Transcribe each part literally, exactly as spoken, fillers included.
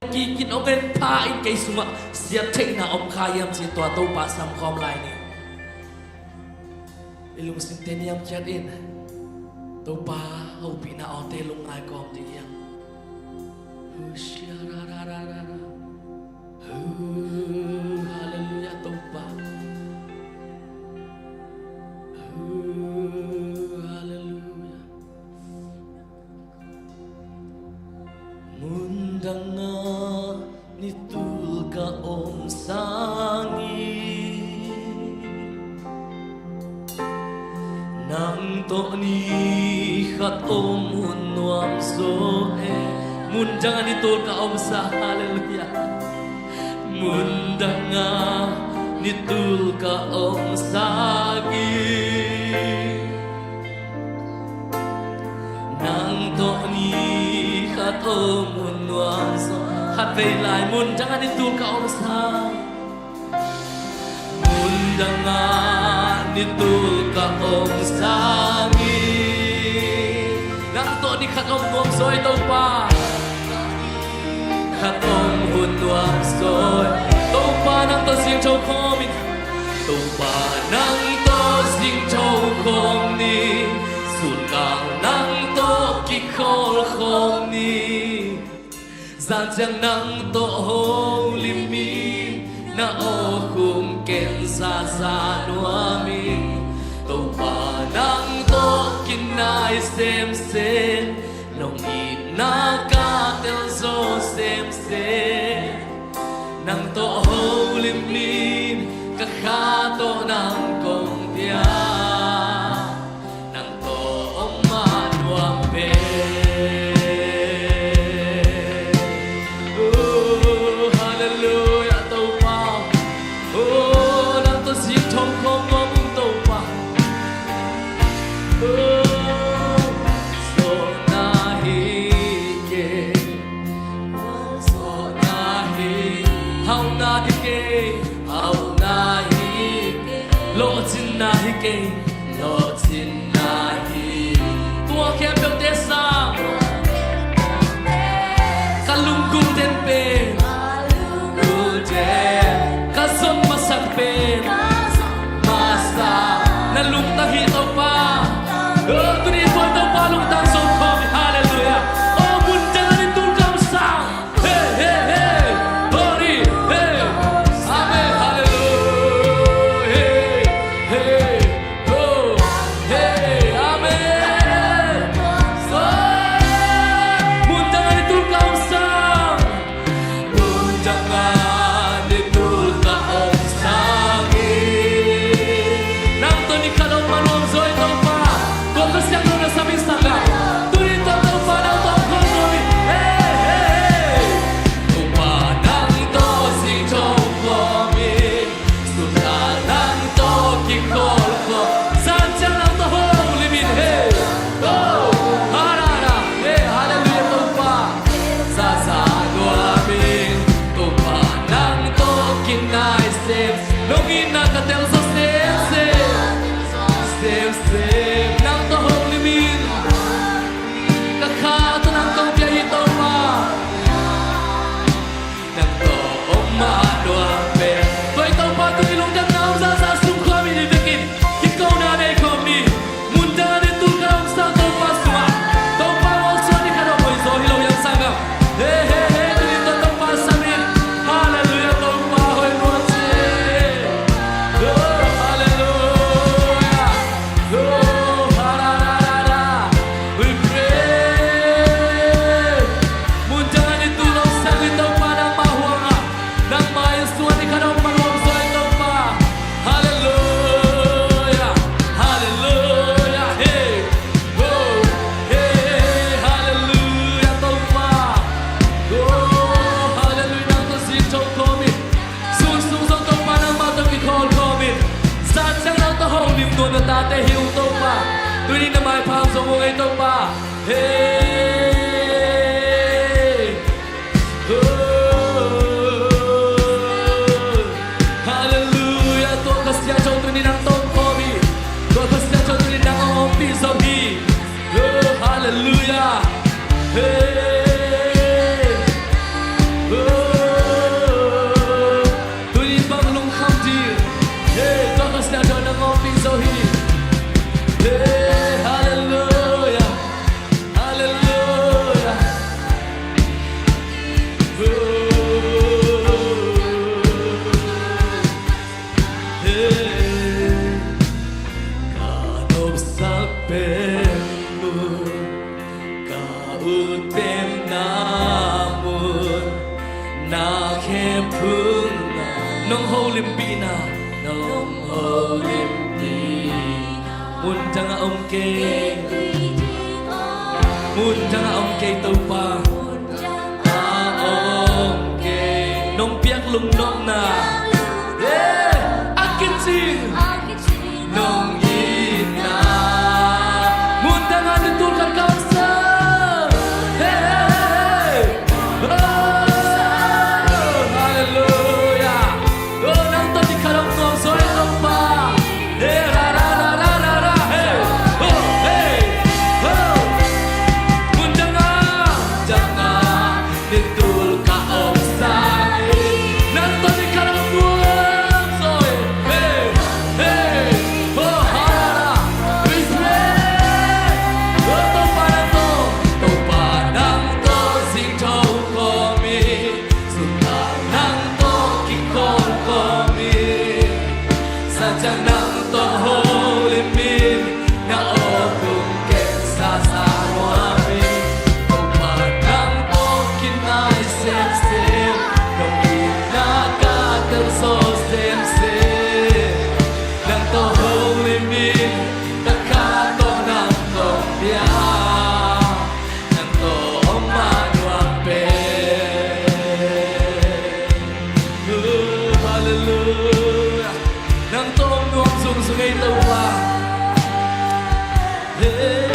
kikin hong en pha in kei sungah siat theihna om kha hiam ci-in tua Topa sam khawm lai ni. I lungsimte niamkhiat in Topa hopihna awte lungngai kawm ding hiam? Hallelujah Topa. Hallelujah. Mundanga nitul ka om sangin nang tawh ni khat om hun nuam zaw e. Mundanga nitul ka om sa, hallelujah. Mundanga nitul ka om sangin nang tawh ni khat om hun nuam zaw. Khat vei lai, mundanga nitul ka om sang. Mundanga nitul ka om sangin nang tawh ni khat om nuam zaw e Topa. Khat om hun nuam zaw e Topa, nang tawh zingtho khawm in. Topa nang tawh zingtho khawm ni. Sunkal nang tawh kikhawl khawm ni. Zan ciang nang tawh holim in, na aw khum ken zaza nuam in. Topa nang tawh kinai semsem, nong itna ka telzaw semsem. Nang tawh holim in, ka kha tawh nang kong pia. Nang tawh om mah nuam pen. Oh, hallelujah, Topa. Oh, nang tawh zingtho khawm nuam ung Topa. Oh, sawhna hi kei. Sawhna hi. Hauhna hi kei. Hauhna hi kei. Lawhcinna hi kei. Lawhcinna hi. Tua khempeuhte sang ka lunggulhten pen, ka zon masak pen, masa na lungtang hi Topa. Oh, tuni tua Topa lungtang zong khawm hi. Hallelujah. Oh, mundanga nitul ka om sang. Hey, hey, hey. Holy, hey. Amen. Hallelujah. Hey, hey. Oh, hey. Amen. Oh, mundanga nitul ka om sang. Mundanga nitul ka om sang hi. Nang tawh ni khat om mah nuam zaw e Topa. Tua Kha Siangtho na sam in sak a. Tuni tua Topa nang tawh khawm nuam hi. Hey, hey, hey. Topa nang tawh zingtho khawm hi. Sunkal nang tawh kikhawl khawm. Zan ciang nang tawh holim in, hey. Oh, hallelujah. Hey, hallelujah, Topa. Zaza nuam in. Topa nang tawh kinai sem. Nong itna ka telzaw semsem. Semsem nang tawh holim in. Ka kha tawh nang kong pia hi Topa. Nang tawh om mah nuam pen. Tua i Topa tuni lungdamna om zaza sung khawm in, i vekin kikona nei khawm ni. Mundanga nitul ka om sang Topa sungah. Topa malsuan ni khat om hoih zaw hi lo hiam sanggam. He, he, he, tuni tua Topa sam in. Hallelujah, Topa hoih lua ci. Oh, hallelujah. Oh, hallelujah. We pray. Mundanga nitul om sang hi Topa nangmah huangah. Nangmah in suan ni khat om mah nuam zaw hi Topa. Hallelujah. Hallelujah. Hey. Oh. Hey. Hallelujah Topa. Oh. Hallelujah. Nang tawh zingtho khawm in. Sun sung zong Topa nangmah tawh kikhawl khawm in. Zan ciang nang tawh holim nuam na tate hi ung Topa. Tuni na maipha zong ung ei Topa. Hey. Oh. Hallelujah. Tua Kha Siangtho tuni nang tawh om khawm hi. Tua Kha Siangtho tuni nang hong ompih zo hi. Oh, hallelujah. Hey. Oh, Sak pen mun, ka ut pen na mun, na khem phung na. Nong holimpihna, nong holimpihna. Mun dangah om kei, mun dangah om kei Topa. A om kei, nong piak lungnopna. Eh, a kici nong itna. Mun dangah ni tul khat ka omsa. Hey, hey, hey. Oh, hallelujah. Oh, nang tawh ni khat om nuam zaw e Topa. Hey, ra, ra, ra. Hey, oh, hey, oh. Mun dangah, dangah ni tul ka omsa hi. Nang tawh ni khat om nuam zaw e. Hey, hey, oh, hallelujah. We pray. Oh, Topa nang tawh, Topa nang tawh zingtho khawm hi. Sungah nang tawh kikholh khawm hi. Sa ciang nang tawh holim hi. Na aw hong kem zaza nuam hi. Topa nang tawh kinai semsem. Nong itna ka telzaw semsem. Nang tawh holim hi. Taktak tawh nang tawh bia. Nang tawh om mah nuam pen. Oh, hallelujah. Nang tawh om nuam zungzung ei Topa. Hey.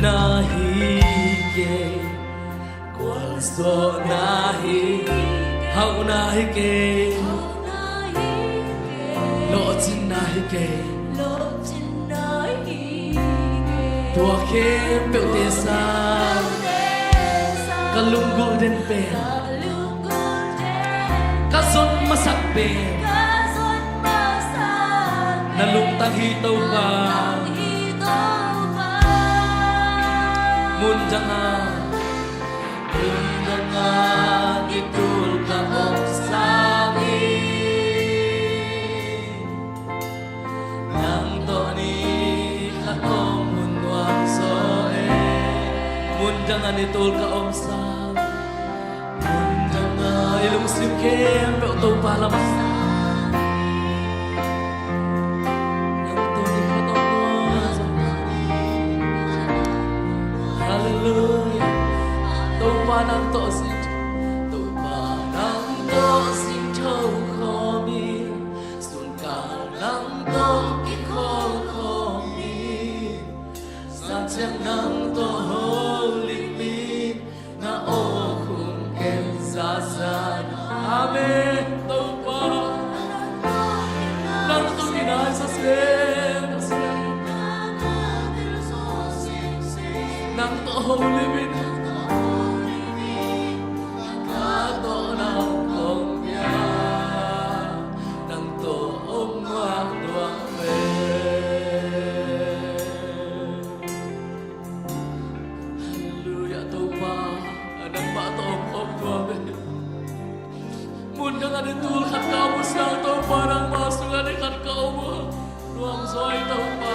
Na hi kei. Gualzawhna hi, hauhna hi kei. Lawhcinna hi kei. Tua khempeuhte sang ka lunggulh den pen, ka zon masak pen na lungtang hi Topa. Mun dangah, mun dangah ni tul ka omsa hi. Nang tawh ni khat om nuam zaw e. Mun dangah ni tul ka omsa. Mun dangah i lungsim khempeuh Topa lamah. Nang tawh ni khat om nuam zaw. Hallelujah. Topa nang tawh zing, Topa nang tawh zingtho khawm hi. Sunkal nang tawh kikholh khawm hi. Sa ciang nang tawh holim hi. Na aw hong kem zaza. Amen. Topa nang tawh kinai sa sem. Nang tawh holim hi. Ka tawh nang kong bia. Nang tawh om mah nuam pen. Hallelujah, Topa. Nangmah tawh om khawm nuam hi. Mun dangah ni tul khat ka om uh sang Topa, nangmah sungah ni khat ka om uh. Nuam zaw hi Topa.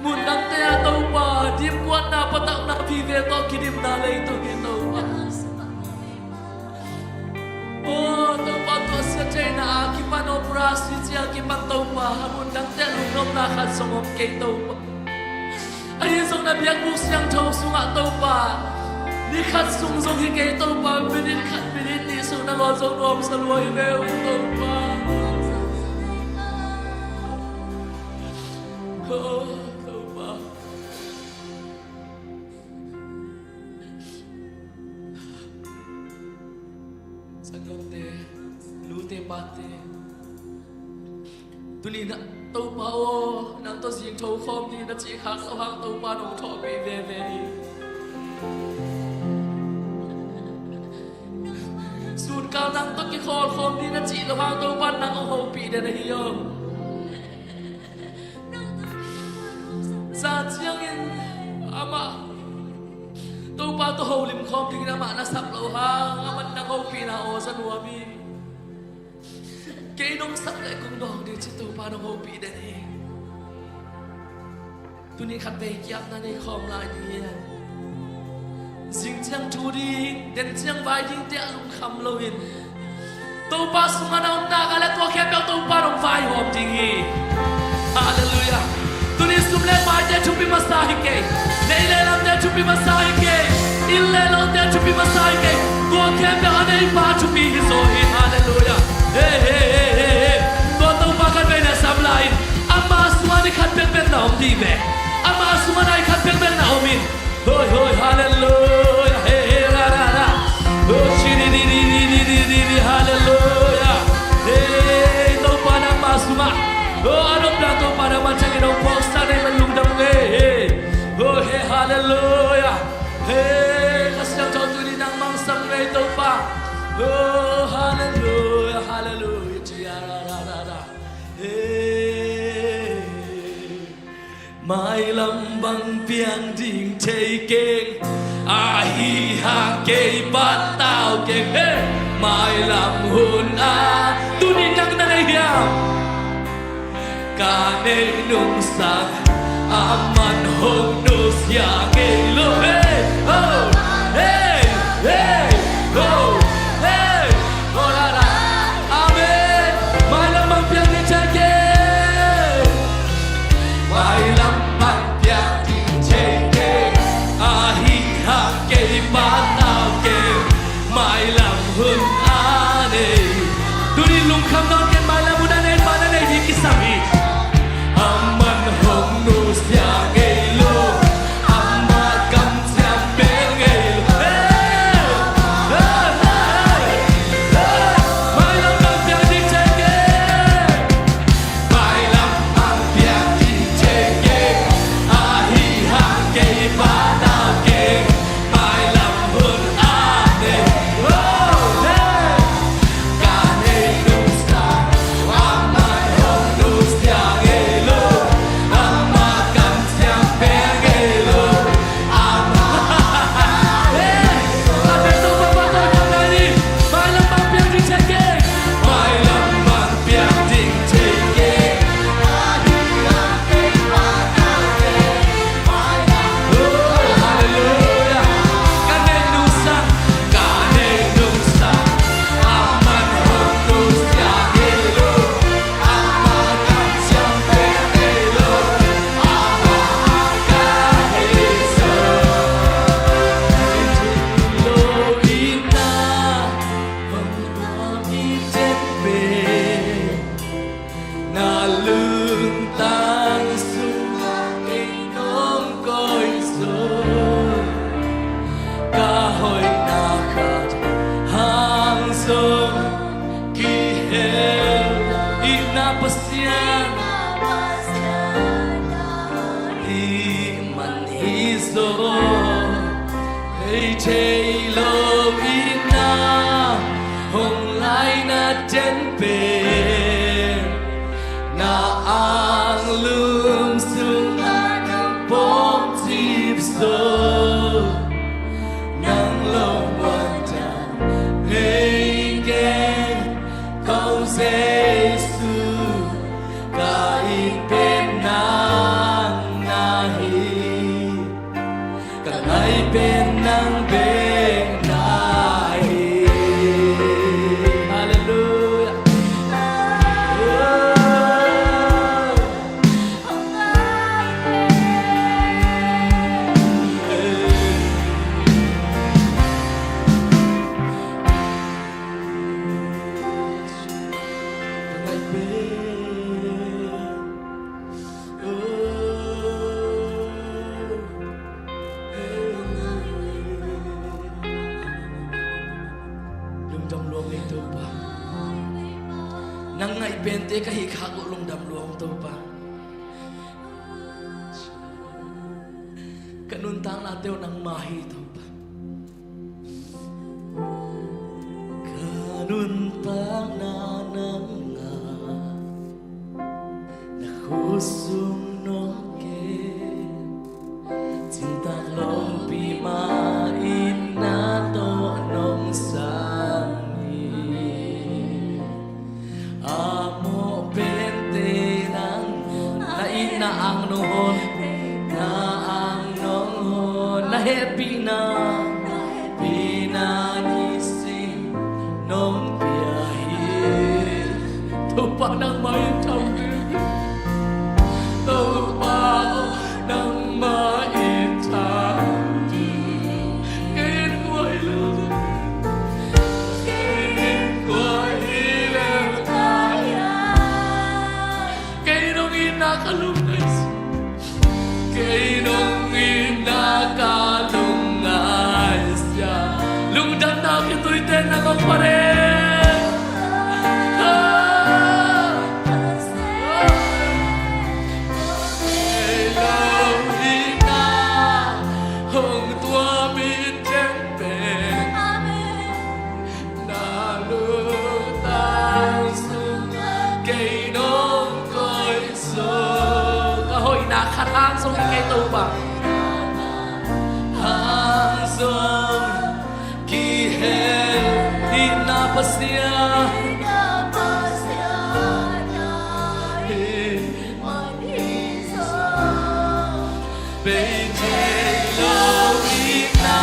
Mun dangte ah Topa, dimkuanna, patauhna vive tawh kidimna leitung hi Topa. Aw Topa, tua sia theihna a kipan, operasi ci a kipan Topa, a mun dangte lungnopna khat zong om kei Topa. Ahi zong na biakbuk siangtho sungah Topa, ni khat sung zong hi kei Topa, minit khat minit nih sung na lawn zong nuamsa lua hi ve uh Topa. Aw Topa. Sanggamte, nute pate, tuni na Topa aw, nang tawh zingtho khawm ni na cih khak lo hang Topa nong thawhpih veve hi. Sunkal nang tawh kikhawl khawm ni na cih lo hang Topa nang hong hopih den ahi aw. Zan ciangin amah Topa tawh holim khawm dingin amah na sap lo hang, amah nang hopihna aw za nuam hi. Kei nong sak leh kong dawng ding ci Topa nong hopih den hi. Tuni khat vei kiamna nei khawm lai ni. Zing ciang thu ding, den ciang vai ding te a lungkham lo in, Topa sungah na omna ka le tua khempeuh Topa nong vaihawm ding hi. Halleluiah. Tuni sum le paite thupi masa hi kei. Nei le lamte thupi masa hi kei. Inn le lote thupi masa hi kei. Tua khempeuh a neipa thupi hi zaw hi. Halleluiah. Hey, hey, hey, hey, hey. Tua Topa khat vei na sam lai in, ama sungah ni khat pekpek na om dih ve. Ama sungah na i khat pekpek na om in. Hoi, hoi, halleluiah. Hey, hey, ra, ra, ra. Oh, shi, di, di, halleluiah. Hey, Topa nangma sungah. Oh, a nopna Topa nangma ciangin hong phawksak na hih man lungdam ung ei. Hey. Oh, hey, halleluiah. Hey, Kha Siangtho tuni nangmah sam ung ei Topa. Oh, halleluiah, halleluiah. Tia, ra, ra, ra, ra. Hey. Mailam bang piang ding thei keng, ahi hang kei patau keng. Hey! Mailam hun a tuni nang na nei hiam? Ka nei nungsak, a man hong nusia ngei lo. Hey! Oh! Hey! Hey! Oh! Hey! Oh, la, la. Amen. Mailam bang piang ding thei keng. Mailam bang piang ding thei keng. Ahi hang kei patau keng. Mailam hun a nei. Tuni lungkham nawn keng, mailam hun a nei, pa na nei ding kisam hi. A man hong nusia ngei lo. Ama kam ciam bel ngei lo. Hey! Hey! Hey! Hey! Mailam bang piang ding thei keng. Mailam bang piang ding thei keng. Ahi hang kei patau keng. Mailam hun a nei. Oh, hey! Ka nei nungsak, a man hong nusia ngei lo. Ama kam ciam bel ngei lo. Ama. Hey! Ka nei nungsak, a man hong nusia ngei lo. Mailam bang piang ding thei keng. Mailam bang piang ding thei keng. Oh, halleluiah. Ka nei nungsak, ka nei nungsak, a man hong nusia ngei lo. Ama kam ciam bel ngei lo. Ama ka hi zaw. Lo in na hong nuam i ten pen. Na lungtang sungah kei nong koih zaw. Ka hoihna khat hang zong kihel i na Pasian. Hih man hi zaw. Hei thei lo i na hong laina ten pen, na anglum sungah nang pawm cip zaw. Nang lo muan dan nei keng, ko Jesu, ka it pen nang na hi. Ka ngai pen nang bek na hi. Halleluiah. Ka ngai pen. Lungdam lua ung ei Topa. Nang ngaih pente ka hih khak uh lungdam lua ung Topa. Ka nuntaknate uh nangmah hi Topa. Ka nuntakna nang ngah, na khutsung nong kem, cintak lopi mah in na tawh nong sam hi. A ang nong hon, na ang nong hon, na hehpihna, na hehpihna nisim nong pia hi. Topa nangmah in tham ding. Topa nangmah in tham ding. Kei in kua hi lel, kei in kua hi lel ka hiam? Kei nong itna ka lungngaih sia. Kei nong itna ka lungngaih sia. Lungdamna kituite na kong pare. Kei lo itna hong tuam i teng pen. Na lungtang sungah kei nong koih zong, ka hoihna khat hang zong hi kei Topa. Hang zong kihel hi na Pasian. Bei thei lo itna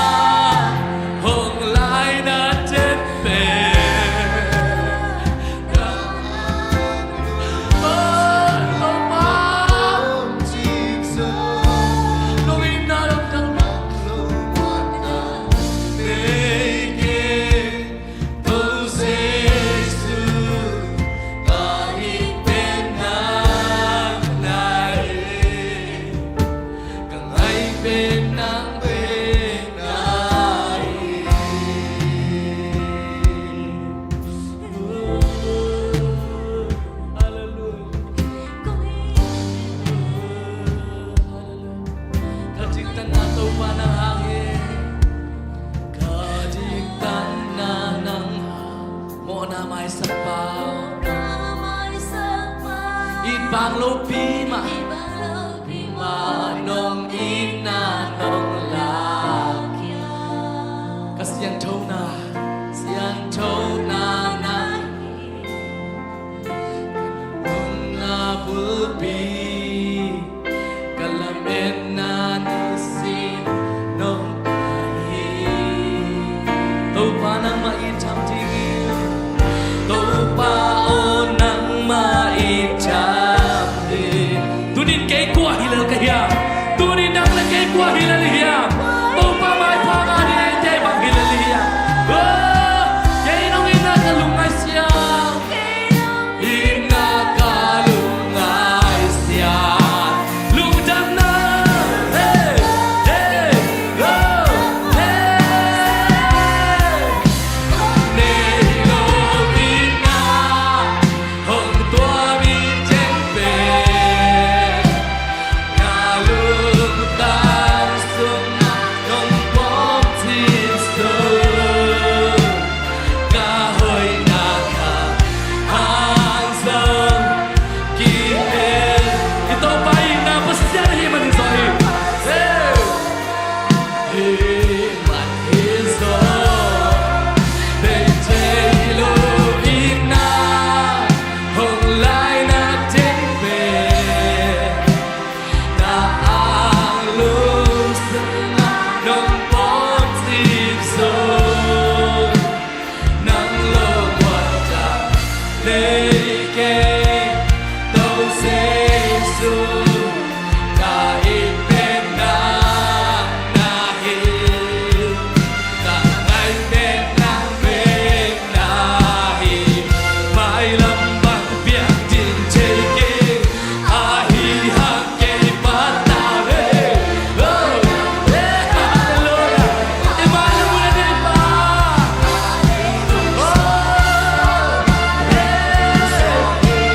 hong laina ten pen. Oi, Topa. Nong itna lamdang lo. Bei kei. Ko Jesu, ka it pen nang na hi, ka ngai pen nang pen na hi. Halleluia. Halleluia. Ka diktatna Topa nang hang hi. Ka diktatna nang hang. Mawhna maisakpa. Mawhna maisakpa. It bang lopi mah. It bang lopi mah. Nong itna nong lak hiam? Ka sianthona. Sianthona nang hi. Nunna bulpi. Ka lametna nisim nong pai hi. Topa nangmah it tham ding hi. Topa aw nangmah it tham ding. Tunin kei kua hi lel ka hiam? Tunin nang le kei kua hi lel hiam? Topa maipha ngah ding eite bang hi lel hiam? Oh, kei nong itna ka lungngaih sia. Itna ka lungngaih sia. Lungdamna. Hey, hey, oh, hey. Nei lo itna hong tuam i teng pen. Na lungtang sungah nong pom cih zong. Ka hoihna khat hang zong kihel. I Topa itna Pasian ahih manin zong hi. Hey! Hih man hi zong. Bei thei lo itna hong laina teng pen. Na anglung sungah nong pom cih zong. Nang lo muan tak lei kei, Topa Jesu, ka it pen nang na hi, ka ngai pen nang pen na hi, mailam bang piang ding thei kei, ahi hang kei pa ta ve. Oh, eh, halleluia. I mailam mun a dei pa. Oh, eh.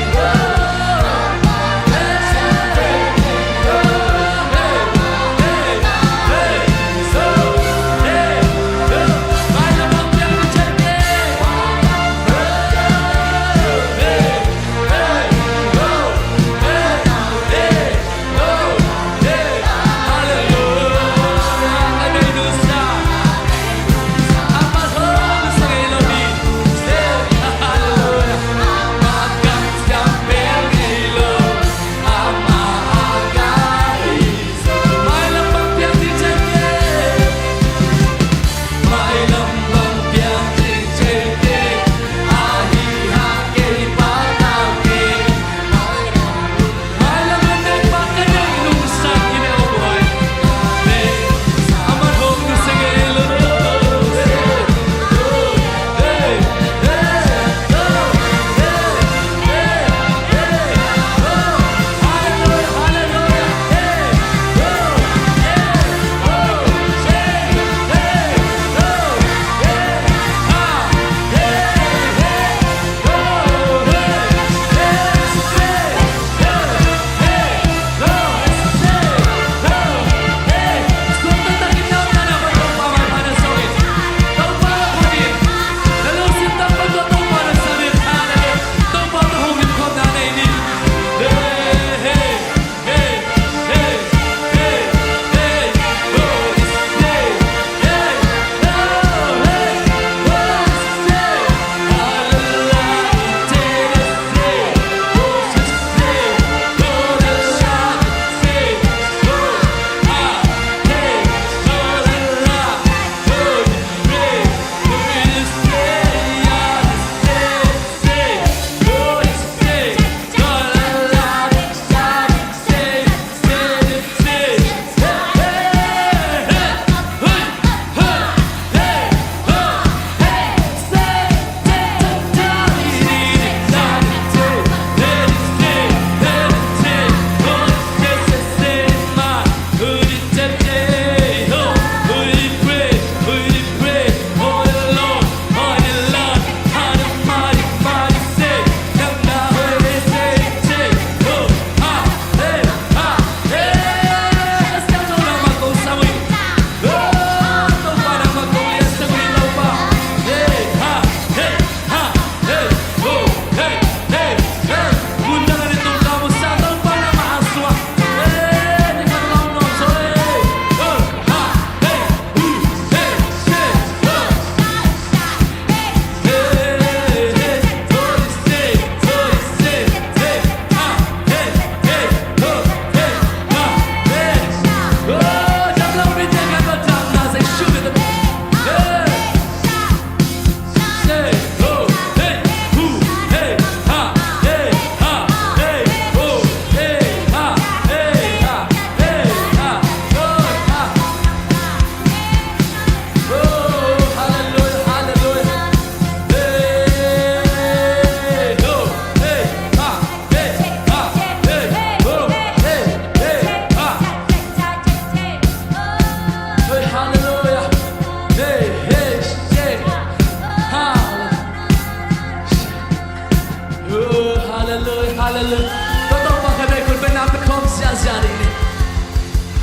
Halleluia. Tua tawh pakhat bek khut bengna pia khawm siasia ding ni.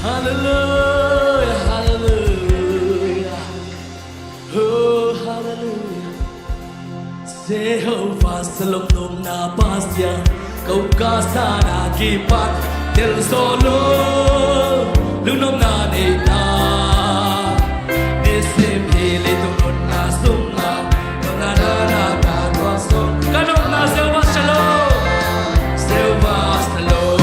Halleluia, halleluia. Oh, halleluia. Jehovah, salom nopna Pasian, ko ka sana kipan tel zo lo, lungnopna nei ta. Nisim hi leitung nunna sungah, nopna dana ka tuak sung. Ka nopna Jehovah Shalom. Jehovah Shalom.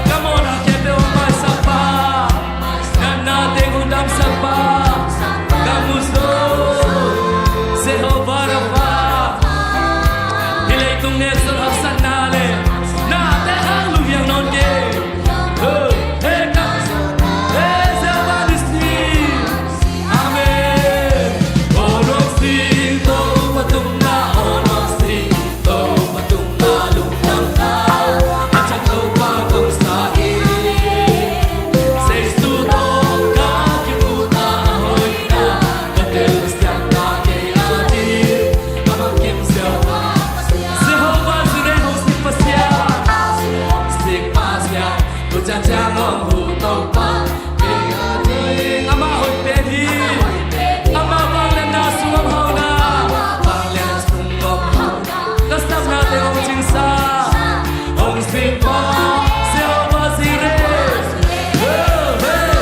Ka mawhna khempeuh hong maisak pa, natna teng hong damsak pa, ka mu zo. Jehovah Rapha, hih leitung nek sung haksatna le nate hang lunghiang nawn kei. Oh, hey, ka, hey, Jehovah Nissi. Amen. Aw Kha Siangtho, Topa tungah, aw Kha Siangtho, Topa tungah lungdam ta. A ciang Topa kong sa hi. Jesu tawh ka kimuhna a hoihna, ka telsiamna kei ading, ka bangkim Jehovah, Jehovah Jireh, hong sik Pasian, sik Pasian, tu ciangciang hong huh Topa. Amah hoih pen hi. Amah vangliatna sung om hauhna. Vangliatna sung om hauhna. Ka sapna teng hong cingsa, hong sik pa, Jehovah Jireh. Hey, hey.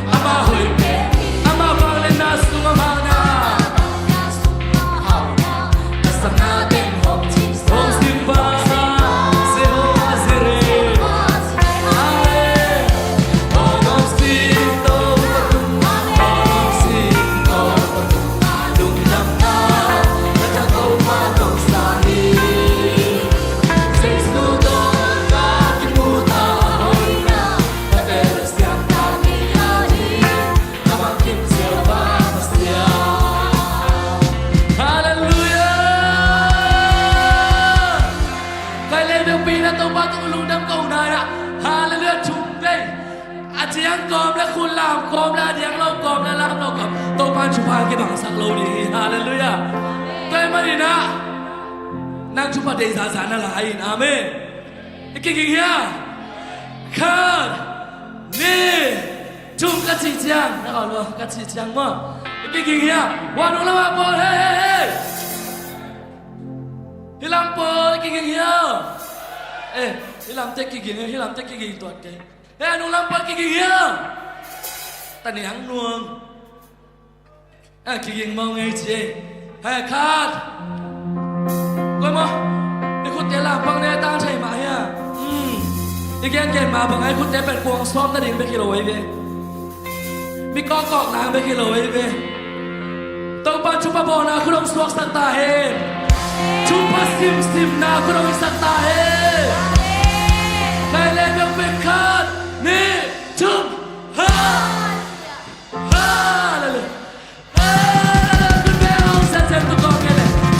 Amah hoih pen, amah vangliatna sung om hauhna. Ka sapna teng hong cingsa, hong sik pa, Jehovah Jireh. Amen. Aw Kha Siangtho, Topa tungah, aw Kha Siangtho, Topa tungah lungdam ta. Ka ciang Topa kong sa hi. Jesu tawh ka kimuhna a hoihna, ka telsiamna kei ading, ka bangkim Jehovah Pasian. Halleluia. Kei le biakpi na Topa tungah lungdam ko nai na. Halleluia. Thum vei. A ciang kawm le khut lam kawm le a diang lo kawm le lam lo kawm, Topa in thupha kibangsak lo ding hi. Halleluia. Tua ahih manin ah nang thupha deih zahzah na lai in. Amen. I kiging hiam? Khat, nih, thum ka cih ciang, na ka lo ka cih ciang maw? I kiging hiam? Van hong lam ah pawl, hey, hey, hey. Hih lam pawl i kiging hiam? Eh, hih lam te kiging, hih lam te kiging tuat kei. Hey, a nung lam pawl i kiging hiam? Taniang nuang. A kiging mawk ngei ci ei. He, khat. Koi maw? I khutte lampang ne tang thei mah hia? Hmm. I gengen mah bang a i khutte pen kuang sawm nading bek hi lo ei ve. Mi kawkkawk nang bek hi lo ei ve. Topa thupha bawlna khut hong suaksak ta hen. Thupha simsimna khut hong hisak ta hen. Lai le biakpiak khat, nih, thum. Ha! Halleluia. Halleluia.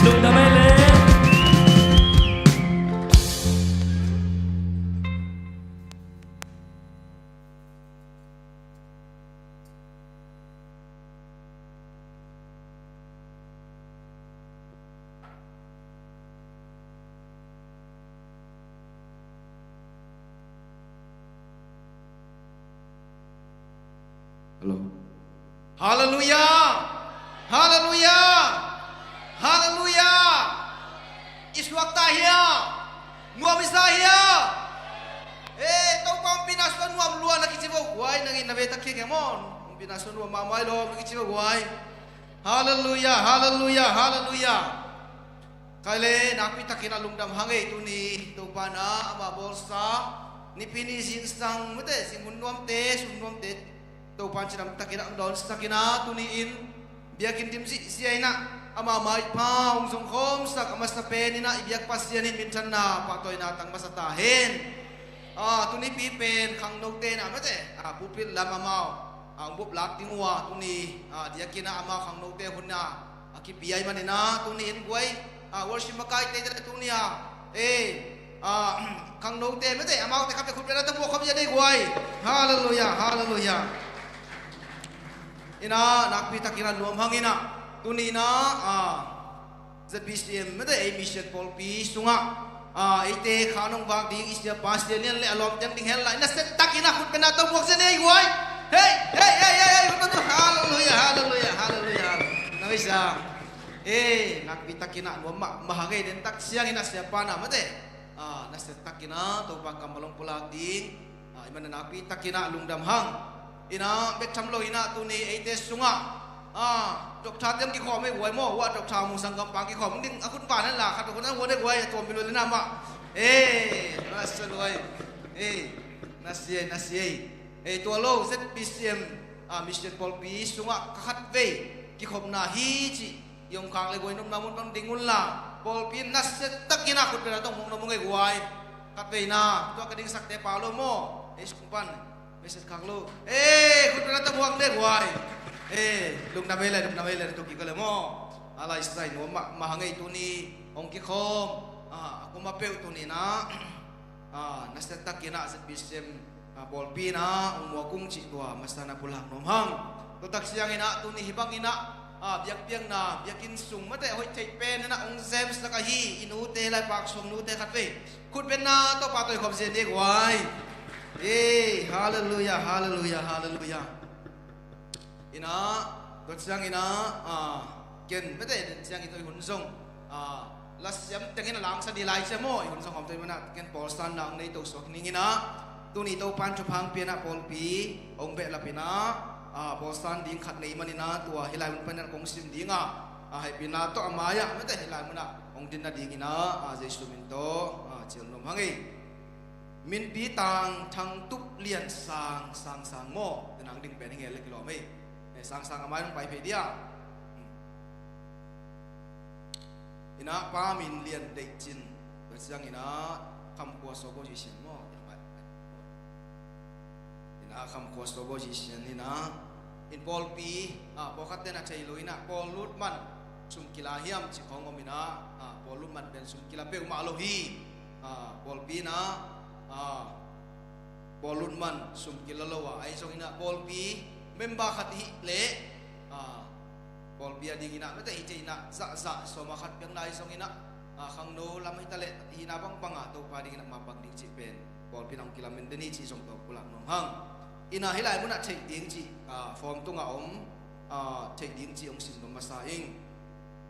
Lungdam ei le. Hello. Halleluia! Halleluia! Halleluia! I suakta hia? Nuam i sa hia? Ei, Topa hong pina sua nuam lua na kici vo guai, nangin na ve tak khiakhia maw? Hong pina sua nuam mahmah i lawm na kici vo guai. Halleluia, halleluia, halleluia. Khaile, nakpi takin a lungdam hang ei. Tuni Topa in a ama bawlsa nipi ni zingsang mate, zing hun nuamte, sun nuamte Topa in cidam takin a hong dawnsak in a, tuni in biakinn dim zihziah in a ama maipha hong zongkhawmsak a masa pen in a i biak Pasian in minthanna pahtawina tang masa ta hen. A, tuni pi pen khangnote in a mate, a, pulpit lam amau a hong bup lak ding uh a, tuni a diakin a ama khangnote hun a a kipia ahih manin a, tuni in guai, a, worship makaite te tuni a, e, a, khangnote mate, amaute khat te khut beng na tawh muak khawm zia nei guai. Halleluiah, halleluiah. In a nakpi takin a nuam hang in a, tuni in a, a, Z B C M mate, ei mission pawlpi sungah, a, eite kha nong vak ding i siapa Sia Lian le a lawmte ding hen la, in a set takin a khut beng na tawh muak zia nei guai. Hei, hei, hei, hei, hei, khut beng na tawh. Halleluiah, halleluiah, halleluiah. Na mei sa. E, nakpi takin a nuam mahmah hang ei, den tak ciangin a siapa na mate, a, na set takin a Topa kammal hong pulak ding, a, i man a nakpi takin a lungdam hang. In a bek tham lo in a tuni eite sungah, a, doctor te hong kikhawm ei guai maw, hua doctor Mung Sanggampa hong kikhawm ding a khut beng hen la, khat khut a hua nei guai, a tuam pi lo le na mah. E, na sia guai. E, na sia, na sia. E, tua lo Z B C M, a, mission pawlpi sungah ka khatvei kikhopna hi cih i om khak le guai, nopna mun pan ding un la, pawlpi in na set takin a khut beng na tawh muak nop ung ei guai. Khatveina, tua ka dingsakte pau lo maw, ei sung pan message khak lo. E, khut beng na tawh muak le guai. E, lungdam ei le, lungdam ei le, tua kik le maw. A lai sai nuam mahmah hang ei. Tuni hong kikhawm, a, a kum a peuh tuni in a, a, na set takin a Z B C M, a, pawlpi in a hong muak ung cih tua masa in a pulak nuam hang. Tua tak ciangin a tuni hih bangin a, a, biakpiakna, biakinn sung mate hoih theih pen in a hong zemsak ahi i nute, lai Pak Suam nute khatvei khut beng na tawh pahtawina khawm zia nei guai. E, halleluiah, halleluiah, halleluiah. In a, tua ciangin a, a, ken mate, den ciangin tua i hun zong, a, lasiam tengin a langsa ding lai cia maw, i hun zong hawm tua i man a ken pawlsanna hong nei to suak ning in a, tuni Topa in thupha hong pia in a pawlpi hong behlap in a, a, pawlsan ding khat nei man in a, tua hih lai mun pan in a kong sim ding a, a, hehpihna tawh a mai-ah mate hih lai mun ah hong din nading in a, a, Jesu min tawh, a, cial nuam hang ei. Minpi Tang, Thang Tup Lian Sang, Sang Sang maw, te nang ding pen hi nge le kilawm ei. E, Sang Sang a mai nong pai phei dia. In a Pa Min Lian Deih Cin, tua ciangin a Kham Khua Saw Bo Ji Sian maw. In a Kham Khua Saw Bo Ji Sian in a, in pawlpi, a, pawlkhat ten a thei lo in a, pawl lut man sum kila hiam cih khawng om in a, a, pawl lut man pen sum kila peuhmah lo hi. A, pawlpi in a, a, pawl lut man sum kila lo a, ahi zongin a pawlpi member khat i hih leh, a, pawlpi a dingin a mate hi thei in a, zahzah sawm a khat piakna ahi zongin a, a, khangno lam hi ta leh hihna bangbang a Topa dingin a mapang ding cih pen pawlpi in a hong kilamen den hi cih zong tawh pulak nuam hang. In a hih lai mun ah theih ding cih, a, form tungah om, a, theih ding cih hong sim nuam masa ing.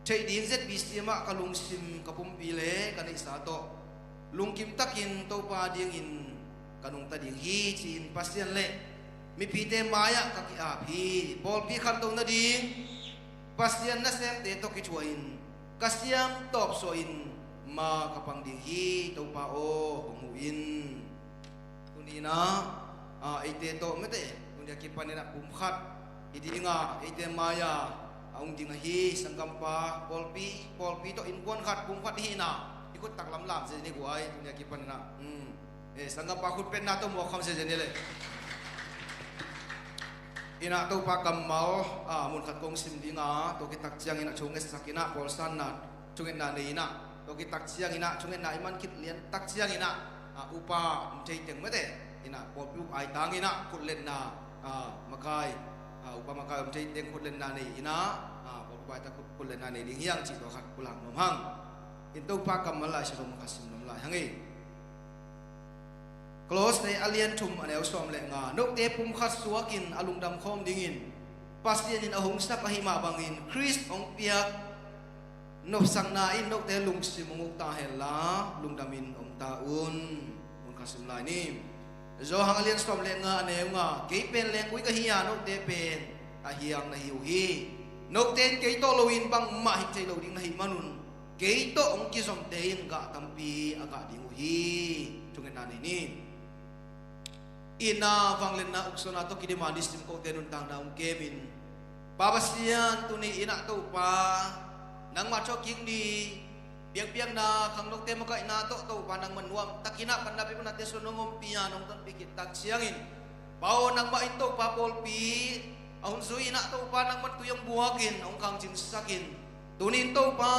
Theih ding, Z B C M ah ka lungsim, ka pumpi le ka neihsa tawh lungkim takin Topa dingin ka nungta ding hi ci-in Pasian le mipite mai-ah ka ki-ap hi. Pawlpi khanto nading Pasian nasemte tawh kithuah in ka siam tawp suahin ma ka pang ding hi. Topa aw, hong huh in. Tuni in a, a, eite tawh mate, tuni a kipanin a pumkhat i ding a, eite mai-a a hong ding ahi sanggampa, pawlpi, pawlpi tawh innkuan khat, pumkhat i hihna i khut taklam lam zia ni guai, tuni a kipanin a. Um. E, sanggampa khut betna tawh muak khawm zia ni le. In a Topa kammal, a, mun khat kong sim ding a, tua kitak ciangin a thungetsak in a, pawlsanna thungetna nei in a, tua kitak ciangin a, thungetna i man khit lian tak ciangin a, a, upa om thei teng mate in a, pawlpi up aitang in a khutletna, a, makai, a, upa makai om thei teng khutletna nei in a, a, pawlpi up aitang khut, khutletna nei ding hi hang cih tua khat pulak nuam hang. In Topa kammal Lai Siangtho mun khat sim nuam lai hang ei. Kolose a lian thum a neu sawm le nga. Note pumkhat suakin a lungdam khawm dingin Pasian in a hong sap ahih mah bangin Khrist hong piak nopsakna in note lungsim hong uk ta hen la, lungdamin om ta un. Mun khat sim lai ni. Johan a lian sawm le nga a neu nga. Kei pen lenggui ka hi a, note pen a hiang na hi uh hi. Note in kei tawh loin bangmah hih thei lo ding na hih manun kei tawh hong kizomte in gah tampi a gah ding uh hi. Thungetna nei ni. Itna, vangliatna, uksuahna tawh kidima nisim kote nuntakna hong kemin, Pa Pasian, tuni in ah Topa, nangmah thawhkik ni, biakpiakna, khangnote makaihna tawh Topa nangmah nuamtakin ah panna pia, panna teisun hong ompih a, nong tonpih khit tak ciangin, Pa aw, nangmah in Topa pawlpi a hun zui in ah Topa nangmah tui hong buakin hong khangcingsakin, tuni in Topa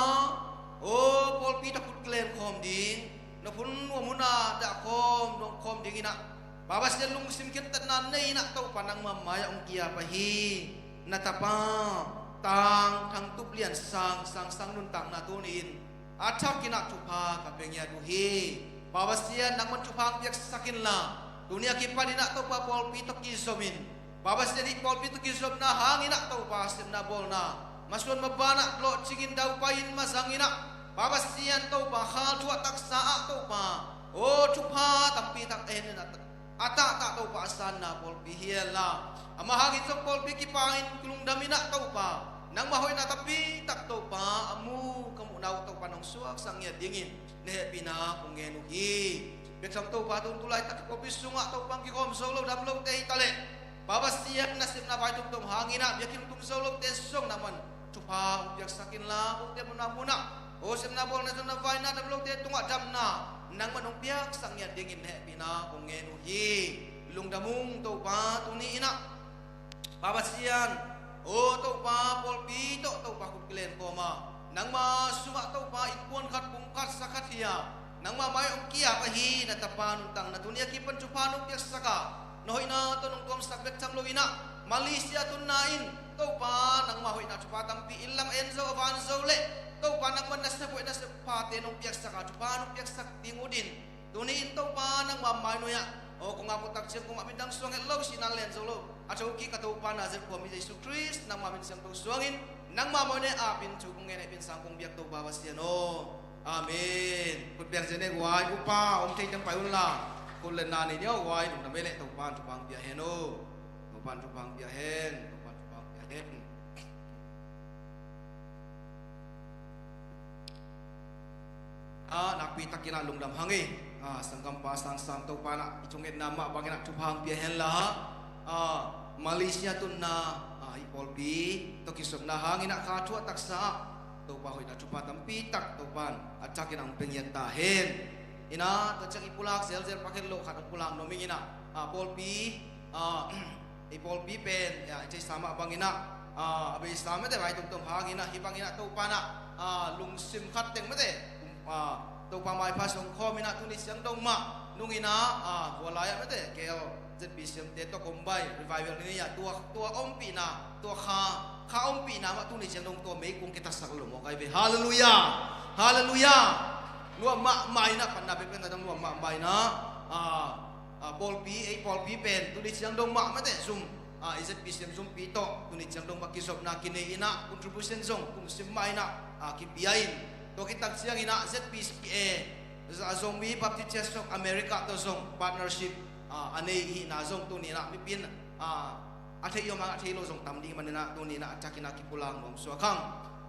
aw, pawlpi tawh khut kilen khawm ding, na phun nuam hun ah dah khawm, nuam khawm ding in ah, Pa Pasian, lungsim khentatna nei in ah Topa nangmah mai-ah hong kiap ahi na tapa Tang Thang Tup Lian Sang, Sang Sang nuntakna tuni in a thakin ah thupha ka pia ngiat uh hi. Pa Pasian, nangmah thupha hong piaksak inla, tuni a kipan in ah Topa pawlpi tawh kizom in, Pa Pasian, hih pawlpi tawh kizopna hangin ah Topa sepna bawlna masuan maban ah lawhcingin daupai in mazang in ah, Pa Pasian, Topa khalthuah taksa ah Topa aw, thupha tampi tak a hen in ah, a tahtah Topa a sanna pawlpi hi henla, amah hangin zong pawlpi kipanin kilungdam in ah Topa, nangmah hoihna tampi tak Topa a mu ka muhna uh Topa nong suaksak ngiat dingin na hehpihna kong ngen uh hi. Biaktham Topa, tun tulaitak pawlpi sungah Topa hong kikhawm zo lo, dam lote hi taleh, Pa Pasian, na sepna vai tomtom hangin ah biakinn tung zo lote zong nangmah in thupha hong piaksak inla, kote munah munah aw, sepna bawlna, zonna vaina, dam lote tungah damna nangmah in hong piaksak ngiat dingin na hehpihna kong ngen uh hi. Lungdam ung Topa, tuni in ah Pa Pasian aw, Topa pawlpi tawh Topa khut kilen kawm a, nangmah sungah Topa innkuan khat, pum khat, sa khat hi a, nangmah mai hong kiap ahi na tapa nuntakna tuni a kipan thupha nong piaksak a, na hoihna tawh nong tuamsak bek tham lo in ah, Malaysia tunna in Topa nangmah hoihna thupha tampi, inn lam a en zo, a van zo leh Topa nangmah nasep hoih, nasep phate nong piaksak a, thupha nong piaksak ding uh din, tuni in Topa nangmah mai nuai-ah aw, kong ap uh tak ciang kong ap in dang suang het lo, sihna len zo lo, a thokik a Topa Nazareth khuami Jesu Khrist nangmah min siangtho suangin, nangmah mai nuai-ah ap in thu kong ngen, hehpihna sang kong biak Topa Pasian aw. Amen. Khut beng zen e guai, upa om thei teng pai unla, khut le na nei ni aw guai, lungdam e leh Topa'n thupha hong pia hen aw. Topa'n thupha hong pia hen, Topa'n thupha hong pia hen. Ah, nakpi takin ah lungdam hang e. Ah, sanggampa Sang Sam, Topa'n ah i thungetna mah bangin ah thupha hong pia henla. Ah, Malaysia tunna, ah, i pawlpi tawh kizopna hangin ah kha thuah taksa ah Topa hoihna thupha tampi tak Topa'n a thakin ah hong pia ngiat ta hen. In ah, tua ciang i pulak zelzel pak het loh khat hong pulak nuam ing in ah, ah, pawlpi, ah, i pawlpi pen, ya, i theihsa mah bangin ah, ah, a beisa mete vai tomtom hangin ah, hih bangin ah Topa'n ah, ah, lungsim khat teng mete, ah, Topa maipha sung khawm in ah tuni ciang dong mah nung in ah, ah, hua lai ah mete, K L Z B C M te tawh kombai revival ni a, tua, tua ompihna, tua kha, kha ompihna mah tuni ciang dong tua meikung kitatsak lo mawk ai ve. Halleluiah. Halleluiah. Nuam mahmah in ah, panna pia pen na dang nuam mahmah in ah, ah, ah, pawlpi, ei pawlpi pen tuni ciang dong mah mete zum, ah, i Z B C M zumpi tawh tuni ciang dong mah kizopna kinei in ah, contribution zong kum sim mah in ah, ah, kipia in, tua khit tak ciangin ah Z B C A, ah, Zomi Baptist Church of America tawh zong partnership, ah, a nei ihihna zong tuni in ah mipi in, ah, a thei om a, a thei lo zong tam ding manin ah tuni in ah a thakin ah kipulak nuam suak hang.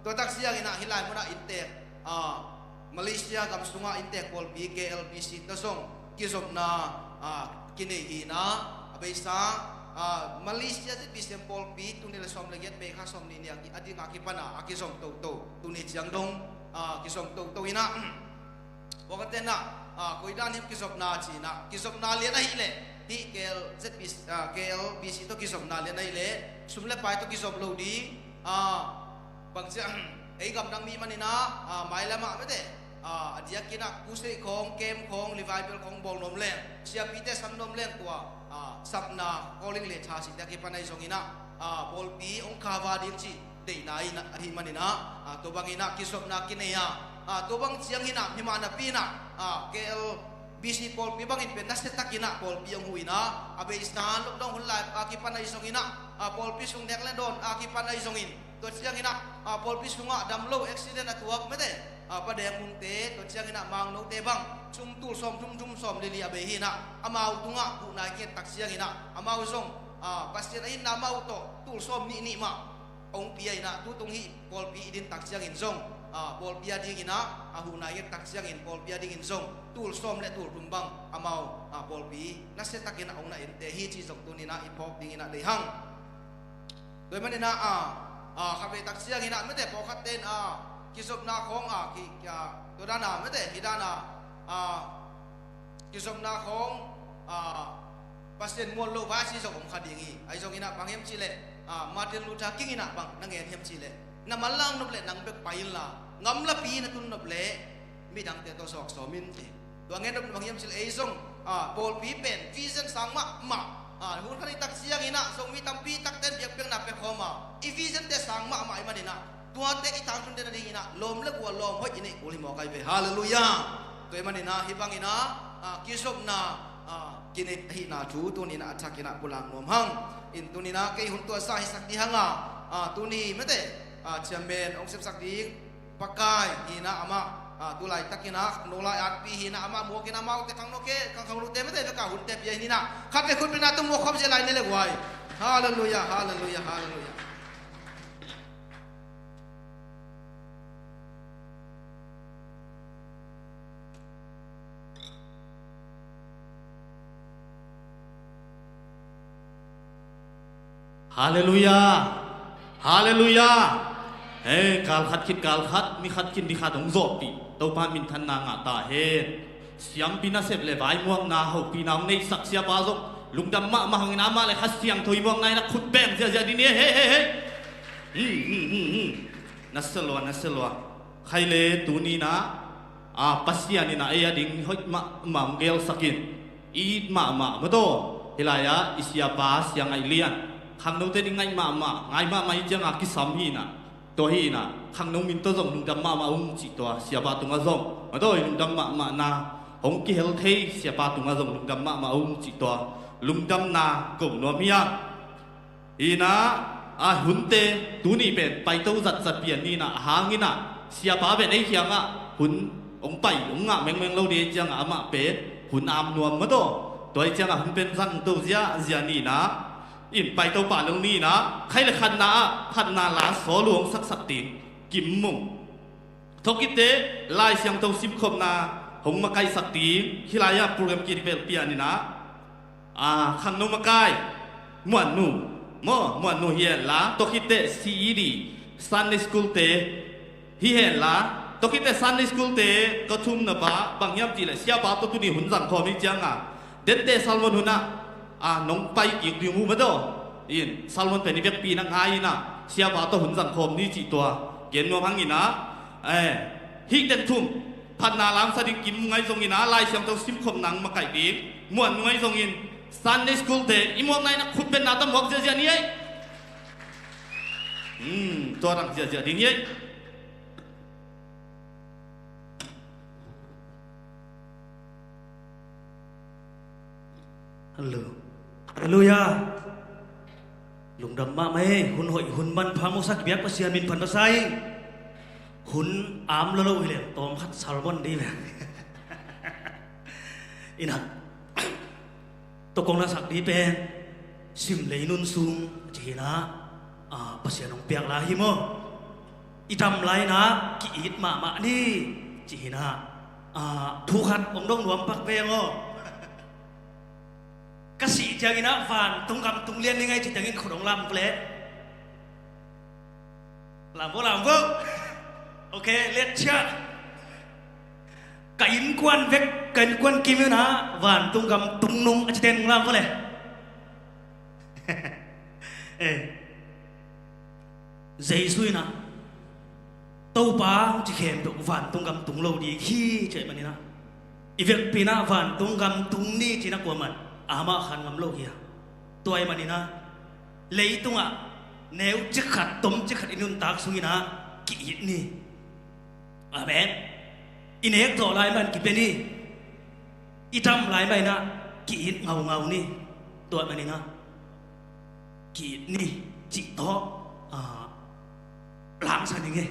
Tua tak ciangin ah hih lai munah inntek, ah, Malaysia gam sungah inntek pawlpi K L B C tawh zong kizopna, ah, kinei hi in ah, a beisa, ah, Malaysia Z B C M pawlpi tul nih le sawm le giat May kha sawmnih ni a ki, a ding a kipan a, a kizom toto, tuni ciang dong, ah, kizom toto in ah, tua ka ten ah, ah, koi dan hiam kizopna ci in ah, kizopna lian ahih leh hih K L Z B C, ah, K L B C tawh kizopna lian ahih leh sum le pai tawh kizop lo ding, ah, bang ci a, ei gamdang mi manin ah, ah, mailam ah mete, ah, a diakin ah crusade khawng, camp khawng, revival khawng bawl nuam leng, siapite sam nuam leng, tua, ah, sapna, calling le tha site a kipan ahi zongin ah, ah, pawlpi hong cover ding cih deihna in ah, ahih manin ah, ah, tua bangin ah kizopna kinei a, ah, tua bang ciangin ah himah napi in ah, ah, K L B C pawlpi bangin pen nasia takin ah pawlpi hong huh in ah, a beisa lockdown hun lai a kipan ahi zongin ah, ah, pawlpi sung nek le dawn a kipan ahi zongin, tua ciangin ah, ah, pawlpi sungah dam lo accident a tuak mete, ah, Pa Deng Mungte, tua ciangin ah Mangnote bang sum tul sawm thum, thum sawm li li a bei hi in ah, amau tungah guh nai kei tak ciangin ah, amau zong, ah, Pasian a itna mah uh tawh tul sawm nih nih mah hong pia in ah, tutung hih pawlpi i din tak ciangin zong a, pawlpi a dinginah a huhna i et tak ciangin pawlpi a dingin zong tul sawm le tul thum bang amau, a, pawlpi nasia takinah hong na ente hi cih zong tuninah i phawk dinginah deih hang. Tua hi maninah a, a, khatvei tak cianginah mete pawlkhatte in a, kizopna khawng a, ki, ki, a, tua dana mete hi dana a, kizopna khawng a, Pasian muan lo vai a ci zong om kha ding hi. Ahi zonginah bang hiam cihleh a, Martin Luther King inah bang na ngen hiam cihleh, na manlang nop leh nang bek pai inla, ngamlapi na tun nop leh midangte tawh zawk sawm in ci. Tua ngen nop bang hiam cihleh ei zong a, pawlpi pen vision sang mahmah a, hun khat i tak cianginah zong mi tampi takte in biakpiakna pia khawm a, i vision te sang mahmah i maninah tuate i tangtunte nadinginah lawm le gual lawm hoih i neih kul hi mawk ai ve. Halleluiah. Tua i maninah hih banginah a, kizopna a, kinei ahihna thu tuninah a thakinah pulak nuam hang. In tuninah kei hun tuahsa hisak dih hanga a, tuni mete a, chairman hong sepsak ding Pakai hinah amah a, tu laitakinah khangno lai atpi hinah amah muakin amaute khangno ke, khang, khangnote mete veka hunte pia hinah khatvei khutbetna tung muak khawm zia lai ni le guai. Halleluiah, halleluiah, halleluiah. Halleluiah. Halleluiah. Hei, kal khat khit kal khat, ni khat khit ni khat hong zawhpih Topa minthanna ngah ta hen. Siampi nasep le vaimuangna hopihna hong neihsak siapa zong lungdam mahmah hangin amah le Kha Siangtho i muakna in a khut beng ziahziah ding ni. Hei, hei, hei. Hmm, hmm, hmm, hmm. Nasia lua, nasia lua. Khai le tuninah a, Pasian inah ei a ding hoih mahmah hong gelsak in. I it mahmah mataw. Hih lai-ah i siapa Sia Ngaih Lian khangnote ding ngaih mahmah, ngai mahmah i cianga kisam hinah. Tua hinah khangno min tawh zong lungdam mahmah ung cih tua siapa tungah zong mataw, i lungdam mahmahna hong kihel thei siapa tungah zong lungdam mahmah ung cih tua lungdamna ko nuam hi a. Hinah a, hunte tuni pen paito zatzat pian ninah a hanginah siapa pen ei kiangah hun hong pai hong ngah mengmeng lo ding ei ciangah amah pen hun am nuam mataw. Tua ei ciangah hun pen zangto ziahziah ninah in paito pah lo ninah khai le khatna ah phatna la sawl uh hong saksak ding Kim Mung. Tua khitteh Lai Siangtho simkhopna hong makaihsak ding hih lai-ah program kidipelh pian inah a, khangno makai Muannu maw, Muannu hi henla, tua khitteh C E D Sunday School te hi henla, tua khitteh Sunday School te ka thumna pa bang hiam cihleh siapa tawh tuni hun zangkhawm hi cianga dente sermon hunah a, nong pai kik ding uh mataw. In sermon pen i vekpi na ngai inah siapa tawh hun zangkhawm ni cih tua gen nuam hang inah. Eh, hih teng thum phatna lamsa ding Kim Mung ahi zongin a, Lai Siangtho simkhopna hong makaih ding Muannu ahi zongin Sunday School te i muakna in a khutbetna tawh muak ziahziah ni ei. Hmm, tua dang ziahziah ding hi ei. Hallo. Halleluiah. Lungdam mahmah ei, hun hoih hun manpha mawhsa kipiak Pasian min phat masa hi. Hun am lolo hileh tawm khat sermon dih ve. Inah. Tua kong lasak dih pen sim lei nun sung ci hinah, a, Pasian hong piak la hi maw? I tam lai inah ki-it mahmah ni ci hinah, a, thu khat hong dong nuam pak veng aw. Ka sih ciangin ah vantung gam tung lian ni ngai ci ciangin khut hong lam pu leh. Lam vo, lam vo. Ok, liat ciah. Ka innkuan vek, ka innkuan kim in ah vantung gam tung nung a ci ten lam vo le. Eh. Jesu in ah Topa hong ci khempeuh vantung gam tung lo ding hi ci ahih manin ah i vekpi in ah vantung gam tung ni ci-in ah kuaman amah khan ngam lo hi a. Tua ahih manin ah leitungah neu cik khat, tom cik khat i nuntak sungin ah ki-it ni. Amen. I nek zawh lai man kipia ni. I tam lai man in ah ki-it ngaungau ni. Tua ahih manin ah ki-it ni cih tawh, ah, lamsa ning e.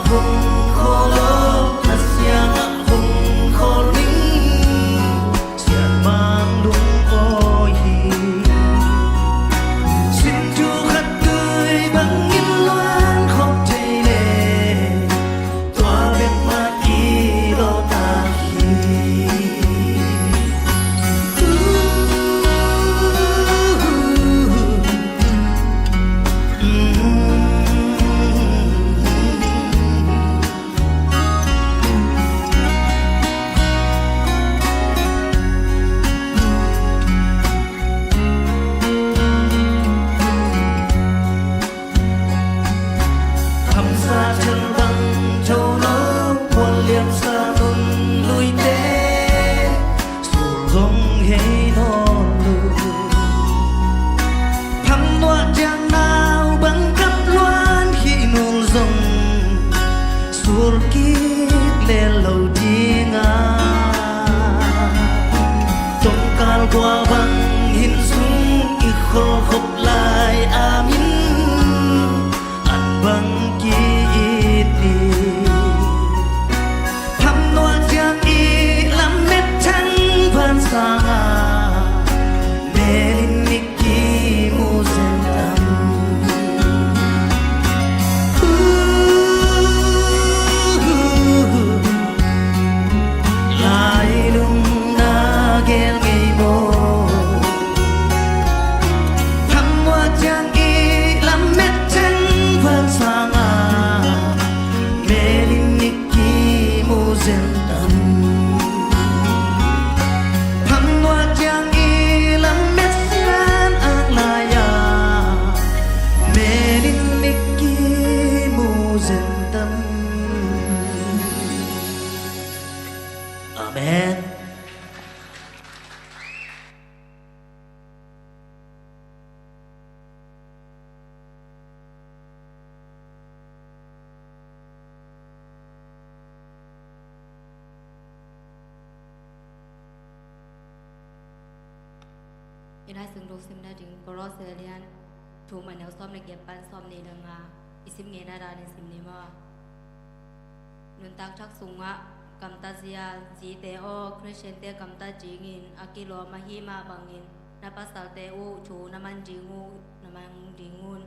hong khawl aw, Kha siangah hong khawl ning, sianmang lungawi hi. Sin thu khat tui bangin luan khop thei le, tua bek mah kilawm ta hi. Hamsa thil bang tho lo, puan liamsa nun luite, sul zong hei nawn lo. Phamnuah ciang nau bang kap luan hih nul zong, sul kik lel lo ding a. Tongkal khua bang inn sung i kholkhop lai a min an bang ki-it ni. Phamnuah ciang i lamet thang van sangah, melin i kimu zen tam. Lailung na gel ngei maw? Phamnuah ciang i lamet thang van sangah, melin i kimu zen tam. Phamnuah ciang i lamet sian ang lai-ah, melin i kimu zen tam. Amen. I Lai Siangtho simna ding Kolose lian thum, a neu sawm le giat pan sawmnih le nga, i sim ngeina danin sim ni maw? Nuntak thak sungah gamtat zia zite aw, Khristiante gamtat dingin a kilawm ahi mah bangin na pasalte uh thu na man ding uh, na mang ding un.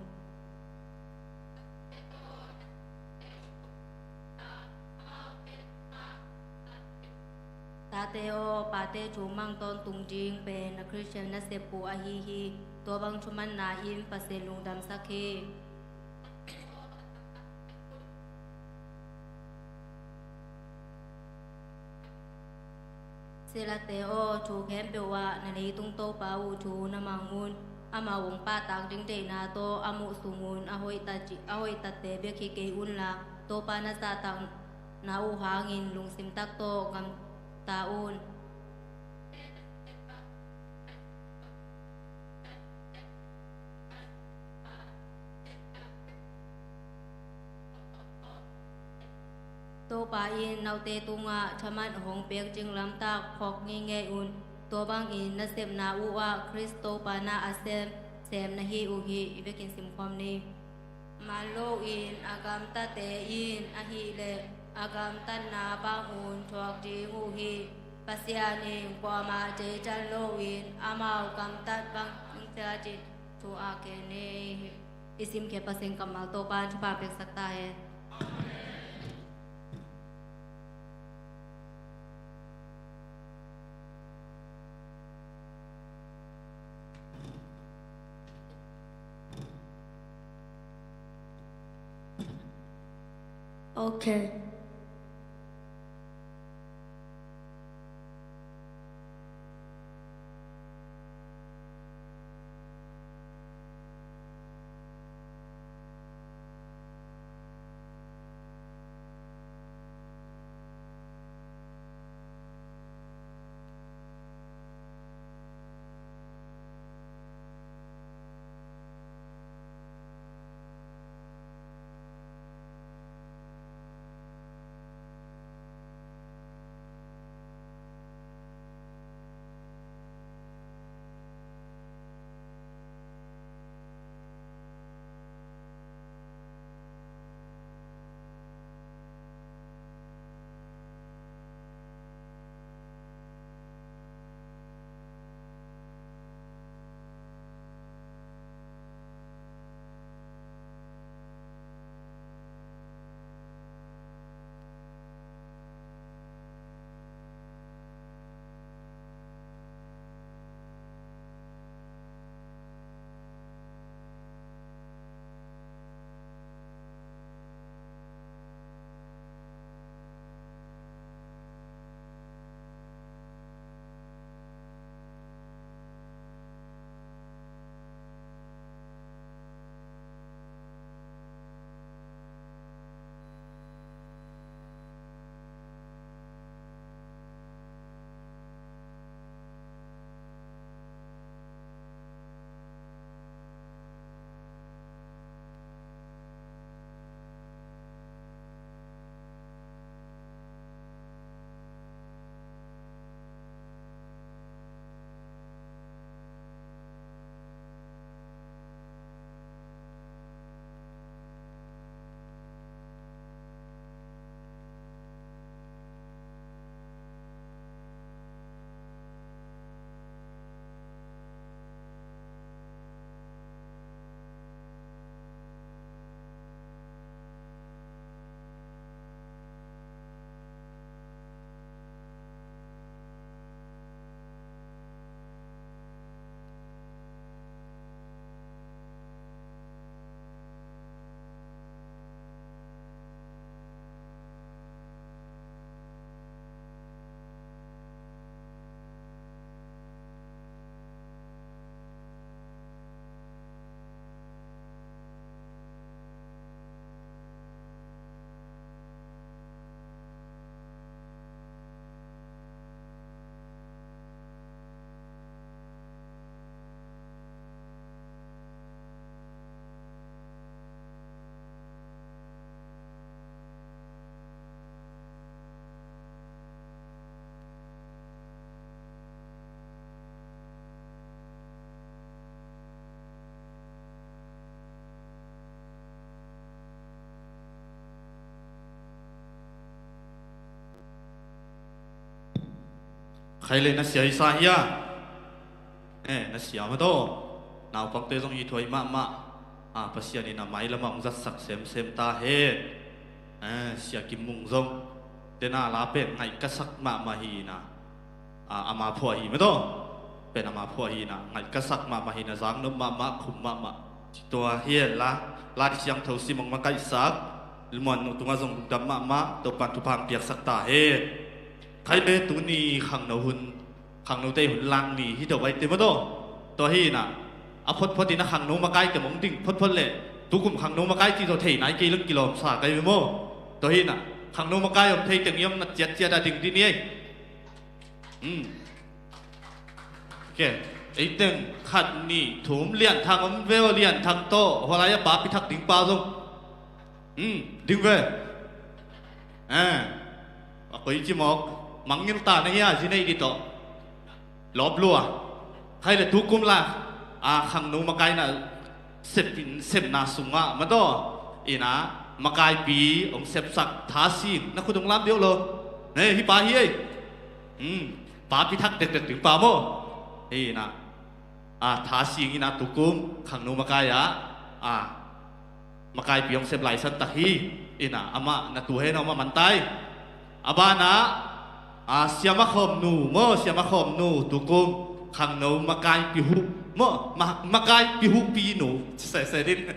Tate aw, pate thu mang tawntung ding pen a Khristian nasep uh ahi hi. Tua bang thumanna in Pasian lungdamsak hi. Silate aw, thu khempeuh ah na leitung Topa uh thu na mang un. Amau hong pahtak ding deihna tawh a muh sung un. A hoih tat, a hoih tatte bek hi kei unla, Topa na zahtakna uh hangin lungsim tak tawh gamta un. Topa in note tungah thaman hong pek ding lamtak phawk ngeingei un. Tua bangin nasepna uh ah Khrist Topa na a sem, sem na hi uh hi. I vekin simkhawm ni. Man loin a gamtate in ahih leh a gamtatna bang un thuak ding uh hi. Pasian in kuamah zeitan loin amau gamtat bang hong ciat in thu a gen hi. I simkhiat Pasian kammal Topa in thupha piaksak ta hen. Okay. Khai le na sia hi sa hia? Eh, na sia mah tawh. Naupangte zong hi thuai mahmah. Ah, Pasian in a mailam ah hong zatsak semsem ta hen. Eh, Sia Kim Mung zong. Tena la pen ngaih ka sak mahmah hi na. Ah, ama phuah hi mah tawh. Pen ama phuah hi na. Ngaih ka sak mahmah hi na, zangnop mahmah, khum mahmah. Tua hi hen la. Lai Siangtho sim hong makaihsak. Muan nung tungah zong lungdam mahmah. Topan thupha hong piaksak ta hen. Khai le tuni khangno hun, khangnote hun lang ni hi to bai te maw taw. Tua hi na, a photphot in a khangno makai te mong ding photphot le, tukum khangno makai ti to thei nai kei lang kilawm sa kai maw. Tua hi na, khangno makai om thei teng i om na ciat ciat a ding ding ni ei. Hmm. Ke, ei teng khat ni thum Lian Thang om veo, Lian Thang tawh, hualai a pa pi thak ding pa zong. Hmm, ding ve. Eh, a koi ci mawk, mangngilh ta na hia, zi nei di tawh. Lawp lua. Khai le tukum la, a khangno makaina sep in, sepna sungah, mataw. Ina, makaipi, ong sepsak, tha sing, na khut ong lam diau lo. Ne, hi pa hi ei. Hmm, pa pi thak dekdek ding pa maw. Ina, a tha sing ina tukum, khangno makai a, a, makaipi hong sep laisan tak hi. Ina, amah na tu hen amah mantai. A banah, a, Siama Khawmnu maw, Siama Khawmnu tukum, khangno makaipi huh maw, ma, makaipi huh pi nu. Sese din.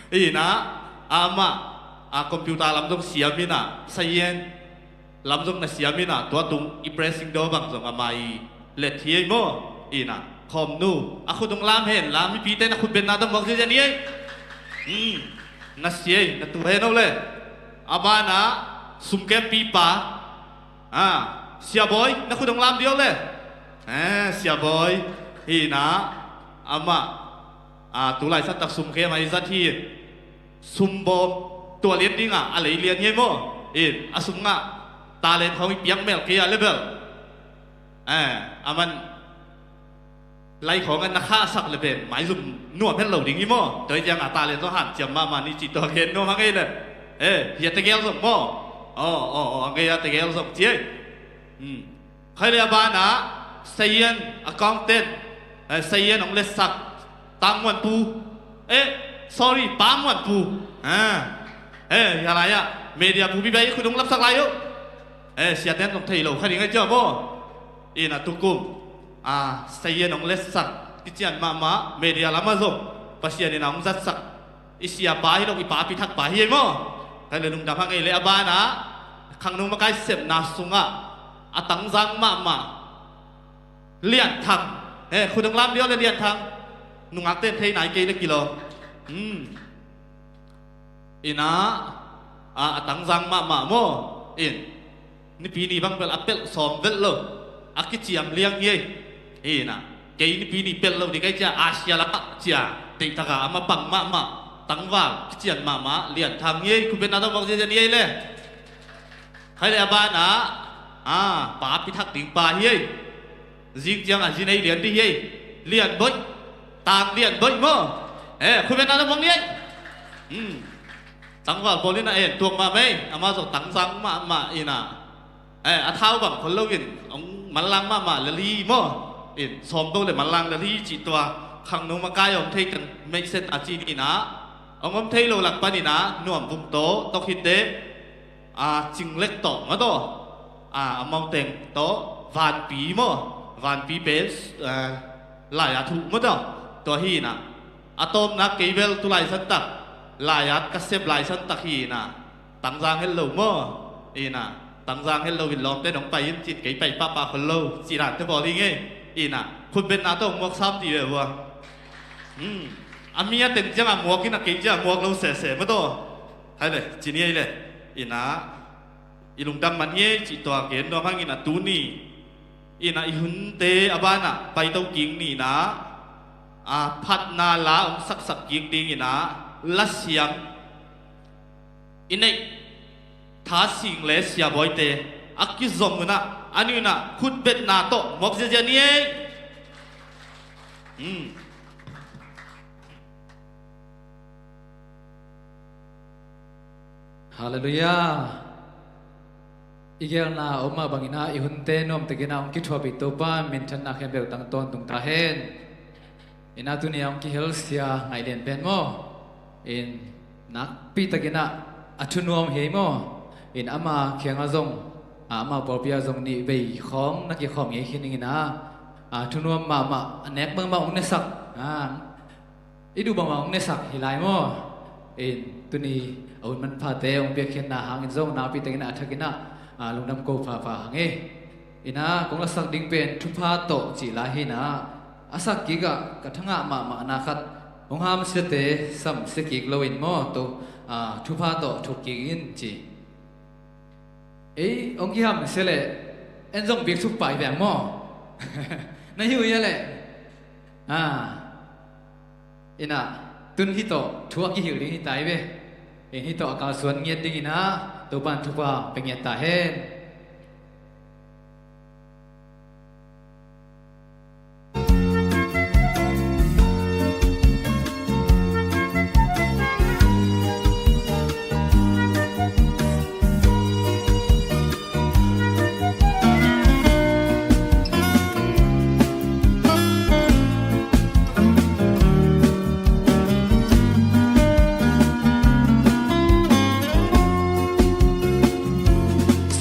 Ina, amah, a, computer lam zong siam ina, sayen lam zong na siam ina, tua tung i pressing dawh bang zong a mai let hi ei maw. Ina, Khawmnu, a khut ong lam hen la, mipite na khut benna tawh mawk ziazia ni ei. Hmm, na sia ei, na tu hen o le. A banah, sumkempi pa. Ah, Sia Bawi, na khut ong lam diau le. Eh, Sia Bawi, hi na, amah, ah, tu laisan tak sumkem a i zat hi. Sumbawm, tua lian ding a, a lei lian hi ei maw. In, a sum ngah, talent khawng i piak mel kei a le bel. Eh, a man, lai khawng a na khahsak le pen, maizum nuam het lo ding hi maw. Tua hi ciang a talent zong hanciam mahmah ni ci tua gen nuam hang ei le. Eh, hi a tegel zong maw. Aw, aw, aw, a ngei a tegel zong ci ei. Hmm. Khai le a banah, sayen, accountant, eh, sayen ong letsak, Tang Muan Pu, eh, sorry, Pa Muan Pu. Ah. Eh, hi a lai ah, media pu pi bai khut ong lapsak lai uh. Eh, siaten zong thei lo, kha ding ai cia maw. Ina tukum, ah, sayen ong letsak, kician mahmah, media lamah zong, Pasian ina ong zatsak. I sia pa hi lo, i pa pi thak pa hi ei maw. Khai le lungdam hang ei le a banah, khangno makai sepna sungah, a tangzang mahmah. Lian Thang. Eh, khut ong lam diau le Lian Thang. Nungak ten thei nai kei le kilawm. Hmm. Ina, a, a tangzang mahmah maw. In. Nipi ni bang bel a pelh sawm velh lo. A kiciam liang hi ei. Ina, kei nipi ni pelh lo ding kai cia, Asia lamah cia, deih taka a mapang mahmah, tangval kician mahmah, Lian Thang hi ei, khut benna tawh mawk ziazia ni ei le. Khai le a banah, a, pa pi thak ding pa hi ei. Zing ciang a zi nei lian ding hi ei. Lian Bawi, Tang Lian Bawi maw. Eh, khut benna tawh mawk ni ei. Hmm. Tangval pawl in a en tuak mahmah ei, amah zong tangzang mahmah ina. Eh, a thau bang khol lo in, ong manlang mahmah lel hi maw. In, sawm to le manlang lel hi cih tua, khangno makai om thei teng meihset a ci ni ina. Ong om thei lo lak pan ina, Nuam Vung tawh, tok hi teh, a, Cing Lek tawh, mataw. A, amau teng tawh, Vanpi maw. Vanpi pen, a, lai a thuh mataw. Tua hi ina. A tawpna kei bel tu laisan tak, lai-at ka sep laisan tak hi ina, tangzang het lo maw? Ina, tangzang het lo in lawmte nong pai in cin kei pai pahpah khol lo, ci dante bawl hi ngei. Ina, khut betna tawh muak sam ti ve vua. Hmm. A mi a teng ciang a muak ina kei ciang a muak lo sese mataw. Hai le, ci ni ei le. Ina, i lungdam man ngei cih tua gen nuam hang ina tuni. Ina i hunte a banah paito kik nina, a phatna la ong saksak kik ding ina, lasiam i neih Tha Sing le Sia Bawite a kizom una, a nina khutbetna tawh mawk ziazia ni ei. Hmm. Halleluiah. I geelna a om mah bangin ah i hunte nuamtakin ah hong kithuapih Topa minthanna khempeuh tang tawntung ta hen. Inah tuni a hong kihelsia ngaih lian pen maw, in nakpitakin ah a thunuam hi ei maw. In ama kiangah zong, a, ama pawlpi ah zong nih vei khawng na kikhawm ngei khin ing inah, a, thunuam mahmah, a nek bangmah hong nesak, a, i duh bangmah hong nesak hi lai maw. In tuni a hun manphate hong piakkhiatna hangin zong nakpitakin ah a thakin ah, a, lungdam ko phapha hang hi. Inah kong lasak ding pen Thupha Tawh cih lai hi inah, a sak kik ah ka thangah mahmahna khat, hong hamsiate samsia kik loin maw, to, a, Thupha Tawh thuk kik in ci. Ei hong kihamsia leh en zong bik thuk pah hi veng maw. Na hi uh hia leh? A, inah tun hih tawh thu a kihilh ding hi ta hi ve. In hih tawh a kalsuan ngiat ding inah Topa'n thupha pia ngiat ta hen.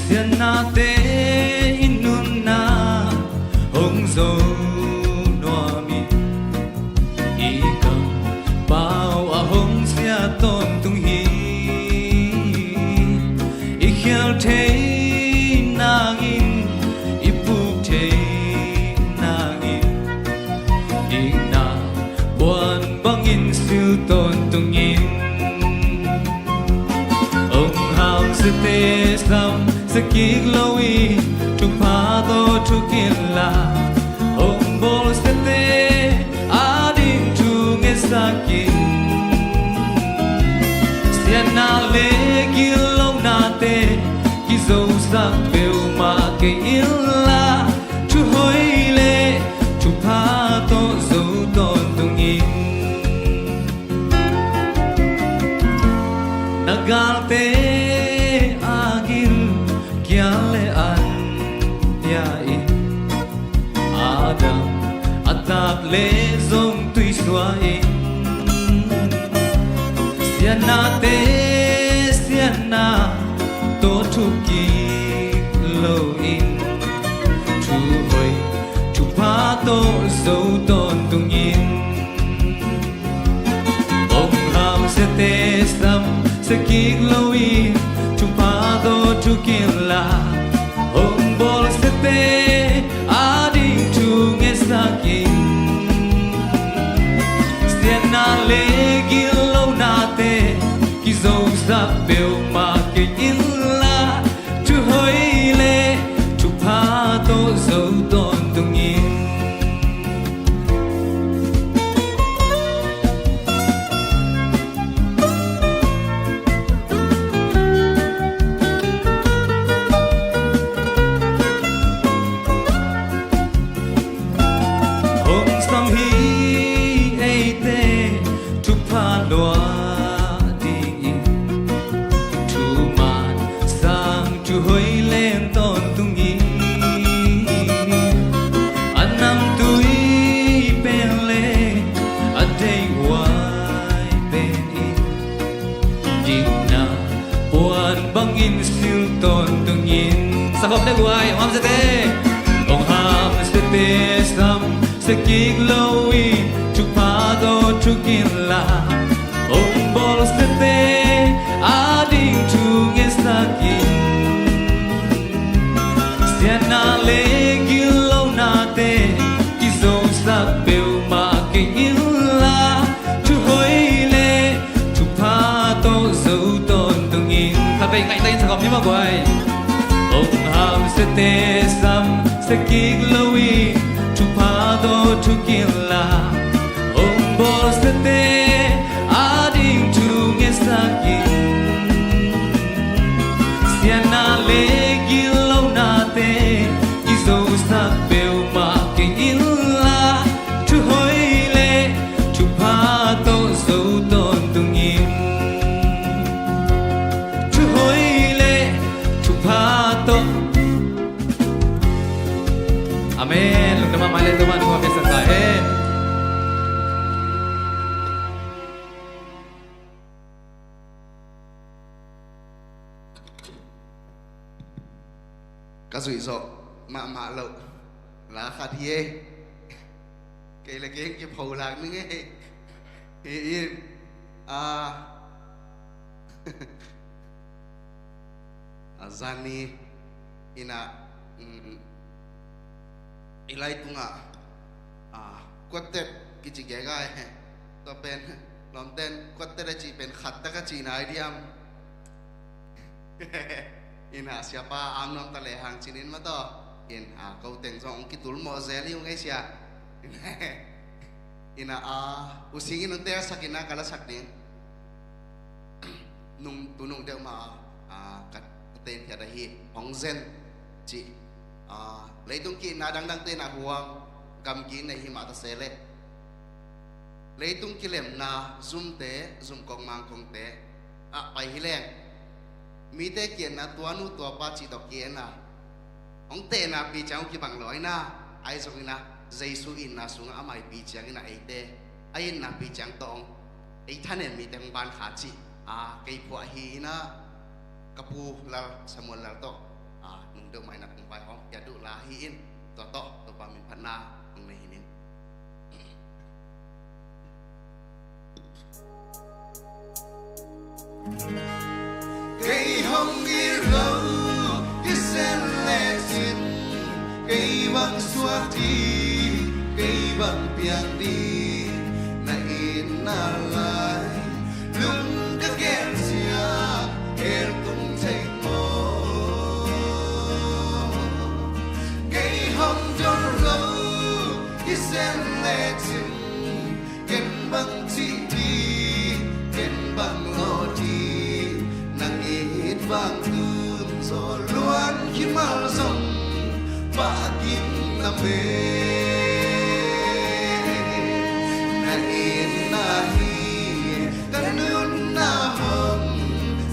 Siatnate i nunna hong zo nuam in, i kampau a hong siat tawntung hi. I khial thei nangin, i puk thei nangin, dikna puan bangin sil tawntungin. Hong hamsiate samsia kik lo in, thupha tawh thuk inla, hong bawlsiate ading thu ngetsak in. Siatna le gitlohnate kizosak peuhmah kei inla, thuhoih le thupha tawh zo tawntungin. Na galte a gilkial le an pia in, a dam a tak le zong tuisuah in. Siatnate siatna tawh thuk kik loin, thuhoih thupha tawh zo tawntungin. Hong hamsiate samsia kik loin, thupha tawh thuk inla, hong bawlsiate ading thu ngetsak in. Siatna le gitlohnate kizosak peuhmah kei inla, thuhoih le thupha tawh zo tawntungin. Hong sam hi eite thupha lua dingin, thuman sang thuhoih len tawntungin. A namtui pen le a deihhuai pen in, dikna puan bangin sil tawntungin. Sa khawm le guai, hong hamsiate, hong hamsiate samsia kik loin, thupha tawh thuk inla, hong bawlsiate ading thu ngetsak in. Siatna le gitlohnate kizosak peuhmah kei inla, thuhoih le thupha tawh zo tawntungin. Khatvei ngaihtakin sa khawm ni maw guai. Hong hamsiate samsia kik loin, thupha tawh thuk inla, hong bawlsiate ading thu ngetsak in. Siatna le gitlohnate kizosak peuhmah kei inla, thuhoih le thupha tawh zo tawntungin. Thuhoih le thupha tawh Amen. Lungdam mahmah le, tua man tua mesa ta hen. Ka zuih zawh mahmah loh la khat hi e. Kei le kei kipho lak ning e. Hi in. A, a zani ina, mm, i lai tunga, a, quartet kici gega e. Tua pen lawmten quartet a ci pen khat tak a ci nai diam. Ina siapa am nuam ta le hang cinin mataw. In a ko teng zong hong kitul mawh zel hi ung ei sia. Ina a using in hong telsak ina ka lasak ding. Nung tu nung deuh ma a ka ten khiat ahi hong zen ci. A leitung ki na dangdang te na huang gamgi nei hi mah ta se leh leitung kilemna zumte, zumkong mangkongte ah pai hi leng mite kiatna tuanu tuapa cih tawh kiatna hong tehna pi ciang uh kibang law ina, ahi zong ina Jesu itna sungah amah i pi ciang ina eite a itna pi ciang tawh hong ei thanem mite hong ban kha cih a kei phuah hi ina ka pu Lal Samuel Lal tawh a nung deuh mah ina kong vai hawm pia duh la hi in tua tawh Topa min phatna hong nei hi ning. Kei hong it lo, i sen le cin, kei bang suak ding, kei bang piang ding, na itna lai lung ka gel ciang gel tung thei maw? Kei hong dol lo, i sen le cin, ken bang cih ding, ken bang lawh ding, nang it vang tun zaw luan hi mal zong pah kim na me. Na itna hi ka nunna hong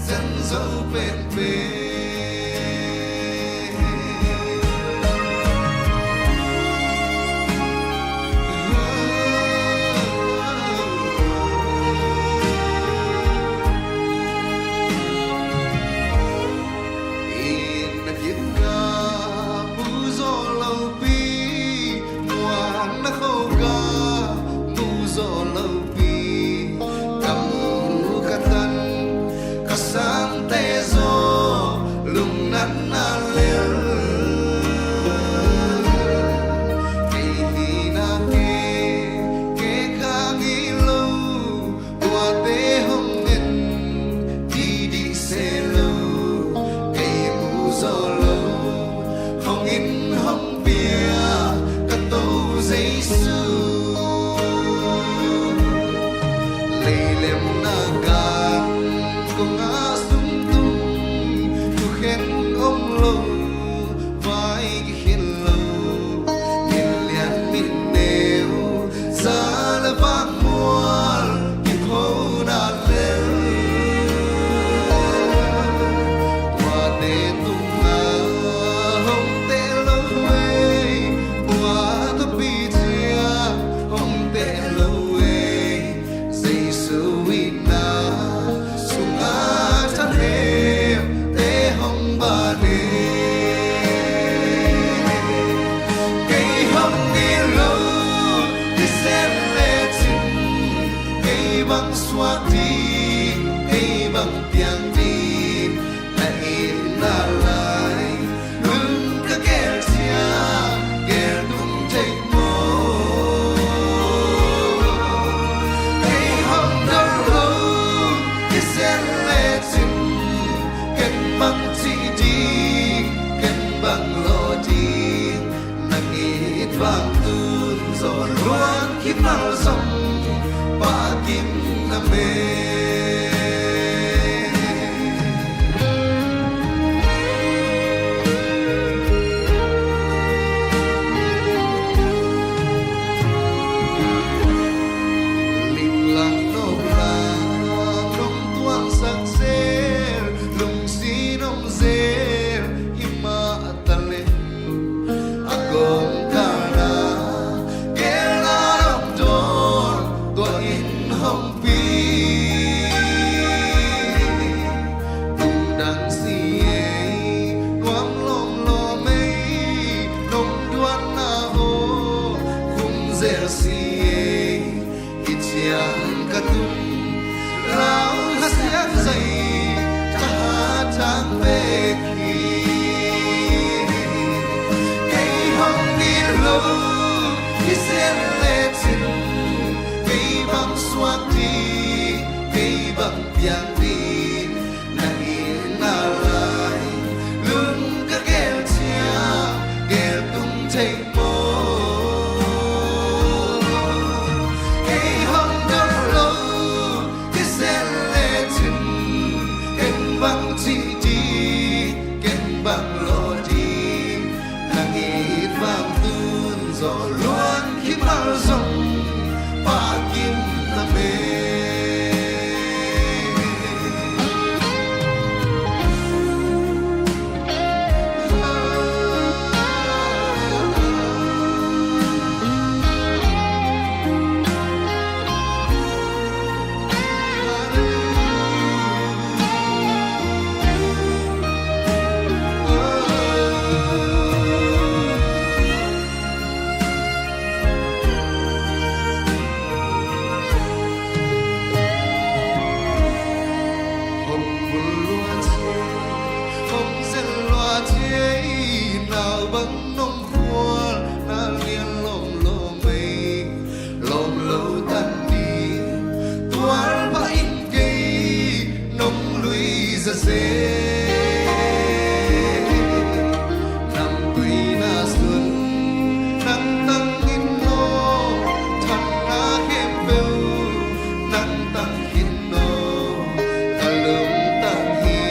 zan zo penpen. Inn a kim ka mu zaw lopi, muan na kho ka mu zaw lopi, ka mu ka tan ka sangte zaw lungnatna lel. Kei hi na ke, ke ka ngei lo, tuate hong en didi se lo, kei mu zaw lo, hong in hong pia ka To Jesu. Leilemna kan kong a sung tung, thukhen om lo, vai kikhin lo, min lian min neu, za le vang mual kiphona lel. Tuate tunga hong teh lo ei, tua tuapi ciang hong teh lo ei. Jesu itna sunga thanemte hong ban e. Kei hong it lo, i sen le cin, kei bang suak ding, kei bang piang ding, na itna lai lung ka gel ciang gel tung thei maw? Kei hong dol lo, i sen le cin, ken bang cih ding, ken bang lawh ding, nang it vang tun zaw luan hi mal zong pah kim na me. Linglang noplang nong tuangsak zel, lungsim om zel hi mah talent, a kong ka tang vek hi. Kei hong it lo hi zen lecin, kei bang suak ding, kei bang piang ding, na itna lai lung ka gel ciang, gel tung thei maw? Kei hong dot lo hi zen lecin, ken bang cih ding, ken bang lawh ding, nang it vang tun zaw luang hi mal zong, Pa kim na me. Hong bul lua cia, hong zel lua cia, nau bang nong khual, na lian lawm lawm ei, lawm lo tan ding, tual pha in kei nong lui zazen. Namtui na sun nang tang in maw, thanna khempeuh nang tang khin maw, ka lungtang hi,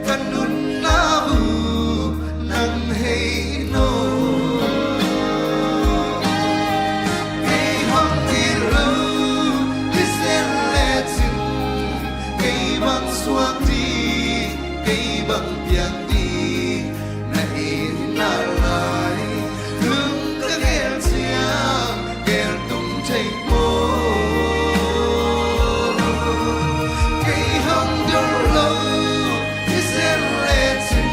ka nunna uh nang hei maw? Kei hong it lo hi zen lecin, kei bang suak ding, kei bang piang ding, na itna lai lung ka gel ciang, gel tung thei maw? Kei hong dot lo hi zen lecin,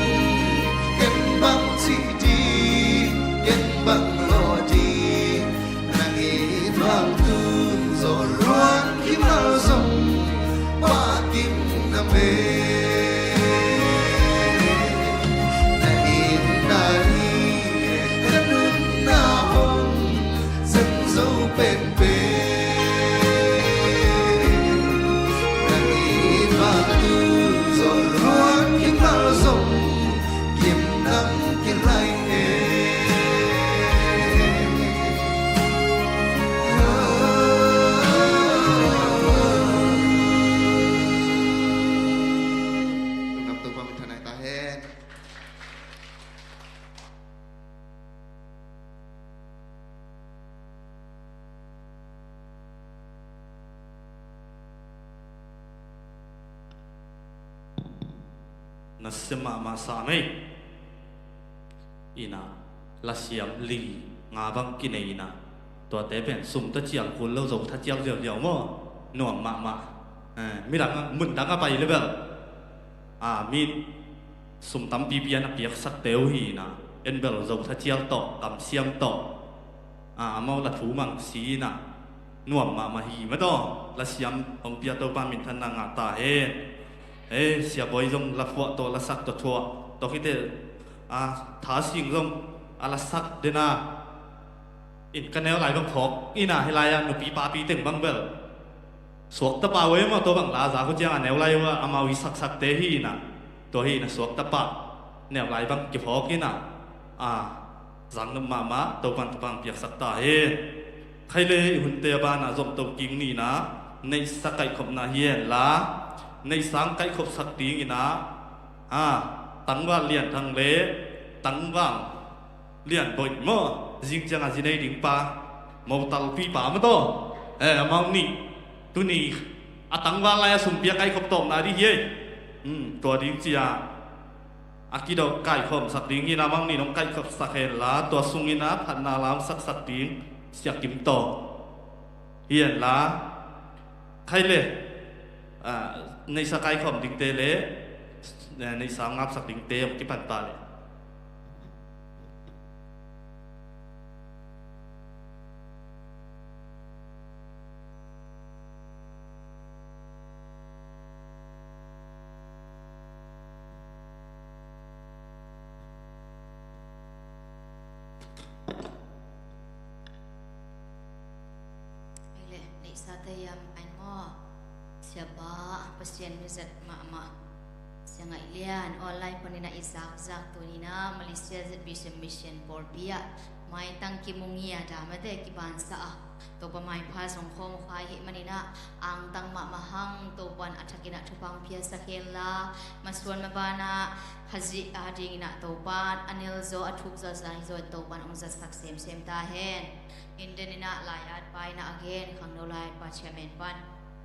ken bang cih ding, ken bang lawh ding, nang it vang tun zaw luang hi mal zong, Pa kim na me. Na itna hi, ka nunna hong zang zo penpen. Nang it vang tun zaw luang hi mal zong, kim nang kilai e. Lungdam, Topa min thanai ta hen. Nasia mahmah sa mei. Ina, lasiam li nga bang kinei ina, tuate pen sum tawh cial kul lo, zo tha cial ziauziau maw? Nuam mahmah. Eh, midang a, mundang a pai le bel, a, mi sum tampipi a na piaksakte uh hi ina, en bel zo tha cial tawh, kamsiam tawh, a, amau la thu mang si ina, nuam mahmah hi mah tawh. Lasiam hong pia Topa minthanna ngah ta hen. Eh, Sia Bawi zong la phuah tawh, la sak tawh thuah tawh khite, a, Tha Sing zong a la sak dena. In ka neu lai bang phawk ina, hih lai-ah nupi papi teng bang bel suak tapa uh e maw, tua bang la za uh ciang a neu lai uh a, amau i saksakte hi ina. Tua hi ina, suak tapa neu lai bang kiphawk ina. A, zang nop mahmah, Topan thupha piaksak ta hen. Khaile i hunte a banah zom to kik ni ina, neihsa kaihkhopna hi henla, neihsa kaihkhopsak ding ina, a, tangval Lian Thang le tangval Lian Bawi maw, zing ciangah zi nei ding pa, motalpi pa maw taw. Eh, amau nih tuni a tangval lai-ah sum pia kaihkhop tawpna ding hi ei. Hmm, tua ding cia a kidawk kaihkhopsak ding hi ina, amau nih nong kaihkhopsak henla, tua sungin a phatna lam saksak ding Sia Kim Tawng hi henla. Khaile, a, neihsa kaikhawm dingte le, eh, neihsa ngapsak dingte hong kipan ta le. Siapa, Pasian mizat mahmah Sia Ngaih Lian online panin ah i zakzak tuni-in ah Malaysia Z B C Mission pawlpi ah maitang kimu ngiat a, mate kibansa a, Topa maipha zong khawm uh kha i hih manin ah angtang mahmah hang, Topa'n a thakin ah thupha hong piaksak henla, masuan maban ah Khazih adingin ah Topa'n a nilzaw, a thukzaw, a zaizaw in Topa'n hong zatsak semsem ta hen. Inn den in ah lai-atpa in ah a gen, khangno lai-atpa chairman pa'n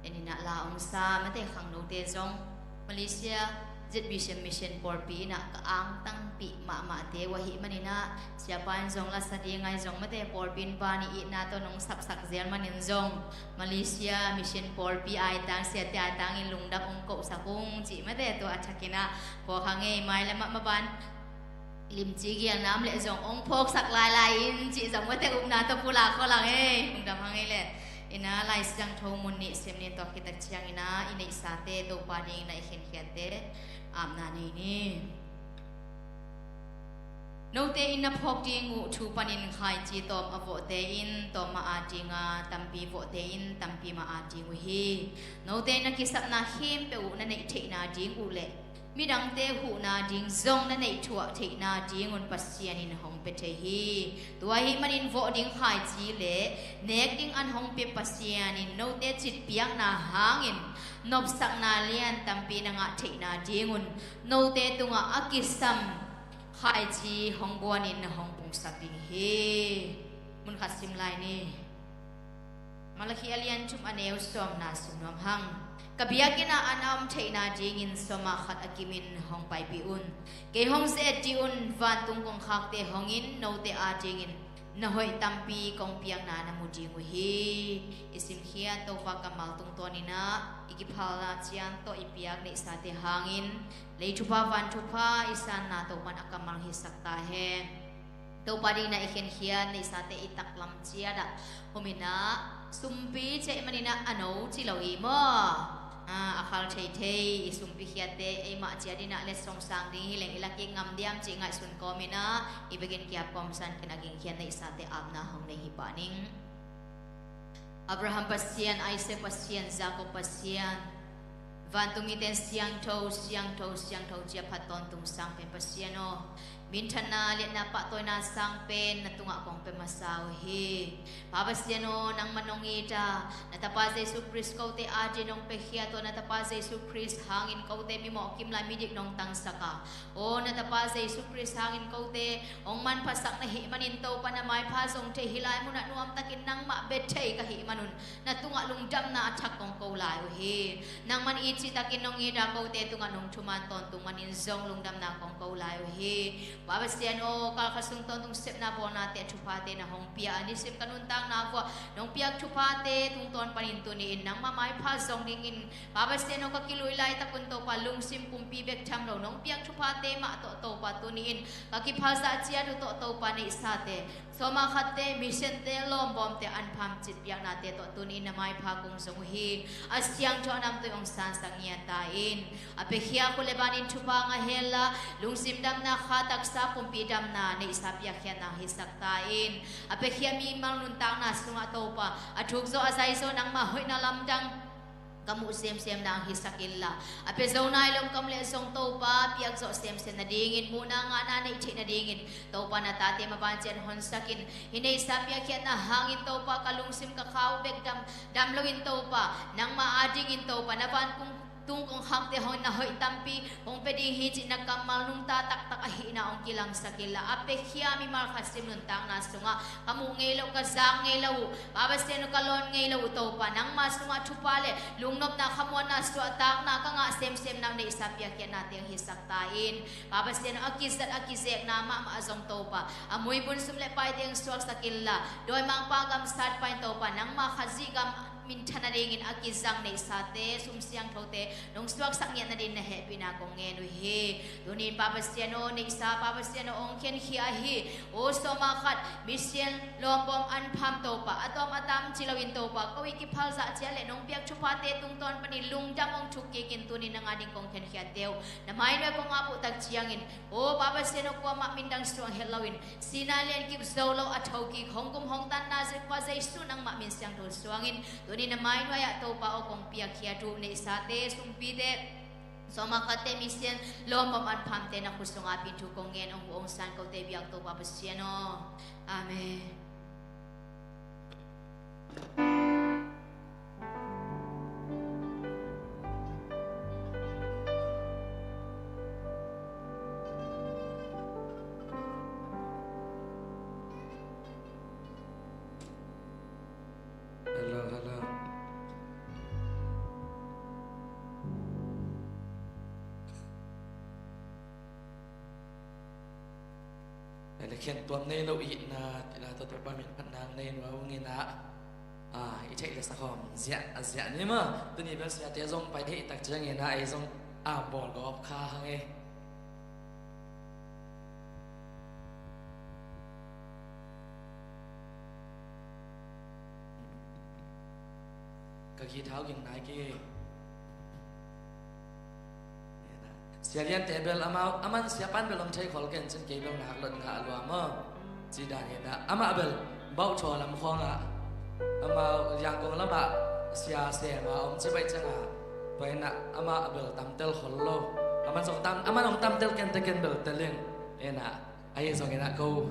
en in ah la hong sa, mate khangnote zong Malaysia Z B C Mission pawlpi in ah ka angtangpih mahmahte uh ahih manin ah, siapa in zong la sa ding ahi zong, mate pawlpi in ban i itna tawh nong sapsak zel manin zong Malaysia Mission pawlpi aitang, siate aitangin lungdam hong kohsak ung cih, mate tua a thakin ah phawk hang ei. Mailam ah maban limci gialna om leh zong hong phawksak lailai in cih zong, mate upna tawh pulak khol hang ei. Lungdam hang ei leh. In ah Lai Siangtho mun nih sim ni. Tua khit tak ciangin ah i neihsate, Topa dingin ah i khenkhiatte apna nei ni. Note in na phawk ding uh thu panin khaici tawm a vawhte in tawm mah at ding a, tampi vawhte in tampi mah at ding uh hi. Note in na kisapna khempeuh uh na neih theihna ding uh leh midangte huhna ding zong na neih thuah theihna dingun Pasian in hong pia thei hi. Tua ahih manin vawh ding khaici leh nek ding an hong pia Pasian in note citpiakna hangin nopsakna lian tampi na ngah theihna dingun note tungah a kisam khaici hong guanin hong pungsak ding hi. Mun khat sim lai ni. Malakhi a lian thum a neu sawmna sim nuam hang. Ka biakinn ah an a om theihna dingin sawma khat a kimin hong paipih un. Kei hong ze-et dih un, vantung kongkhakte hong in, note adingin na hoih tampi kong piakna na mu ding uh hi. I simkhiat Topa kammal tungtawnin ah i kiphal ah ciang tawh i piak neihsate hangin lei thupha van thupha i sanna Topa'n a kammal hisak ta hen. Topa dingin ah i khenkhiat neihsate i taklam ciat ah humin ah sumpi cih manin ah a no ci lo i maw? A, a khal theithei i sumpi khiatte eimah ciat in ah letsong sang ding hi leng i la kik ngam diam cih ngaihsun kawmin ah i biakinn kiap kawmsan khin a gingkhiat neihsate apna hong nei hi pah ning. Abraham Pasian, Isaac Pasian, Jacob Pasian, vantung mite in siangtho, siangtho, siangtho ci a phat tawntung sang pen Pasian aw, minthanna, liatna, pahtawina sang pen na tungah kong pia masa uh hi. Pa Pasian aw, nangman hong it a, na Tapa Jesu Khrist kote adingin hong piakhia, tua na Tapa Jesu Khrist hangin kote mimawh kim lai midik nong tangsak a, aw na Tapa Jesu Khrist hangin kote hong manphasak na hih manin Topa na maipha zong thei, hih lai munah nuamtakin nangmah bia thei ka hih manun na tungah lungdamna a thak kong ko lai uh hi. Nangman it cihtakin nong it a, kote tungah nong thuman tawntung manin zong lungdamna kong ko lai uh hi. Pa Pasian aw, kalkhat sung tawntung sepna bawlnate a thuphate na hong pia a, nisim ka nuntakna vuah nong piak thuphate tungtawn panin tuni-in nangmah maipha zong dingin Pa Pasian aw, ka kilui laitakun Topa lungsim pumpi bek tham lo nong piak thuphate mah tawh Topa tuni-in ka kiphalzah ciat uh tawh Topa neihsate, sawma khatte, missionte, lawmbawmte, anpham citpiaknate tawh tuni-in na maipha kong zong uh hi. A siangtho a namtui hong sansak ngiat ta in. A piakhia khut le banin thupha ngah henla, lungsim damna, kha taksa, pumpi damna neihsa piakkhiatna hisak ta in. A piakhia mimal nuntakna sungah Topa a thukzaw a zaizaw nangmah hoihna lamdang ka muh semsemna hong hisak inla, a pia zo nai lo ka om leh zong Topa piak zawh semsem nadingin, muhna ngahna neih theih nadingin Topa na tate maban ciat honsak in. Hih neihsa piakkhiatna hangin Topa ka lungsim ka kha uh bek dam, dam loin Topa nangmah adingin Topa na vantung tung kongkhakte hong na hoih tampi hong pia ding hi cih na kammal nungta taktak ahihna hong kilangsak inla, a piakhia mimal khat sim nuntakna sungah ka muh ngei lo, ka zak ngei lo uh, Pa Pasian aw, ka lawn ngei lo uh Topa, nangma sungah thupha le lungnopna, khamuanna, suahtakna ka ngah semsemna uh neihsa piakkhiatnate hong hisak ta in. Pa Pasian aw, a kizat a kizekna mahmah zong Topa a muibun sum le paite hong suaksak inla, dawimangpa gam satpa in Topa nangma Khazih gam minthan nadingin a kizang neihsate, sum siangthote nong suaksak ngiat nadingin na hehpihna kong ngen uh hi. Tuni-in Pa Pasian aw, neihsa Pa Pasian aw, hong khenkhia hi. Aw sawma khat mission lawmbawm anpham Topa, a tawm a tam ci loin Topa ko i kiphalzah ciat le nong piak thuphate tungtawn panin lungdam hong thuk kikin tuni-in nang ading kong khenkhiatte uh na mai nuai kong ap uh tak ciangin, aw Pa Pasian aw, kuamah min dang suang het loin, sihna lian kip zo lo a thokik hong gum hong tanna Topa Jesu nangmah min siangtho suangin Tuni na mai nuai-ah Topa aw kong piakkhiat uh neihsate, sumpite, sawma khatte, misian lawm pam an phamte na khut sungah pinthu kong ngen, hong hu hong san kote biak Topa Pasian aw. Amen. Hello, hello. Ele khen tuam nei lo i na, ti la to te pa min phat nang nei nuam ung i na. A, i theih le sa khawm ziah, a ziah ni ma. Tuni bel siate zong pai thei tak ciang i na, ei zong a bawl gawp kha hang e. Ka guitar ging nai kei. Sia Liante bel amau, aman sia pan bel om thei khol ken cin kei bel ngak lot ngah lua maw. Ci dan hi na, amah bel bauh thaw lam khawngah amau Yangon lamah sia sem a om ci baih ciangah, tua hi na amah bel tamtel khol lo. Aman zong tam, aman hong tamtel ken te ken bel tel ing. Hi na, ahi zongin ah ko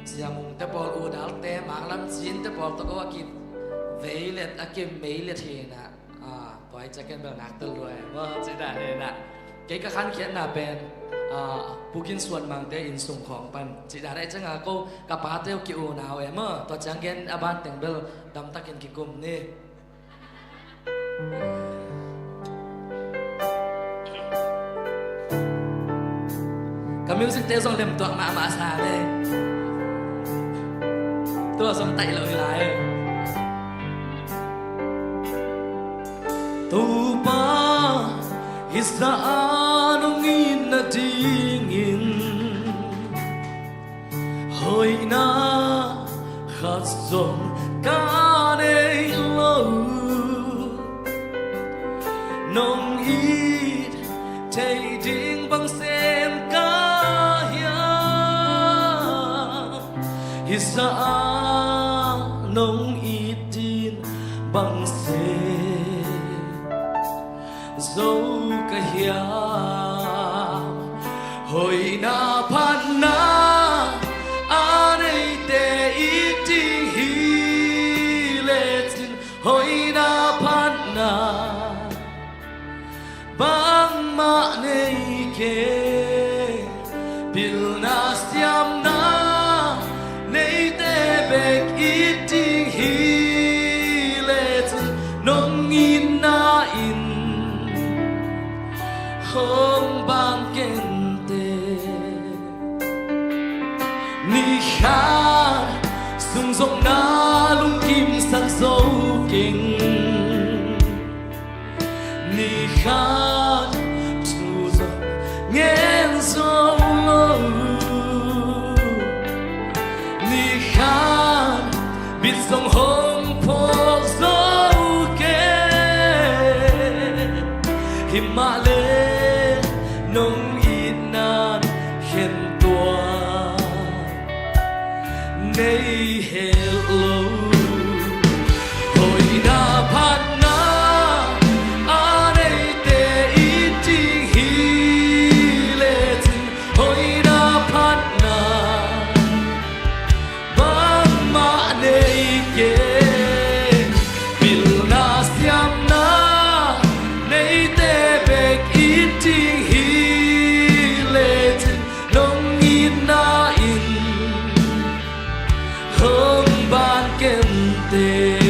Sia Mung te pawl, U Dal te, Mang Lam Cin te pawl tawh ko a kivei let, a kimei let hi na. A, tua hi ciah ken bel ngaktel lua e maw, cih dan hi na. Kei ka khankhiatna pen, a, Pu Gin Suan Mang te inn sung khawng pan cih dan hi ciangah ko ka pate uh ki-unau e maw, tua ciang gen a ban teng bel damtakin kikum ni. Ka music te zong lemtuak mahmah sa ve. Tua zong taih lo hi lai. Topa hih zah a nong it nadingin hoihna khat zong ka nei lo. Nong it thei ding bang sem ka hiam? Hih zah a nong it ding bang sem zo ka hiam? Hoihna phatna a neite it ding hi lecin, hoihna phatna bangmah nei kei. Pilna siamna neite bek it ding hi lecin, nong itna in hong bang kenteh. Ni khat sung zong na lungkimsak zo keng. Ni khat thu zong ngen zo lo. Ni khat bit zong hong phawk zo kei. Hi mah leh nong itna khen tuan nei het lo. Hoihna phatna a neite it ding hi lecin, hoihna phatna bangmah nei kei. Pilna siamna neite bek it ding hi lecin, nong itna in hong ban kenteh.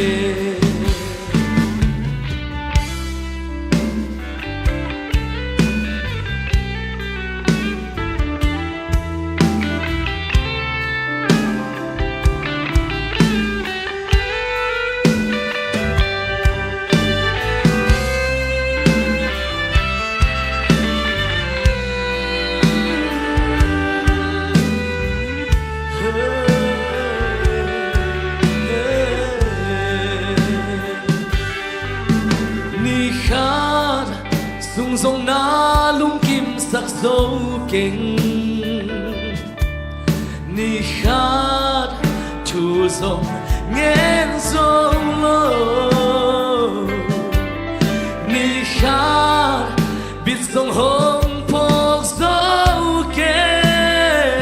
Ni khat sung zong na lungkimsak zo keng. Ni khat thu zong ngen zo lo. Bit zong hong phawk zo kei.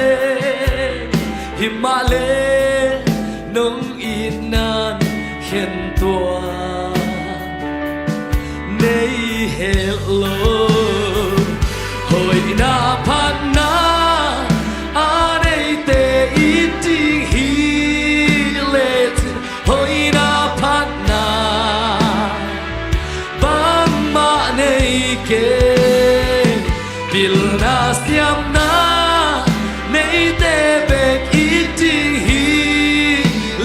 Himahleh nong itna khen tuan nei het lo. Hoihna phatna a neite it ding hi lecin, hoihna phatna bangmah nei kei. Pilna siamna neite bek it ding hi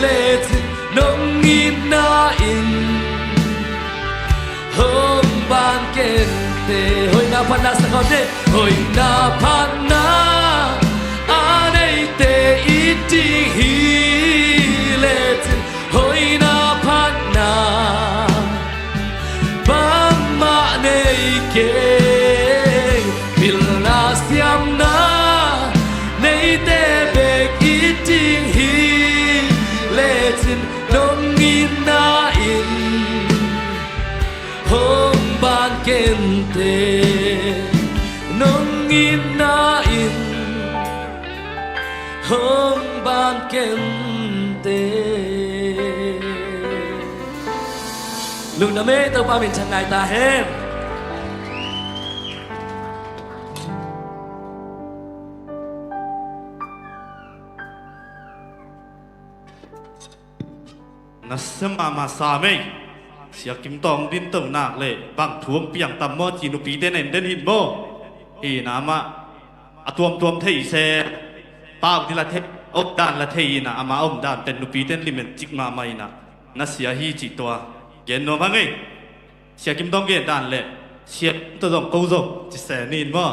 lecin, nong itna in hong ban kente. Hoihna phatna sa khawm ni. Hoihna phatna a neite it ding hi lecin, hoihna phatna bangmah nei kei. Pilna siamna neite bek it ding hi lecin, nong itna in hong ban kente. Nong itna in hong ban kente. Lungdam ei, Topa min thang ngai ta hen. Na sia mahmah sam ei. Sia Kim Tawng dinto nak le bang thu hong piang tam maw, ci nupite na en den hi maw? Hi na mah a tuamtuam thei se. Pa uh di la thei, om dan la thei hi na, ama om dan pen nupite in limen cik mahmah hi na. Na sia hi cih tua gen nuam hang ei. Sia Kim Tawng gen dan le Sia Kim Tawng zong ko zong ci se ni in maw?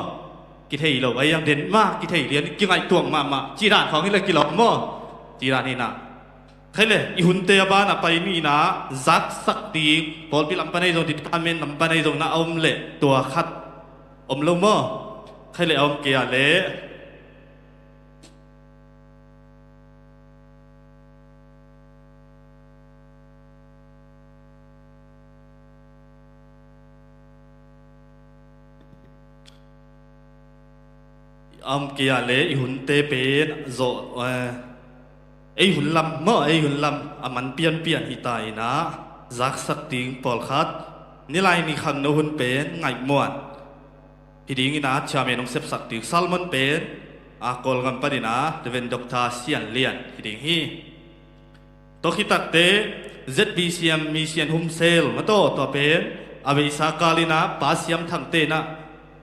Kithei lo a iang den mah, kithei lian kingaihtuah mahmah ci dan khawng hi le kilawm maw? Ci dan hi na. Khai le, i hunte a banah pai ni na, zaksak ding pawlpi lam pan ei zong, department lam pan ei zong na a om le tua khat om lo maw? Khai le a om kei a le. A om kei a le i hunte pen zawh, eh, ei hun lam maw, ei hun lam a man pianpian hi ta in ah, zaksak ding pawlkhat, nilai ni khangno hun pen ngaihmuan hi ding in ah, chairman hong sepsak ding sermon pen a Kawlgam pan in ah Reverend Doctor Sian Lian hi ding hi. Tua khit takte Z B C M Mission Home Cell mataw, tua pen a beisa kal in ah Pa Siam Thangte in ah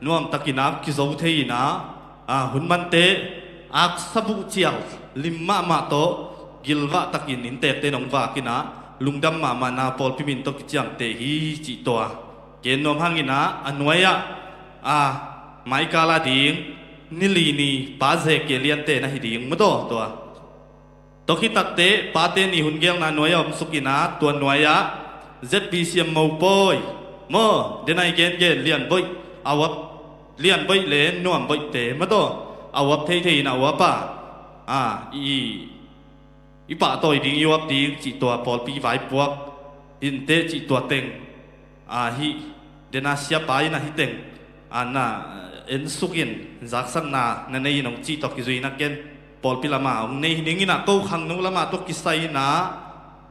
nuamtak in ah kizo thei in ah, a, hun mante aksa buh cial lim mahmah tawh gilvah takin inntekte in hong vak in ah, lungdam mahmah na pawlpi min tawh kiciamteh hi cih tua gen nuam hang in ah, a nuai ah, a, maikal a ding ni li ni Pa Ze Kia Liante na hi ding mataw tua. Tua khit takte pate ni hun gelna nuai a om suk in ah, tua nuai ah Z B C M mopawi maw, denai gengen Lian Boih, a uap, Lian Boih le Nuam Boihte mataw, a uap theithei in a uap a, a, i, i pahtawi ding, i uap ding cih tua pawlpi vaipuak dinte cih tua teng, a, hih dena siapa in ah hih teng, a, na, eh, ensuk in zaksakna na nei in hong cih tawh kizui in ah, ken pawlpi lamah hong nei hi ning in ah, ko khangno lamah tawh kisai in ah,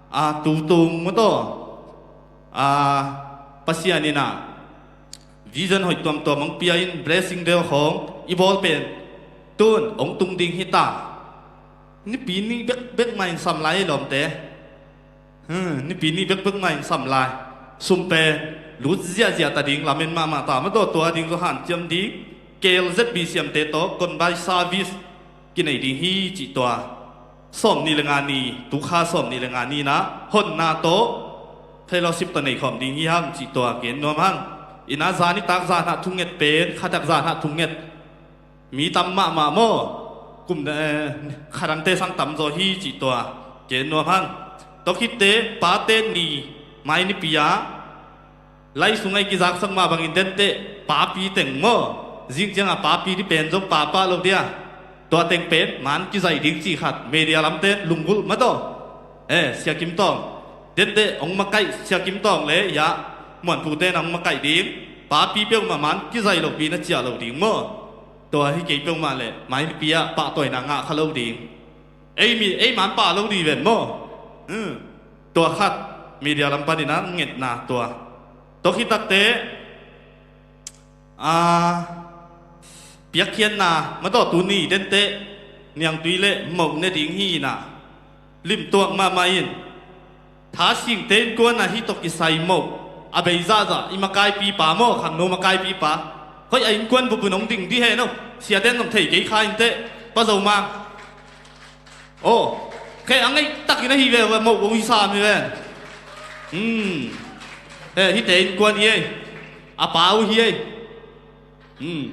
a, tutung mataw, a, Pasian in ah vision hoih tuamtuam hong pia in, blessing deuh khawng i bawl pen tun hong tung ding hi ta. Nipi ni bekbek mah in sam lai ei lawmte. Hmm, nipi ni bekbek mah in sam lai. Sum pen lut ziahziah ta ding, lamen mahmah ta mataw, tua ding zong hanciam ding. K L Z B C M te tawh combined service kinei ding hi cih tua. Sawm nih le nga ni, tukha sawm nih le nga ni in ah honna tawh fellowship tawh nei khawm ding hi hang cih tua gen nuam hang. In ah zan nitak zan ah thunget pen, khatak zan ah thunget mi tam mahmah maw? Kum, eh, khatangte sang tamzaw hi cih tua gen nuam hang. Tua khitte pate ni mai nipi ah lai sungah i kizaksak mah bangin denteh papi teng maw? Zing ciangah papi dih pen zong papa lo dia, tua teng pen man kizaih ding cih khat media lamte lunggulh mataw. Eh, Sia Kim Tawng, denteh hong makaih Sia Kim Tawng le, ya, Muanpute na hong makaih ding. Papi peuhmah man kizai lopi na ciah lo ding maw? Tua hi kei peuhmah leh maipi ah pahtawina ngah kha lo ding. Ei mi, ei man pah lo ding ven maw? Hmm. Tua khat, media lam panin ah ngetna tua. Tua khit takte, a, piakkhiatna, ma tawh tuni dente, niangtui le moh ne ding hi inah, limtuak mahmah in, Thasingte innkuan ah hih tawh kisai moh a bei zahzah i makaipipa maw, khangno makaipipa. Hoih a innkuan bupun hong ding dih hen aw, siaten zong thei kei kha inteh, Pa Zo Mang. Aw, khe a ngeih takin ahi ve, moh kong hi sam hi ven. Hmm. Eh, hihte innkuan hi ei. A pa uh hi ei. Hmm.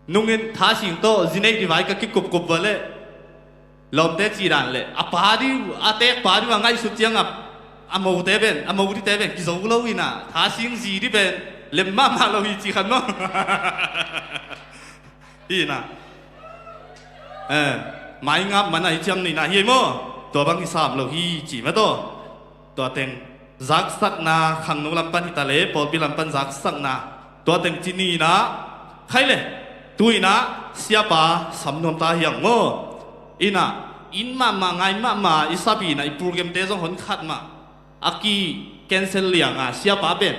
Nungin Thasing tawh zi neih ding vai ka kikupkup va leh, lawmte cih dan leh a pa ding, a teek pa ding a ngaihsut ciangah a mote ven, a mo dite ven kizo lo inah, Thasing zi ding ven lem mahmah lo hi ci khan maw? Hi inah. Eh, maingap man a i ciam nihna hi ei maw? Tua bang hi sam lo hi ci mah tawh. Tua teng zaksakna, khangno lam pan hi ta le, pawlpi lam pan zaksakna, tua teng ci ni inah, khai le, tu inah siapa sam nuam ta hi hang maw? Inah, inn mahmah, ngai mahmah, i sapi inah, i programte zong hon khat mah a ki cancel lianga siapa pen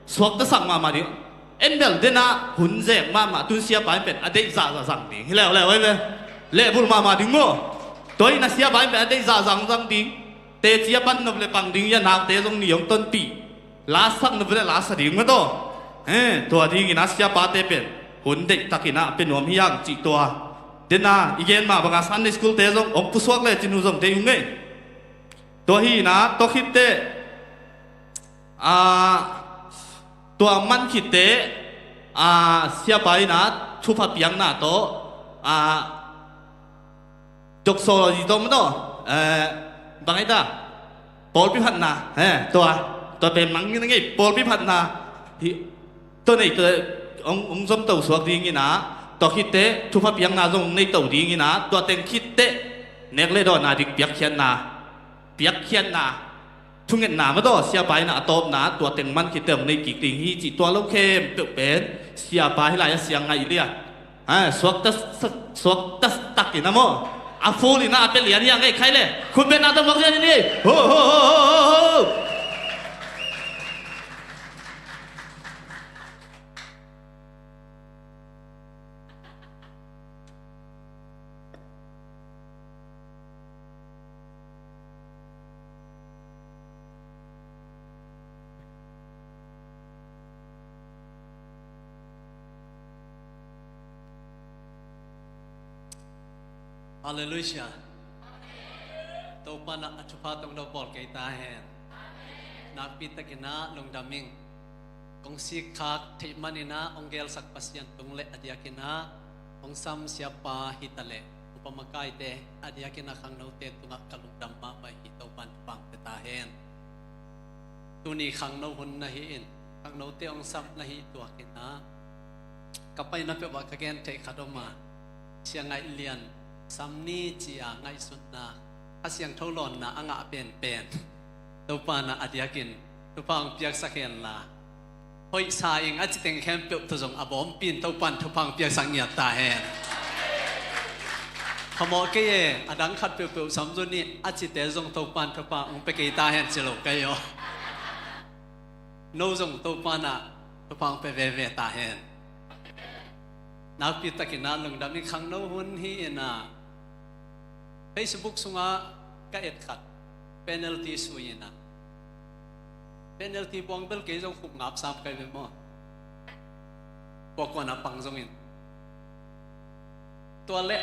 suaktasak mahmah ding. En bel denah hun zek mahmah, tun siapa in pen a deih zahzah zang ding hi leuleu ei ve. Lehbulh mahmah ding maw? Tua inah siapa in pen a deih zahzah zang ding. Teci a pan nop le pang ding, i a naute zong ni hong tonpih. Lasak nop le lasa ding mah tawh. He, tua dingin a siapate pen hun deihtakin a pia nuam hi hang cih tua. Dena i gen mah banga Sunday school-te zong hong pusuak le cin uh zong deih uh ngei. Tua hi inah, tua khitteh, a, tua man khitteh, a, siapa inah thupha piakna tawh, a, doxology tawh maw tawh, eh, bang hi ta, pawlpi phatna, eh, tua, tua pen mang ngei, pawlpi phatna hi, tua nei tua hong, hong zomto suak ding inah, tua khitteh thupha piakna zong hong neito ding inah, tua teng khitteh nek le dawnna ding piakkhiatna, piakkhiatna, thungetna mah tawh, siapa inah a tawpna, tua teng man khitteh hong nei kik ding hi cih tua lo khempeuh pen siapa hi lai a siang ngaih lian. Ha, suakta, suakta takin a maw? A full inah a pia lian hi hang ei khai le. Khut beng a tawh muak lian in ei. Ho, ho, ho. Halleluiah. Topa in a thupha tawh hong bawl kei ta hen. Nakpi takin a lungdam ing. Kong sikkhak theih manin a hong gelsak Pasian tung le a diakin a hong sam siapa hi ta le upa makaite a diakin a khangnote tungah ka lungdam mahmah hi. Topa in thupha hong pia ta hen. Tuni khangno hun na hi in, khangnote hong sam na hi tuakin a, ka paina peuh ah ka gen theih khat om a, Sia Ngaih Lian sam ni ci-a ngaihsutna, Kha Siangtho lawnna a ngah penpen Topa in a diakin thupha hong piaksak hen la, hoih sa ing a ci teng khempeuh tawh zong a bawmpi in Topa in thupha hong piaksak ngiat ta hen. Phamawh kei e, a dang khat peuhpeuh sam zo ni a cite zong Topa in thupha hong pia kei ta hen ci lo kei aw. No zong Topa in a thupha hong pia veve ta hen. Nakpi takin a lungdam ing. Khangno hun hi in a, Facebook sungah ka et khat penalty sui in a, penalty buang bel kei zong khuk ngap sam kai ve maw? Puakkuan a pang zongin. Tua leh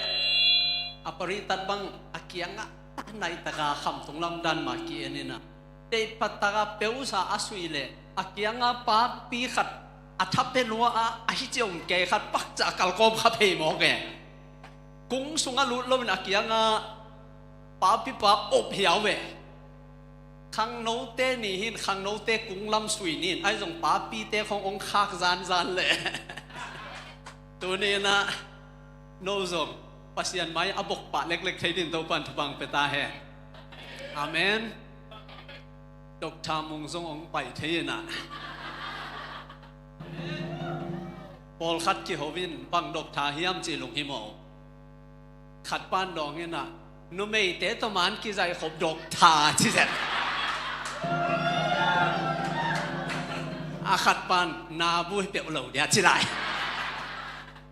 a paritat bang a kiangah naitaka khamtung lamdan ma ki-en in a, teihphattaka peusa a sui leh a kianga papi khat a thape lua a, a hi ciom kei khat pakca kalkawm kha phei mawk e. Kung sungah lut loin a kianga papipa op hiau e. Khangnote ni hin, khangnote kung lam sui ni in, ahi zong papite khong ong khak zanzan leh. Tuni in a no zong Pasian mai a bok pah leklek thei din Topan thupha pia ta hen. Amen. Doctor Mung zong ong pai thei in a. Pawlkhat kiho in bang dok tha hiam ci lunghimawh. Khat pan dawng in ah, numeite tawh man kizaih khop dok tha ci zet. A khat pan, na bui peuh lo dia ci lai.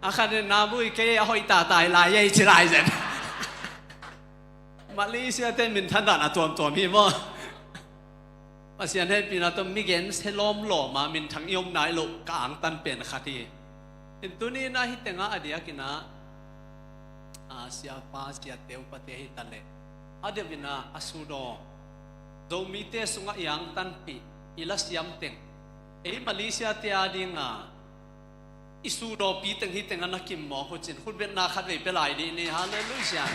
A khat in, na bui kei a hoih tatai lai ei ci lai zet. Malaysia te minthan dan a tuamtuam hi maw. Pasian hehpihna tawh mi gensia lawmlawm a minthang i om nai loh ka angtan pen khat hi. In tuni in ah hih tengah a diakin ah, a, siapa, siate, upate hi ta leh, a deuh in ah a sudaw Zomite sungah i angtanpih, i lasiam teng, ei Malaysia te a ding a i sudawpi teng hih tengah na kim mawk uh cin, khutbetna khat vei pia lai dih ni. Halleluiah.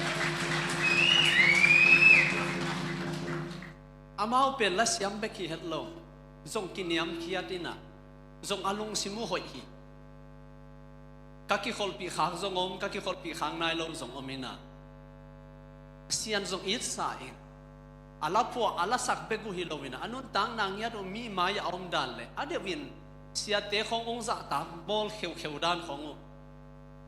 Amau pen lasiam bek hi het lo, zong kiniamkhiat in ah, zong a lungsim uh hoih hi. Ka kikholhpih khak zong om, ka kikholhpih khak nai lo zong om in ah, Pasian zong itsa in, a la phuah, a la sak bek uh hi lo in ah, a nuntakna ngiat uh mi mai-ah a om dan leh, a deuh in siate khawng hong zahtak bawl kheukheu dan khawng uh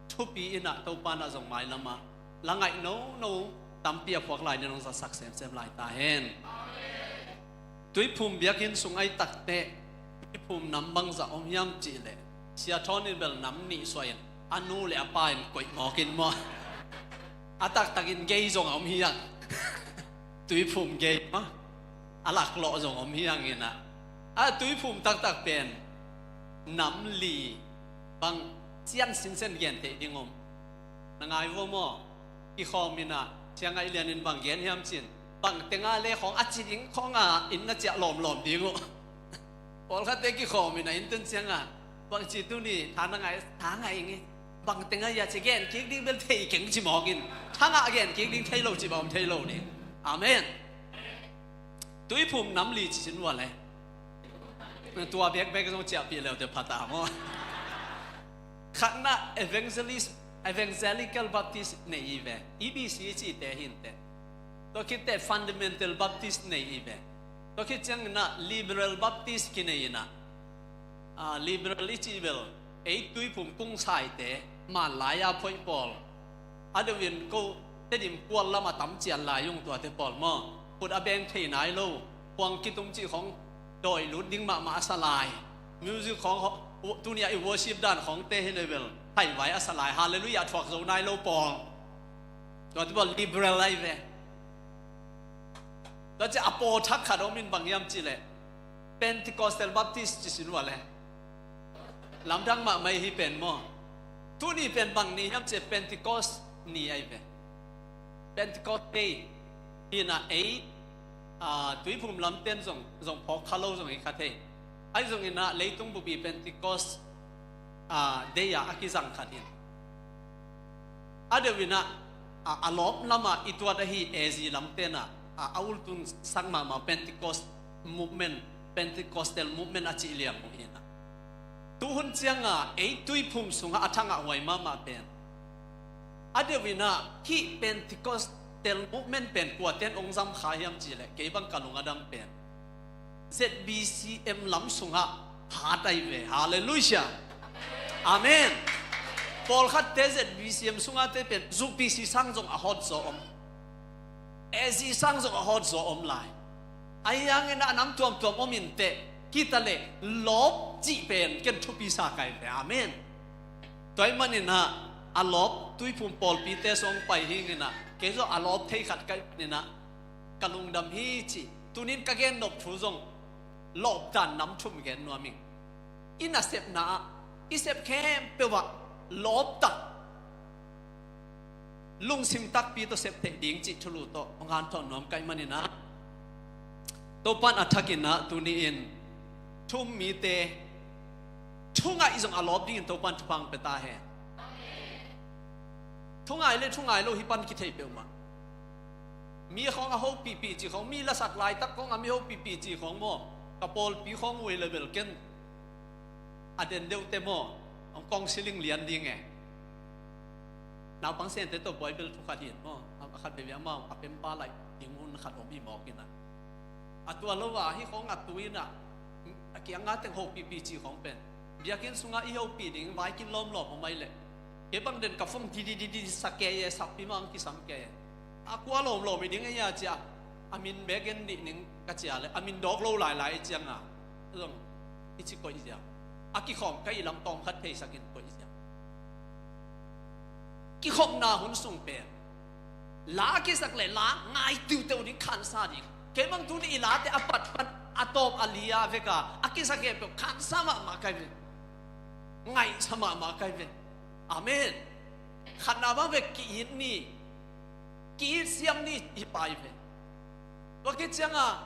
thupi in ah, Topa in ah zong mailam ah la ngaih nono tampi a phuak lai ding hong zasak semsem lai ta hen. Tuiphum biakinn sung ai takteh, tuiphum nam bangzah om hiam cih leh, Sia Thawn in bel nam nih suah in, a nu le a pa in koih mawk in maw. A taktak in gei zong a om hi hang. Tuiphum gei maw, a laklawh zong om hi hang in ah, a tuiphum taktak pen nam li bang cian sinsen gen theih ding om. Na ngai vua maw? Kikhawm in ah, Sia Ngaih Lian in bang gen hiam cin, bang tengah le khawng a ci ding khawng a inn na ciah lawmlawm ding uh. Pawlkhatte kikhawm in ah inn tun ciang a, bang ci tuni tha na ngai, tha ngai ing e, bang tengah ia ci gen kik ding bel thei keng ci mawk in, tha ngah gen kik ding thei lo ci bawm thei lo ding. Amen. Tuiphum nam li ci sin vua le. Tua bekbek zong ciahpih leute pha ta maw. Khatna evangelist, Evangelical Baptist nei i ve. E B C i cihte hi inteh. Tua khitteh Fundamental Baptist nei i ve. Tua khit ciangin ah Liberal Baptist kinei in ah, a, Liberal i cih bel ei tuiphum kungsaite, man lai-a phoih pawl, a deuh in ko Tedim kual lamah tam cian lai ung tuate pawl maw. Khut a beng thei nai lo, khuang kitum cih khawng dawi lut ding mahmah a sa lai. Music khawng, tuni-ah i worship dan khawngte hi le bel thaihvai a sa lai. Halleluiah thuak zo nai lo pawl. Tuate pawl Liberal ahi ve. Tua ciah a pawlthak khat om in, bang hiam cih leh Pentecostal Baptist ci sin vua le. Lamdang mahmah hi pen maw. Tuni pen bang ni hiam cih leh Pentecost ni ahi ve. Pentecost Day hi in ah ei, a, tuiphum lamten zong, zong phawk kha lo zong hi kha thei. Ahi zongin ah leitung bupi Pentecost, a, Day ah a kizang khat hi in. A deuh in ah, a, a lawp lamah i tuat ahi A Z lamten ah, a, a ultun sak mahmah Pentecost movement, Pentecostal movement a cih liang uh hi in ah. Tuhun ciang a ei tuiphum sungah a thangah huai mahmah pen, a deuh in ah hih Pentecostal movement pen kuaten hong zam kha hiam cih leh kei bang ka lung a dam pen Z B C M lam sungah hat ahi ve. Halleluiah. Amen. Pawlkhatte Z B C M sungah te pen zuk P C sang zong a hawt zaw om, A Z sang zong a hawt zaw om lai. Ahi hangin a nam tuamtuam om inteh, hi ta leh lawp cih pen ken thupi sa ka hi ve. Amen. Tua ahih manin ah a lawp tuiphum pawlpite sung pai hi in ah, kei zong a lawp thei khat ka hih manin ah ka lungdam hi cih. Tunin ka gen nop thu zong lawpdan nam thum gen nuam ing. I nasepna ah, i sep khempeuh ah lawpdan, lungsim takpi tawh sep theih ding cih thulu tawh hong hanthawn nuam ka hih manin ah, Topa'n a thakin ah tuni-in thu um mite thu ngaih zong a lawp dingin Topa'n thupha hong pia ta hen. Thu ngai le thu ngai lo hi pan kithei peuhmah. Mi khawng a hopihpih cih khawng, mi lasak laitak khawng a mi hopihpih cih khawng maw, ka pawlpi khawng uh hi le bel ken a den deuhte maw, hong counselling lian ding e. Naupang sente tawh buai bel thu khat hi in maw, a khat veve amau a pempa laih ding hun khat om hi mawk in ah. A tua lo a hih khawng a tu in ah, a kiang a teng hopihpih cih khawng pen Biakinn sungah i hopih ding vai kilawmlawm om ai leh, kei bang den ka phone di di di di sa kei e, sakpi mah hong kisam kei e. A kua lawmlawm i ding ei a cia, a min bek en nih ning ka cia leh a min dawk lo lailai i cianga zong i ci koih zia. A kikhawm ka i lam tawm khat theisakin koih zia. Kikhopna hun sung pen la a kisak le la ngai tiuteu ding khansa ding. Kei bang tuni i late a pat pan a tawp a lia veka a kisak he peuh khansa mahmah kai ve. Ngaihsa mahmah kai ve. Amen. Khatna bang ve ki-it ni, ki-it siam ni hi pai ve. Tua khit cianga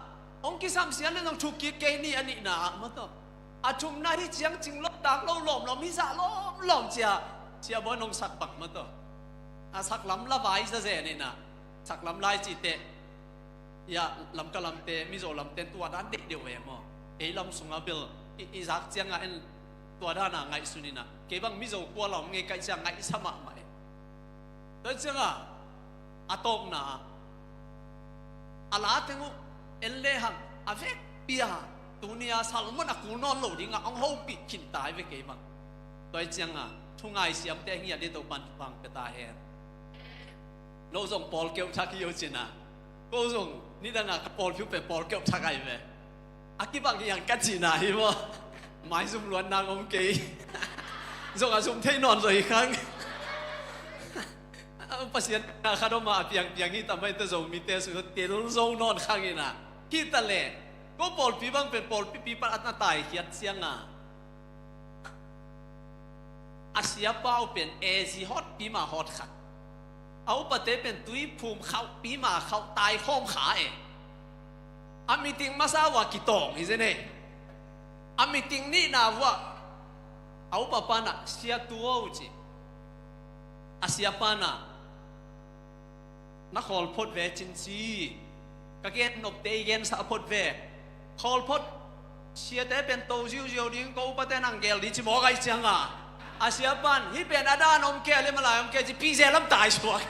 hong kisam sian le nong thuk kik kei ni a nihna ah mataw. A thumna hi ciang cing lo tak lo lawmlawm hi zah lawmlawm cia, cia bawi nong sak bang mataw. A saklam la vai zazen inah saklam lai cite. Ia lamka lamte Mizo lamte tua dan deih deuh e maw? Ei lam sunga bil i, i zak cianga en tua dana ngaihsun inah kei bang Mizo kua lam ngei kaih ciang ngaihsa mahmah e. Tua cianga a tawpna a la teng uh en lehang a vekpi a tunia salmon a kul nawn lo dinga hong hopih khinta hi ve kei bang. Tua cianga thungai siamte a ngiat dih Topan thupha pia ta hen. No zong pawl keuh thak hi uh cina. Ko zong nidanga ka pawlpi uh pen pawl keuh thak ai ve. A kibang hiang ka cina hi maw? Maizum luan nang om kei. Zong a zum thei nawn zo hi khang. Pasian na khat om a piangpiang hi tamai ta Zomite sung tel zo nawn khang ina. Hi ta le ko pawlpi bang pen pawlpi pi pan a na taikhiat cianga a siapa uh pen ezi hawtpi ma hawt khat. A upate pen tuiphum khauhpi ma khauh taikhawm kha e. A meeting masa uh a kitawng hi zen e. A meeting nihna uh ah a upa pana sia tu aw ci. A siapa na na khawl phot ve cin ci. Ka gen nopte i gensa phot ve. Khawl phot siate pen to ziuziau ding ko upate nang gel ding ci mawk ai cianga a siapan hi pen a dan om kei a le malai om kei ci pize lam tai suak.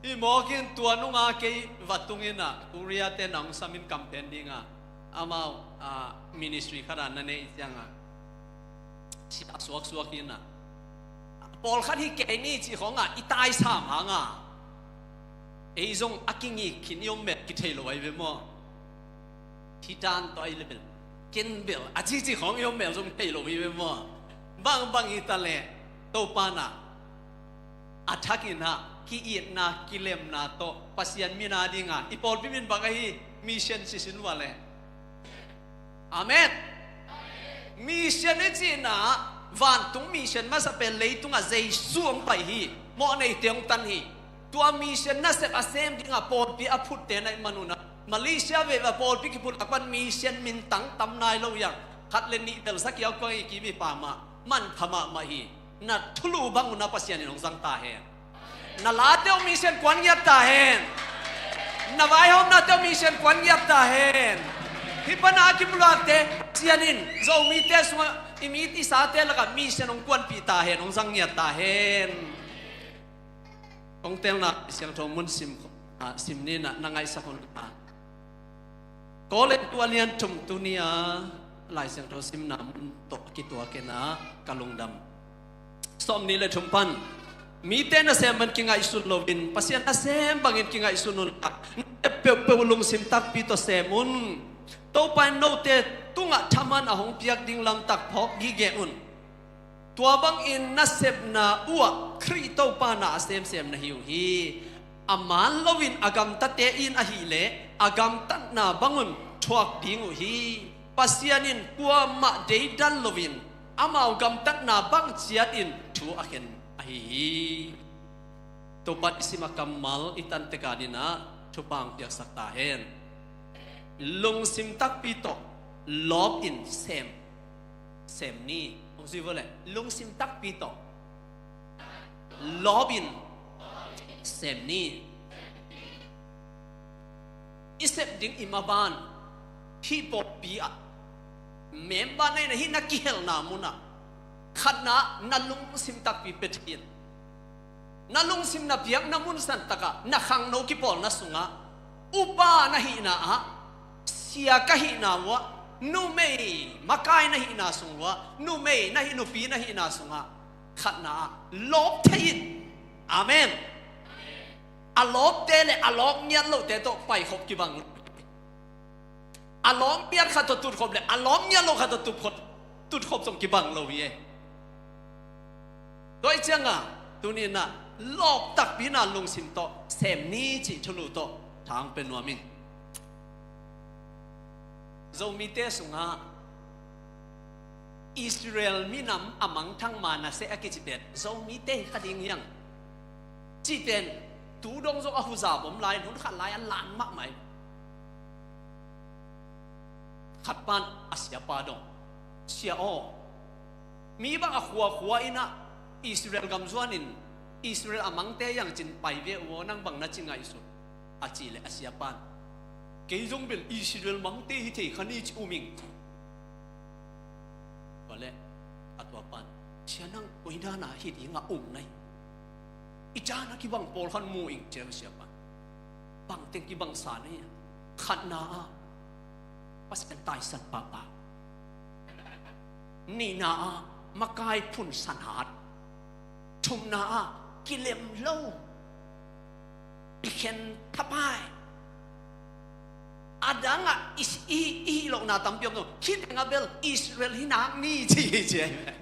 Hi mawkin tua nunga kei va tungina Korea te nang samin kampen dinga amau a ministry khata na nei cianga sia suaksuak ina pawlkhat hi kei ni ci khonga i taisam hanga ei zong a kingik khin i om mel kithei lo ai ve maw? Thitan tawh ai le bel ken bel a cici khong i om mel zong thei lo hi ve maw? Bangbang hi ta le Topa na a thakin ah ki-itna kilemna tawh Pasian mina dinga i pawlpi min bang ahi mission sisin ua le. Amen. Mission i cihna vantung mission masa pen leitungah Jesu hong pai hi. Mawh neite hong tan hi. Tua mission nasep a sem dinga pawlpi a phutte na i manuna Malaysia veva pawlpi kiphut a pan mission mintang tam nai lo hiang khat le nih bel sakiau kong i kimi pamah manpha mahmah hi. Na thulu bang una Pasian in hong zang ta hen. Na late uh mission kuan ngiat ta hen. Na vaihawmnate uh mission kuan ngiat ta hen. Hi pana a kipulakte Pasian in Zomite sungah i mi i sate lakah mission hong kuanpih ta hen hong zang ngiat ta hen. Kong telna siangtho mun sim, ah, sim nina na ngaihsak hun ka Korin tua lian thum tunia Lai Siangtho simna mun tawh kituak ina ka lungdam. Sawm nih le thum pan mite nasem bangin kingaihsun loin Pasian nasem bangin kingaihsun un. Peuhpeuh lungsim takpi tawh sem un. Topa in note tungah thaman a hong piak ding lamtak phawk gige un. Tua bangin nasepna uhah Khrih Topa na a semsem na hi uh hi. A man loin a gamtate in ahileh a gamtatna bangun thuak ding uh hi. Pasian in kuamah deidan loin amau gamtatna bang ciatin thu a khen ahi hi. Topa i sim a kammal i tantek a dinah thupha hong piaksak ta hen. Lungsim takpi tawh lawp in sem. Sem ni. Hong zui vua le lungsim takpi tawh lawp in sem ni. I sep ding i maban hih pawlpi ah member na hih na kihelna munah khatna na lungsim takpi pia thei in. Na lungsim na piak na munsan takah na khangno kipawlna sungah upa na hihna ah sia ka hihna uhah Numei makai na hihna sung uah, numei na hih, nupi na hihna sungah khatna ah lawp thei in. Amen. A lawpte le a lawp ngiat lohte tawh paikhop kibang lo. A lawp ngiat khat tawh tutkhop le a lawp ngiat loh khat tawh tutkhop, tutkhop zong kibang lo hi e. Tua ahih ciangin tuni-in ah lawp takpi-in ah lungsim tawh sem ni cih thulu tawh thang pia nuam ing. Zomite sungah Israel minam a mangthang Manasseh a kici pen Zomite hi kha ding hi hang cih pen tu dong zong a huza bom lai, hun khat lai a lan mahmah hi. Khat pan a siapa dong, "Sia aw, mi bang a khuakhua in ah Israel gam zuanin Israel a mangte hi hang cin pai ve uh aw, nang bang na ci ngaihsun?" a cih leh a siapan, "Kei zong bel Israel mangte hi thei kha ni ci um ing." Tua leh a tuapan, "Sia, nang koi dan a hih ding a um na hi? I caan a kibang pawlkhat mu ing," ci a siapan. "Bangteng kibang sa na hi a?" "Khatna ah Pasian taisan pahpah, nihna ah makai phunsan hat, thumna ah kilem lo, i khen thapai, a dang ah i, i, i hih lohna tampi om lo, hih teng ah bel Israel hi nak ni," ci hi ci a hi ve.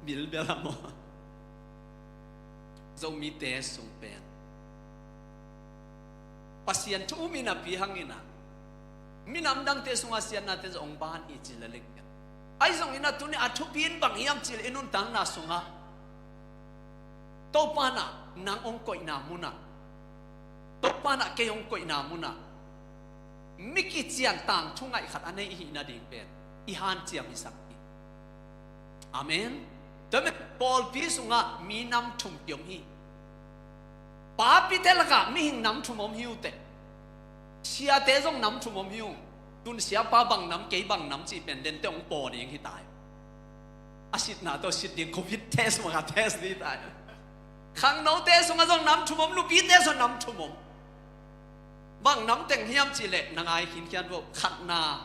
Bilbel a maw? Zomite sung pen Pasian thu um hi napi hangin ah minam dangte sungah siatnate zong hong ban hi ci lel ing. Ahi zongin ah tuni a thupi in bang hiam cih leh i nuntakna sungah Topa in ah nang hong koihna munah, Topa in ah kei hong koihna munah mi kician tangthu ngaih khat a nei i hih nading pen i hanciam hisak hi. Amen. Tua mah pawlpi sungah minam thum kiom hi. Papite lakah mihing nam thum om hi uh teh. Siate zong nam thum om hi uh. Tun siapa bang nam, kei bang nam cih pen dente hong paw ding hi ta hi. A sitna tawh sit ding, covid test mah ka test ding hi ta hi. Khangnote sungah zong nam thum om, nupite sungah nam thum om. Bang nam teng hiam cih leh na ngai khinkhian vo. Khatna,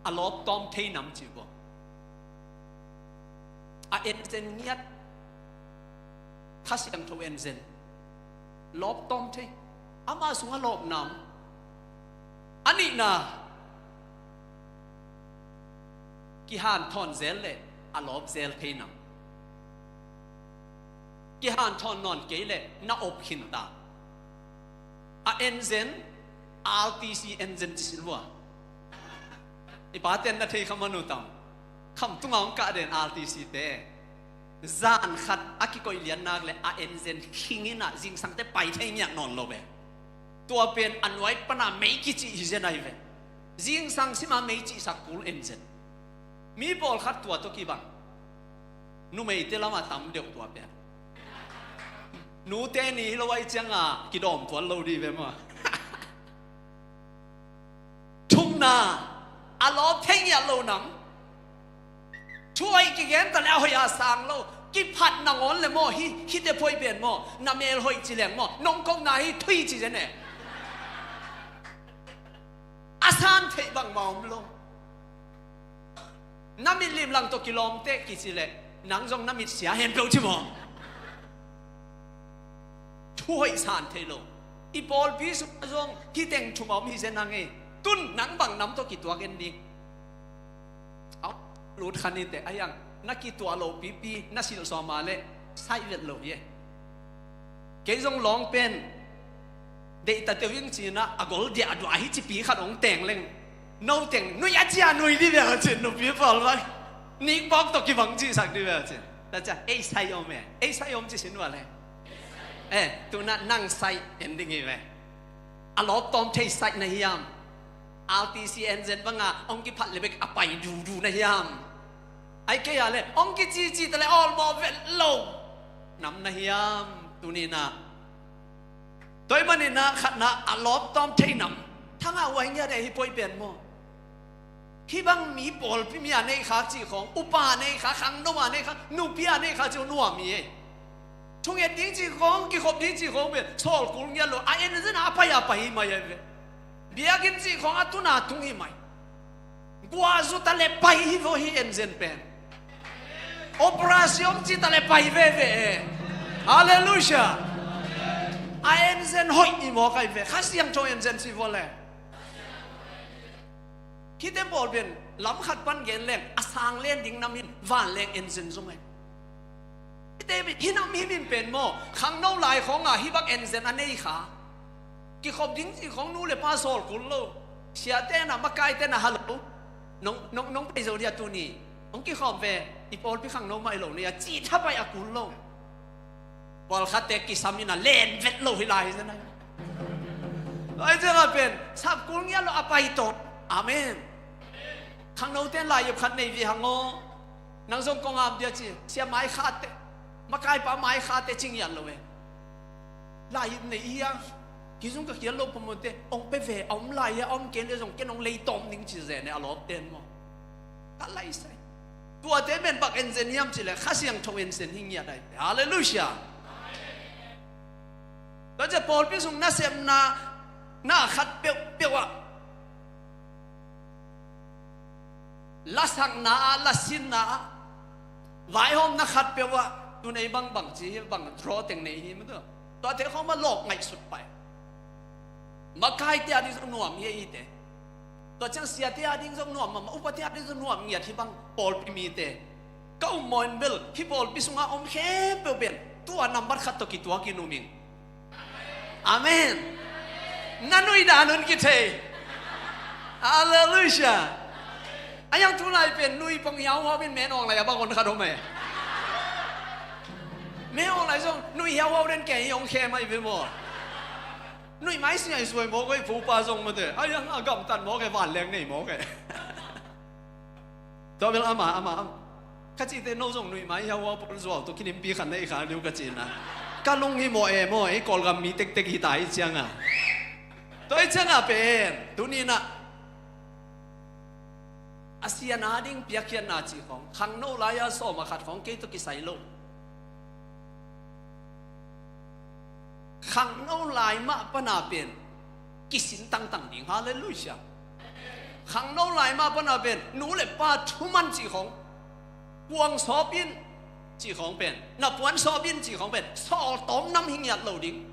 a lawptawm thei nam ci vo. A enzen ngiat, Kha Siangtho enzen, lawptawm thei. Ama sungah lawp nam. A nihna, kihanthawn zel leh a lawp zel thei nam. Kihanthawn nawn kei leh na op khin ta. A enzen, R T C enzen ci sin vua. I paten na thei kha man uh tam? Khamtung a hong kah den R T C te. Zan khat a kikoih lian nak leh a enzen khing in ah zingsangte pai thei ngiat nawn lo ve. Tua pen a nuai pana mei kicih hi zen ahi ve. Zingsang sima mei cihsak kul enzen. Mi pawlkhat tua tawh kibang. Numeite lamah tam deuh tua pen. Nute ni hi lo ahih ciangin kidawm tuan lo dih ve maw. Thumna, a lawp thei ngiat lo nam. Thu hoih kigen ta leh a hoih a sang lo. Kiphat nangawn leh maw, hih, hihte phuai pen maw, na mel hoih ci leng maw, nong kokna hi thui ci zen e. A san theih bangmah om lo. Na mitlim lang tawh kilawm teh kici leh nang zong na mit sia hen peuh ci maw? Thu hoih san thei lo. I pawlpi sungah zong hih teng thum a om hi zen hang e. Tun nang bang nam tawh kituak en ding? Au, lut kha ni teh, a hiang na kituah loh pipi na silh sawm a leh saih vet lo hi e. Kei zong lawng pen deih ta teuh ing ci-in ah a gol diahduah hi cipi khat hong teng leng, no teng nui a cia nui dih ve a cin, nupi pawl bang nikbawk tawh kibang cihsak dih ve a cin. Tua ciang ei sai om e, ei sai om ci sin vua le. Eh, tu-in ah nang sai en ding hi ve. A lawptawm thei sai na hiam? R T C enzen banga hong kiphat le bek a pai dudu na hiam? Ai kei a le hong kicici ta le awlmawh vet lo nam na hiam? Tuni-in ah tua ahih manin ah khatna, a lawptawm thei nam. Thangah huai ngiat e, hih poi pen maw? Hih bang mi pawlpi, mi a neih khak cih khawng, upa a neih khak, khangno a neih khak, nupi a neih khak cih khawng nuam hi e. Thunget ding cih khawng, kikhop ding cih khawng pen sawl kul ngiat lo, a enzen a pai a pai hi mai a ve. Biakinn cih khawng a tuna tung hi mai. Guahzu ta le pai hi vaw hi, engine pen. Operation cih ta le pai veve e. Halleluiah. A engine hoih i mawk ai ve. Kha Siangtho engine cih vaw le. Hihte pawl pen lam khat pan gen leng a sang len ding nam in vanleng engine zong e. Hihte pen hih nam hih min pen maw, khangno lai khawng a hih bang engine a nei kha. Kikhop ding cih khawng nu le pa sawl kul lo. Siate na, makaite na, halo. Nong, nong, nong pai zo dia tuni. Hong kikhawm ve, i pawlpi khangno mah i lo ni a, cih thapai a kul lo. Pawlkhatte kisam in a len vet lo hi lai hi zen a. Ai zen a pen, sap kul ngiat lo a pai tawh. Amen. Khangnote in lai yep khat nei vi hang aw. Nang zong kong ap dia ci, sia mai khate, makaipa mai khate ci ngiat lo e. Lai yep nei hi a, hi zong ka khial lo pamawte, ong pe ve, a om lai a, a om kei le zong ken ong lei tawm ning ci zen e, a lawpte in maw. Ka lai sai. Tuate pen bang engine hiam ci le, Kha Siangtho engine hi ngiat ai. Halleluiah. Tua ciang pawlpi sung nasepna, na khat peuhpeuh ah, lasakna ah, lasinna ah, vaihawmna khat peuh ah, tu nei bangbang ci hi, bang draw teng nei hi mah tu. Tuate khawng mah lawp ngaihsut pai. Makaite a ding zong nuam hi ei te. Tua ciang siate a ding zong nuam mahmah, upate a ding zong nuam ngiat hi bang pawlpi mite. Ka um maw in bel, hih pawlpi sungah om khempeuh pen tua nambat khat tawh kituak in um ing. Amen. Na nuih dan un kithei. Halleluiah. A yang tu lai pen nuih pong hiauhau in men awng lai a bang on khat om e. Men awng lai zong nuih hiauhau den kei hi ong khe mai ve maw. Nuih mai si ai suai mawk ei, pupa zong mate. Ai ang a gamtat mawk ei, vanleng nei mawk ei. Tua bel ama, ama, ama. Ka cihte no zong nuih mai hiauhau pawl zuau tawh kinimpi khat nei kha diu ka cihna. Ka lung hi maw e maw, ei Kawlgam mi tektek hi ta hi cianga. Tua hi cianga pen, tuninah. A sian a ding piakkhiatna cih khawng, khangno lai-a sawm a khat khawng kei tawh kisai lo. Khangno lai mah pana pen kisin tangtang ding. Halleluiah. Khangno lai mah pana pen nu le pa thuman cih khawng, kuang sawp in cih khawng pen, na puan sawp in cih khawng pen sawltawm nam hi ngiat lo ding.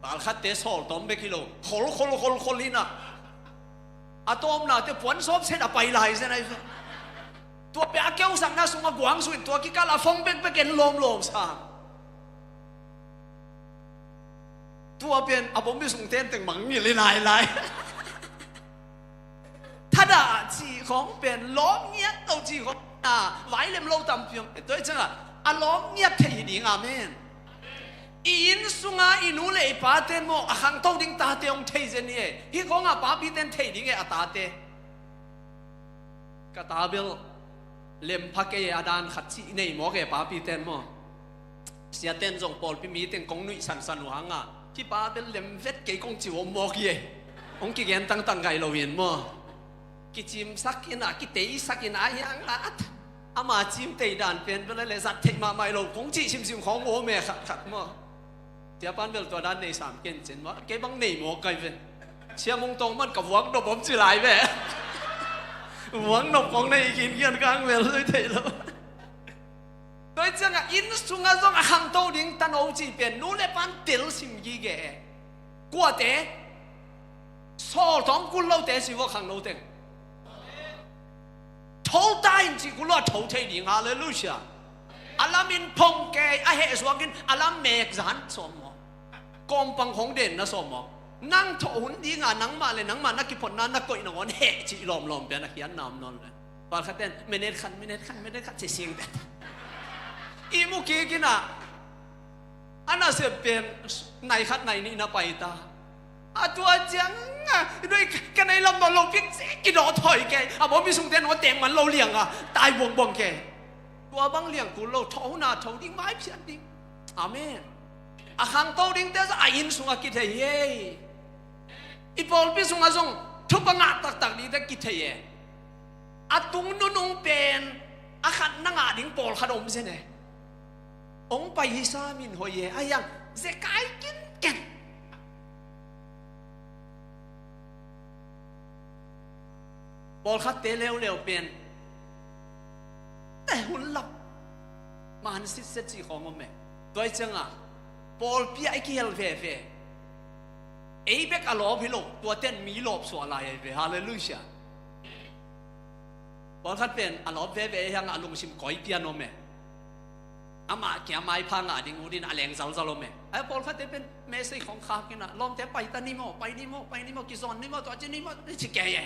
Palkhatte sawltawm bek hi lo, khol khol khol khol hinah. A tawpnate puan sawp set a pai lai zen ai ve. Tua pen a keusakna sungah guangsu in tua kikal a fong bekbek en lawmlawm sa. Tua pen a bombi sung tenteng mangngilh hi lailai. Thadah cih khawng pen lawm ngiat lo cih khawng na, vailem lo tampi om. Tua hi ciangah a lawm ngiat thei hi ding. Amen. I inn sunga i nu le i pate in maw a khangto ding tate hong thei zen hi e. Hih khawngah papite in thei ding e a tate. Ka ta bel lem pha kei e, a dan khat cih nei mawk e papite in maw. Siate in zong pawlpi mi teng kong nuih sansan uh hanga, hih pa bel lem vet kei kong ci uh om mawk hi e. Hong kigen tangtang ngai lo in maw. Kicimsak in a, kiteisak in a, hiang a, ama cimtei dan pen bel le zat theih mahmah hi lo kong cih simsim khawng uh om e khatkhat maw. Tia pan bel tua dan nei sam ken cin maw, kei bang nei mawk kai ve. Sia Mung Tawng man ka vuak nop om ci lai ve. Vuak nop khawng nei khin kian kang bel zui thei lo. Tua hi ciangah inn sungah zong a khangto ding tano cih pen nu le pan tel sim gige e. Kuate sawltawm kul lote si vua khangno teng. Tho ta in cih kul lo a tho thei ding. Halleluiah. A lamin phong kei, a heh suakin a lam mek zan sawm maw. Kawmpang khong den na sawm maw. Nang thawh hun dinga nangmah le nangmah na kiphotna na koih nangawn heh cih lawmlawm pian a khian nam nawn le. Palkhat ten minute khat, minute khat, minute khat ci sing tet. I mu kik inah a nasep pen nai khat nai nih na pai ta. A tua ciang a, i nuih ka nei lam nawn lo pik cik i dawh thawi kei. A bawm i sungte nawn teng man lo liang a, tai buangbuang kei. Tua bang liang kul lo, tho na tho ding, vai phiat ding. Amen. A khangto dingte zong a inn sungah kithei hi ei. I pawlpi sungah zong thupha ngah taktak dingte kithei e. A tung nunung pen a khat na ngah ding pawlkhat om zen e. Ong pai hi sa min hoih e, a hiang zekai kinken. Pawlkhatte leuleu pen, eh, hun lap man sitset cih khawng om e. Tua hi cianga pawlpi ah i kihel veve. Ei bek a lawp hi lo, tuaten mi lawp suah lai ahi ve. Halleluiah. Pawlkhat pen a lawp veve ei hanga a lungsim koi pian om e. Amah kia maipha ngah ding utin a leng zalzal om e. Ai pawlkhatte pen message khawng khak ina, lawmte pai ta ni maw, pai ni maw, pai ni maw, kizawn ni maw, tua ci ni maw, ci kei e.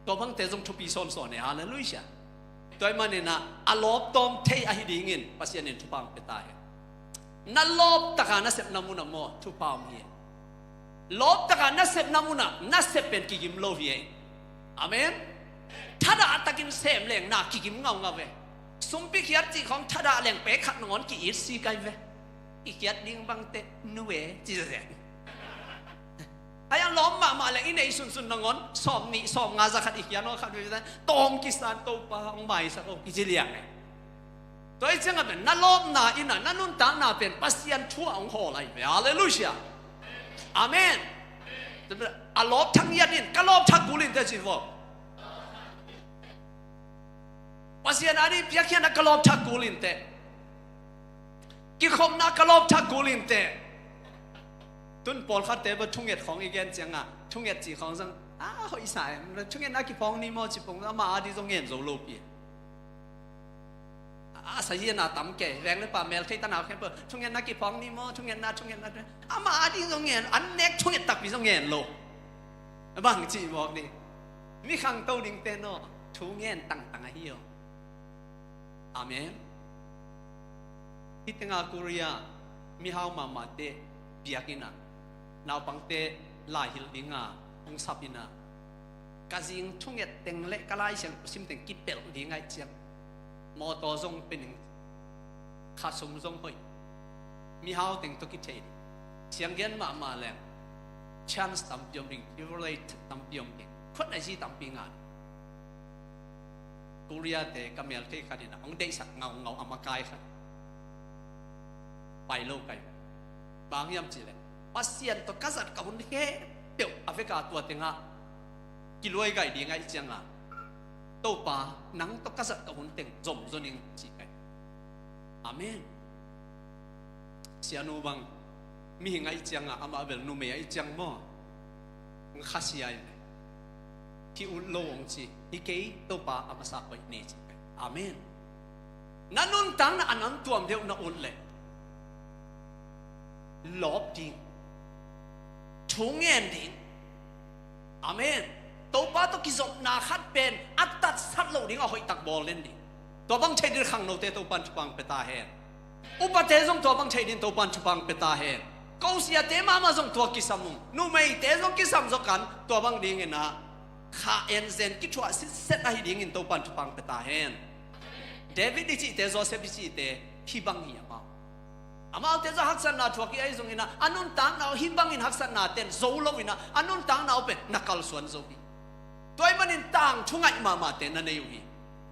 Tua bangte zong thupi sawnsawn e. Halleluiah. Tua hi manina a lawp tawm thei ahi dingin Pasian in thupha hong pia ta hi. Na lawp taka na sepna muna maw thupha om hi. Lawp taka na sepna muna na sep pen kigim lo hi e. Amen. Thadah takin sem leng na kigim ngaungau ve. Sumpi khiat cih khawng thadah leng pek khat nangawn ki-it si kai ve. I khiat ding bangte nu e ci zazek. Ai a lawm mahmah leng i nei sunsun nangawn sawm nih sawm nga za khat i khiat nawn khat ve ve tawm kisan Topa hong maisak o kici liang e. Tua hi cianga pen na lawpna ina na nuntakna pen Pasian thu a hong hawl ahi ve. Halleluiah. Amen. A lawp thak ngiat in ka lawp thak kul in te ci vo. Pasian a dih piakkhiatna ka lawp thak kul in te. Kikhopna ka lawp thak kul in te. Tun pawlkhatte ba thunget khawng i gen cianga thunget cih khawng zong a hoih sa em. Thungetna kiphawng ni maw ci pong ama a dih zong ngen zo lo pi. A sahian a tam kei veng le pa mel thei ta nau khempeuh thungetna kiphawng ni maw thungetna thungetna thungetna. Ama a ding zong ngen an nek thunget takpi zong ngen lo. Bang cih mawk ni mi khangto dingte naw thu ngen tangtang ahi aw. Amen. Hih tenga Korea mihau mahmahte biakinn ah naupangte laihilh dinga hong sap ina ka zing thunget teng le ka Lai Siangtho sim teng kipelh ding ahih ciang mawtaw zong pe ning, khasum zong hoih, mihau teng tawh kithei ding. Sianggen mahmah leng chance tampi om ding, privilege tampi om ding, khuat na zi tampi ngah ding. Korea te ka mel thei khat in a hong deihsak ngaungau a makai khat pai lo kai. Bang hiam cihleh Pasian tawh ka zat ka hun khempeuh a veka tua tengah kiluai gai ding ahih cianga Topa nang tawh ka zat ka hun teng zom zo ning ci kai. Amen. Sianu bang mihing ahih cianga amah bel numei ahih ciang maw? Khasia in hi ut lo hong ci hi kei Topa a masa hoih ni ci kai. Amen. Na nuntakna a namtuam deuh na ut leh lawp ding, thu ngen ding. Amen. Topa tawh kizopna khat pen a tatsat loh ding a hoihtak bawl den ding. Tua bang thei ding khangnote Topan thupang pia ta hen. Upate zong tua bang thei ding Topan thupang pia ta hen. Ko siate mahmah zong tua kisam ung. Numeite zong kisam zaw kan tua bang dingin ah kha enzen kithuah sitset ahi dingin Topan thupang pia ta hen. David i cihte, Joseph i cihte hih bang hi amau. Amaute zong haksatna thuak hi ahi zongin ah a nuntakna uh hih bangin haksatna ten zo loin ah a nuntakna uh pen na kalsuan zo hi. Tua ahih manin tangthu ngaih mahmahte na nei uh hi.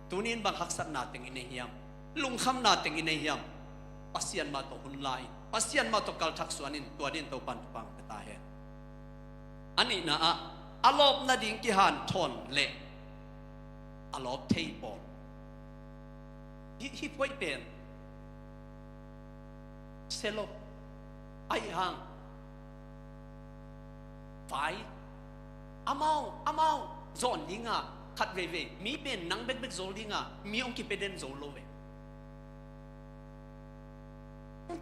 Tunin bang haksatna teng i nei hiam? Lungkhamna teng i nei hiam? Pasian mah tawh hun la in, Pasian mah tawh kalthak suan in, tua din Topan thupang pia ta hen. A nihna ah a lawp nading kihanthawn le a lawp thei pawl. Hih, hih phoih pen sia lo. Ahih hang vai amau, amau zawn dinga khat veivei mi pen nang bekbek zawl dinga mi hong kipia den zo lo ve.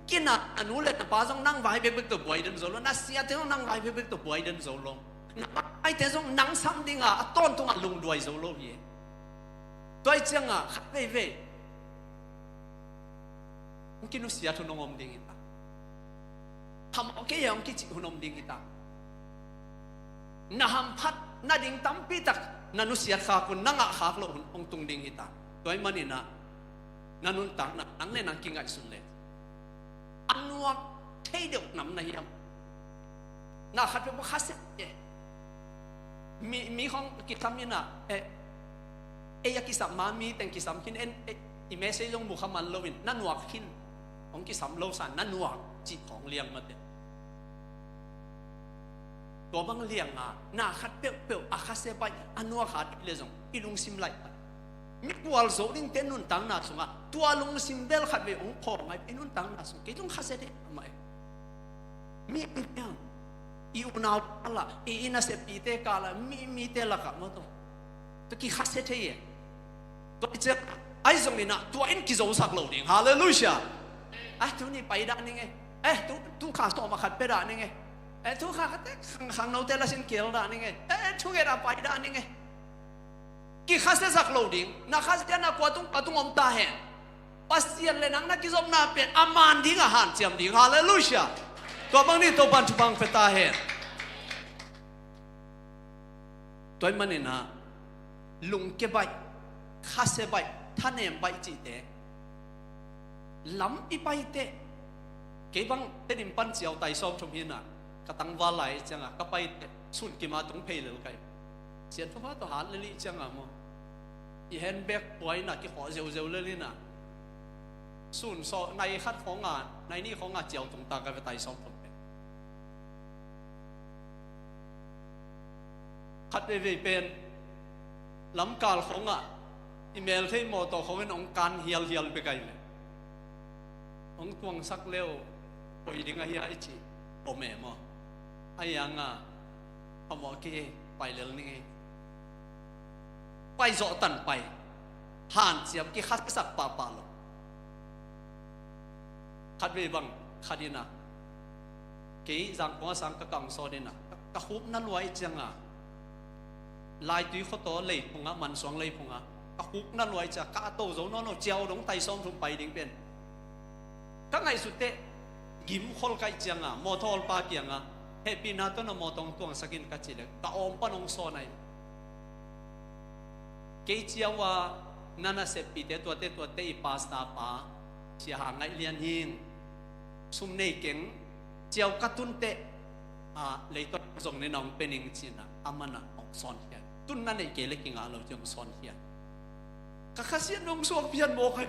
Kina a nu le na pa zong nang vai bekbek tawh buai den zo lo, na siate zong nang vai bekbek tawh buai den zo lo. Na vaite zong nang sam dinga a tawntunga lungduai zo lo hi. Tua ahih cianga khat veivei hong kinusiat hun hong om ding hi ta. Hamawh kei hong kicih hun om ding hi ta. Na hamphat nading tampi tak na nusiat khak hun, na ngah khak loh hun hong tung ding hi ta. Tua ahih manin ah na nuntakna nang le nang kingaihsun le a nuak thei deuh nam na hiam? Na khat peuh kha seh e. Mi, mi khawng kisam in ah, eh, ei a kisam ma mi teng kisam khin en, eh, i message zong mu kha man loin na nuak khin. Hong kisam lo san na nuak cih khawng liang mate. Tua bang lianga na khat peuhpeuh a khasia baih a nuak hat le zong i lungsim laih khat. Mi kual zo dingte nuntakna sungah tua lungsim bel khat vei hong khawng ngai i nuntakna sung kei zong khasia ding amah e. Mi, mi, mi, i unau kala, i, i naseppite kala, mi, mite lakah maw tawh. Tua kikhasia thei e. Tua i ciak, ai zong inah, tua in kizosak lo ding. Halleluiah. Ai, tuni pai dah ning e. Eh, tu, tu kha sawm a khat pia dah ning e. Eh, tu kha khat te, khang, khangnote lasin kel dah ning e. Eh, thunget a pai dah ning e. Kikhasiasak lo ding. Na khasiatna kua tung, kua tung om ta hen. Pasian le nang na kizopna pen a man ding a hanciam ding. Halleluiah. Tua bang ni Topan thupha pia ta hen. Tua ahih maninah lungkia baih, khasia baih, thanem baih cihte lam i paiteh. Kei bang Tedim pan ciau tai sawm thum hinah ka tangval lai ciangah ka paiteh sun kima tung phei lel kai. Sian thupha tawh hat lel i ciangah maw, i handbag puainah kikhawh zeuzeu lel inah sun sawh nai khat khawngah nai nih khawngah ciau tung ta ka ve tai sawm thum pen. Khat veivei pen lamkal khawngah i mel thei mawtaw khawngin hong kan hialhial pia kai le hong tuangsak leu koi ding ahi a i cih om e maw? A ianga a mawh ki pai lel ning ei. Pai zawh tan pai. Hanciam kikhasiasak pahpah lo. Khat vei bang khat inah kei Zangkong a sang ka kang sawn inah ka, ka khukna luai cianga Laitui khuataw leiphungah, Mansuang leiphungah ka khukna luai cianga ka a to zo nawn lo, ciau dong tai sawm thum pai ding pen ka ngaihsut teh gim khol kaih cianga mawtaw hawlpa kiangah hehpihna tawh na mawtaw hong tuangsak in ka cih leh ka awm pan hong sawn ahi. Kei ciau a na naseppihte tuate tuate i pastor pa Sia Hang Ngaih Lian hing sum nei keng ciau ka tun teh a, leitaw zong nen a hong pia ning cinah a manah hong sawn hian. Tun na neih kei le kingah lo ci hong sawn hian. Ka khasiat nong suak pian mawk hai.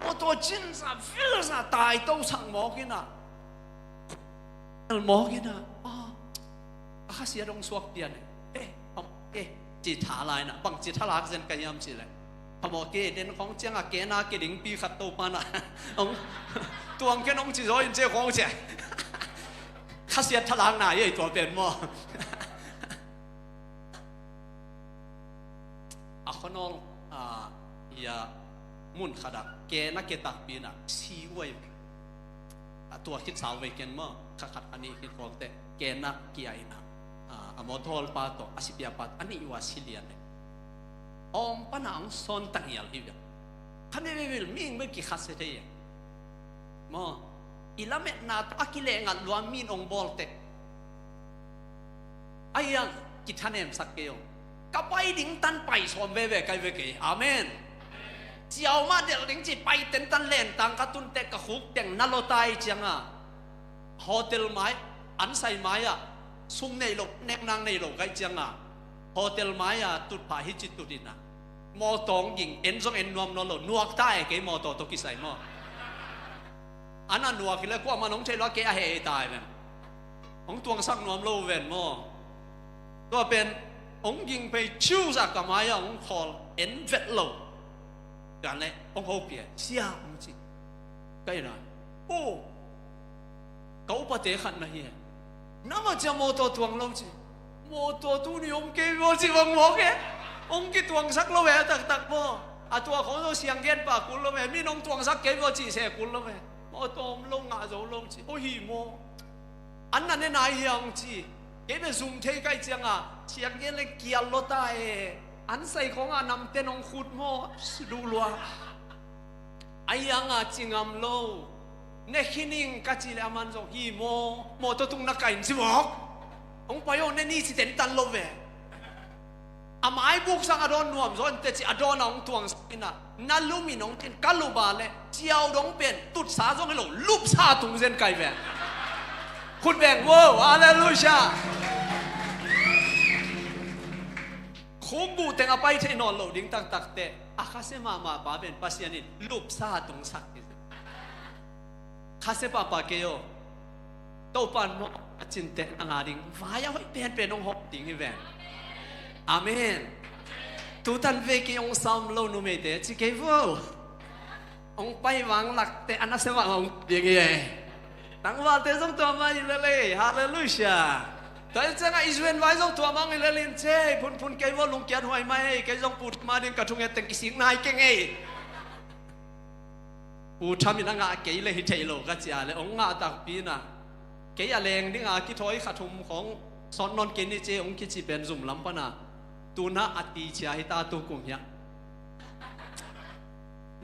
Mawtaw cinsa vilsa taito sak mawk inah mawk inah a, a khasiat hong suak pian eh. Eh, a mawk eh. Ci thala inah bang ci thalak zen ka hiam cih leh a mawk eh, den khawng ciangah kena ke dingpi khat Topa nah hong tuang ken hong ci zaw in cia khawng cia. Khasiat thalak na ei tua pen maw? A khuanawl a, ia mun khatah kena ke takpi inah si uai. A tua khit sau vei ken maw? Kha khat a nih khit khawng teh kena kia inah a, a mawtaw hawlpa tawh a sipiapa tawh a nih ua si lian eh. Awm pana hong sawn tang hial hi via. Kha ne vevil ming vei kikhasia thei eh. Maw, i lametna tawh a kilehngat lua min hong bawl teh. Ahi hang kithanemsak kei aw. Ka pai ding tan pai sawm veve kai ve kei. Amen. Ciau mah delh ding ci pai ten tan lentang ka tun teh ka khuk teng na lawta i cianga hotel mai, an sai mai-ah sum nei lo, neknang nei lo kai cianga hotel mai-ah tutphah hi ci tut inah mawtaw hong ging, en zong en nuam nawn lo, nuakta e kei mawtaw tawh kisai maw? An a nuak hi le kuaman hong theih lo a kei a heh ei tai ven. Hong tuangsak nuam lo ven maw? Tua pen hong ging phei ciu zah ka mai-ah hong khawl en vet lo. Gan le hong hopih e, sia hong ci. Ka ina, o, ka upate khat na hi e. Nama cia mawtaw tuang lo ci. Mawtaw tuni om kei maw ci bang mawk e. Hong kituangsak lo e a taktak maw? A tua khawng zo siang gen pa kul lo e. Min hong tuangsak kei maw ci se kul lo e. Mawtaw om lo ngah zo lo ci. O hi maw? An na ne nai hiang ci. Kei bia zum thei kai cianga siang gen le kial lo ta e. An sai khawng a namte nong khut maw? Duh lua. A hianga ci ngam lo. Ne khining ka ci le a man zong hi maw? Mawtaw tung na kain ci mawk. Hong pai aw ne ni ci ten tan lo ve. A mai buk sang a dawn nuam zaw in te ci a dawn a hong tuang sak ina na lum in hong tin ka luba le ciau dong pen tutsa zong hi lo lupsa tung zen kai ve. Khut beng wo, halleluia. Khum buh teng a pai thei nawn lo ding taktak te a khasia mahmah pa pen Pasian in lupsa tung sak hi. Khasia pahpah kei aw. Topan maw a cinteh nang a ding vai a hoih penpen hong hawm ding hi ven. Amen. Tutan vei kei hong sam lo numeite ci kei vo. Hong pai vang lakte a nasia mah hong ding hi ei. Tangvalte zong tua mah hi lel ei. Halleluiah. Tua hi ciangah Israel vai zong tua mah hong hi lel in cei. Phunphun kei vo, lungkiat huai mah ei. Kei zong Pu Tham a ding ka thunget teng kisik nai keng ei. Pu Tham in a ngah kei le hi thei lo ka ci a le hong ngah takpi in a, kei a leng ding a kithawi kha thum khawng sawt nawn kei ni ci hong kici pen zum lam pan a, tu in a a ticia hi ta tu kum hiah.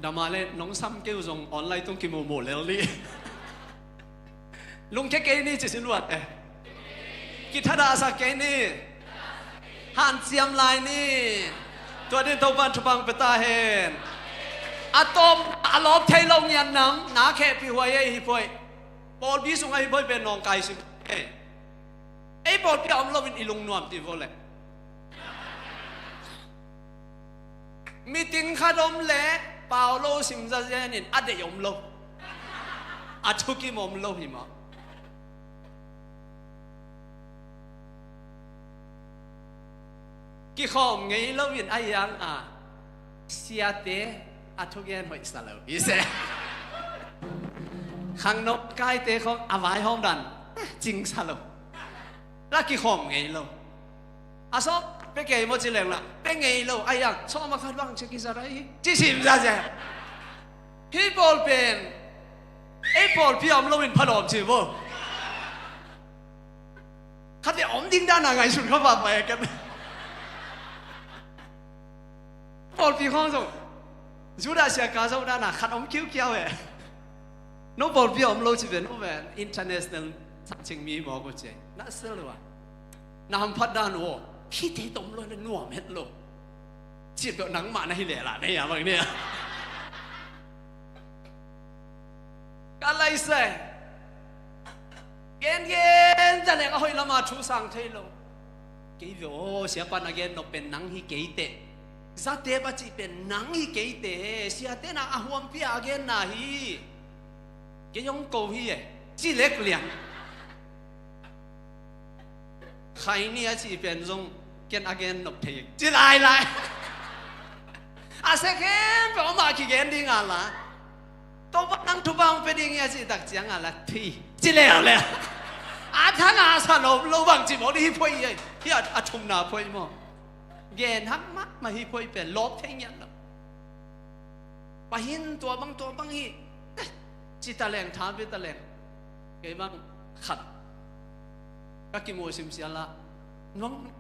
Dam a le nong sam kei uh zong online tung kimuhmuh lel ni. Lungkia kei ni ci sin luat e. Kithadah sak kei ni. Hanciam lai ni. Tua din Topan thupha pia ta hen. A tawm a lawp thei lo ngiat nam na khehpih huai ei hi phoih. Pawlpi sungah hi phoih pen nawngkai sim ei. Ei pawlpi a om loin i lungnuam ti vo le. Meeting khat om le pau lo sim zazen in a deih om lo. A thukim om lo hi mah. Kikhawm ngei loin a hiang a siate a thugen hoih sa lo hi se. Khangno kaite khawng a vaihawm dan cing sa lo. La kikhawm ngei lo. A sawm pe kei maw ci leng la pe ngei lo a hiang sawm a khat bang ci kisa dai hi ci sim zazen. Hih pawl pen ei pawlpi a om loin phalawm ci maw. Khat le om ding dan a ngaihsun kha pahpah e ken. Pawlpi khawng zong Judah sia ka zo dan a khat om kiukiau e. No pawlpi a om lo ci ve no ve international sakcing mi mawk uh ci na sel uh a. Na hamphat dan uh aw khite tom lo na nuam het lo. Cit peuh nangmah na hi leh lah na hi a bang ni a. Ka laisai. Gengen ta leng a hoih lama thu sang thei lo. Kei ve aw siapan a gen nop pen nang hi kei teh. Zatep a cih pen nang hi kei teh. Siate na a huampi a genna hi. Kei hong ko hi e. Ci lek liang. Khaini a cih pen zong ken a gen nop thei ci lailai. A se khempeuh amah kigen ding a la. Topa nang thupha hong pia ding hi a cih tak ciang a la thei ci leuleu. A thang a sa lo lo bang ci maw hi phoih hi a thumna phoih maw. Gen hak mahmah hi phoih pen lawp thei ngiat lo. Pahin tua bang tua bang hi. Ci ta leng tha pia ta leng. Kei bang khat ka kimuh simsia la. Nuang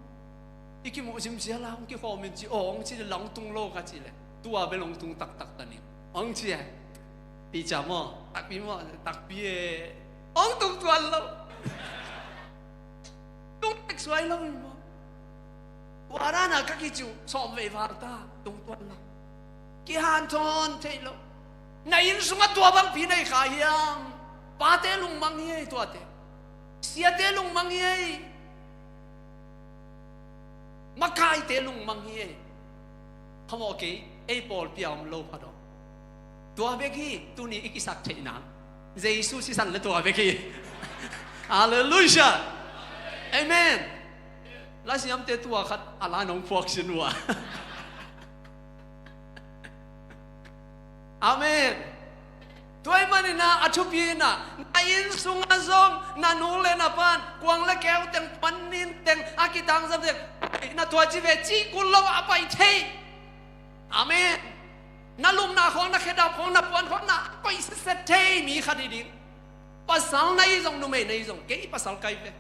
i kimuh simsia la hong kikhawm in ci aw hong ci le la hong tung lo ka ci le tua bel hong tung taktak ta ning hong ci e. Pi ca maw takpi maw takpi e. Hong tung tuan lo. Tung tek suai lo hi maw. Tua dana ka kici uh sawm vei val ta tungtuan lo. Kihanthawn thei lo. Na inn sungah tua bangpi nei kha hiam? Pate lungmang hi ei tuate. Siate lungmang hi ei. Makaite lungmang hi ei. Khamawh kei ei pawlpi a om lo pha dawh. Tua bek hi tuni i kisak theihna. Jesu sisan le tua bek hi. Halleluiah. Amen. Lasiamte tua khat a la nong phuak sin uh a. Amen. Tua ahih manin a thupi in a na inn sungah zong na nu le na pan kuang le keu teng panin teng a kitangsam teng na tua ci ve cih kul lo a pai thei. Amen. Na lupna khawng na khedap khawng na puan khawng na koih setset thei mi khat hi ding. Pasal na hi zong numei na hi zong kei pasal kai ve.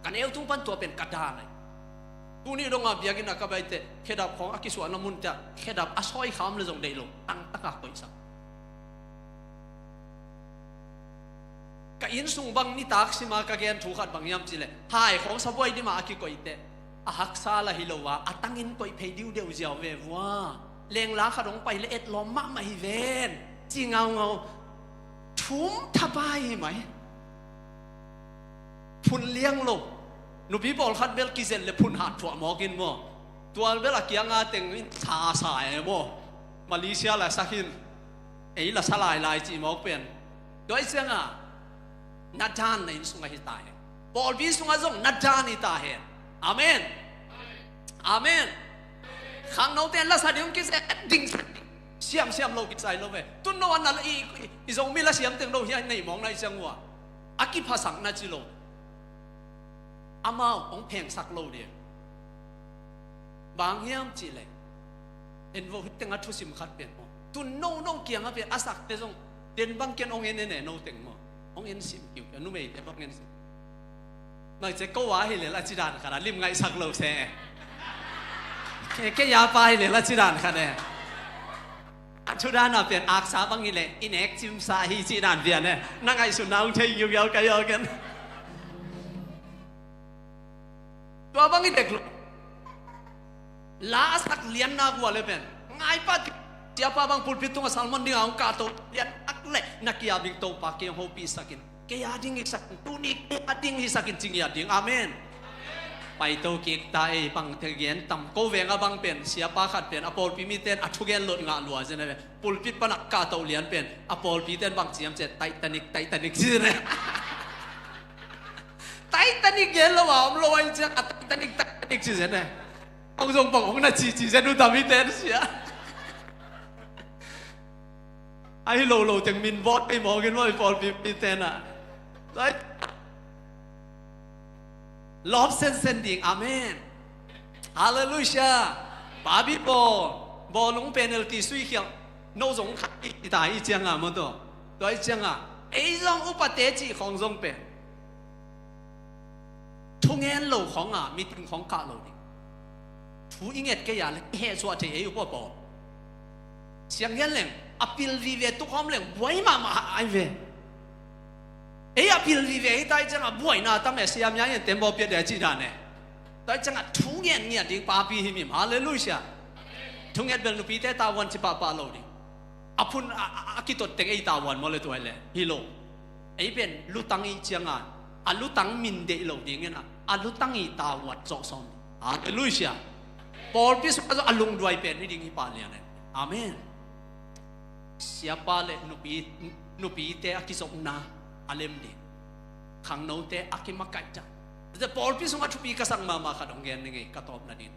Ka neu tung pan tua pen ka dan ahi. Tuni donga biakinn a ka baite khedap khawng a kisuahna munte ah khedap a sawi kham le zong deih lo tangtaka koihsak. Ka inn sung bang nitak sima ka gen thu khat bang hiam cih leh hai khawng sabuai dima a kikoihte a haksa la hi lo a a tangin koih phei diudeuh ziau ve vua. Lengla khat hong pai le etlawm mahmah hi ven ci ngaungau. Thum thapai hi mai. Phun liang lo. Nupi pawlkhat bel kizen le phun hat thuah mawk in maw. Tual bel a kianga teng in sasa e maw. Malaysia la sak in ei la sa lailai cih mawk pen. Tua i cianga Na dan na inn sungah hi ta hen. Pawlpi sungah zong na dan hi ta hen. Amen. Amen. Khangnote in lasa ding hong kizek ding, siamsiam lo kisai lo ve. Tun no a na i, i, i Zomi la siam teng lo hi a nei mawng na i ciang uh a, a kiphasak na ci lo. Amau hong phengsak lo ding. Bang hiam cih leh, en vo, hih teng a thusim khat pen maw, tun no no kiangah pen a sakte zong den bang ken hong en en e, no teng maw, hong en sim kiukiu, numeite bang en sim. Nai ce ko a hi lel a ci dan khat a lim ngaihsak lo se. Ke, ke ya pa hi lel a ci dan khat e. A thu dan a pen aksa bang hi leh i nek cimsa hi ci dan pian e. Na ngaihsutna hong thei kiukiu ka yaw ken. Tua bang i dek lo. La a sak lianna gua le pen, ngai pah, siapa bang pulpit tungah sermon dingah hong kahto lian ak le na kia bing Topa kei hong hopihsak in, kei a ding hisak in, tuni kei a ding hisak in ci ngiat ding. Amen. Paito kik ta ei, bang thei gen tam ko veng a bang pen, siapa khat pen a pawlpi mite in a thugen lot ngah lua zen a ve. Pulpit pan a kahto lian pen a pawlpite in bang ci hiam cih leh Titanic, Titanic ci zen a. Titanic gen lo a om lo ahi ciang a Titanic, Titanic ci zen e. Hong zong bang hong na ci ci zen uh tam hi ten sia. Ahi lo lo teng min bawt ei mawk in maw i pawlpi mite na. Lawp sensen ding. Amen. Halleluiah. Papi bawl, bawlung penalty sui khial. No zong khat i ta i cianga maw tawh. Tua i cianga ei zong upate cih khawng zong pen thungen lo khawng a, meeting khawng kah lo ding. Thu i nget kei a le i hehsuah thei ei upa pawl. Siang gen leng a pil vive, tukhawm leng buai mahmah ai ve. Ei a pil vive hi ta i cianga buaina tam e, siam ya ngen tembaw piat de a cih dan e. Tua i cianga thungen ngiat ding papi himhim. Halleluiah. Thunget bel nupite tavuan ci pahpah lo ding. A phun a, a, a kitot teng ei tavuan maw le tua le hi lo. Ei pen lutang i cianga a lutang min deih lo dingin a, a lutang i tavuan zawh sawm. Halleluiah. Pawlpi sungah zong a lungduai pen hi ding hi pah lian e. Amen. Siapa le nupi, nupite a kizopna a lem ding. Khangnote a kimakaih ta. Pawlpi sungah thupi ka sak mahmah khat hong gen ning ei ka tawpna ding.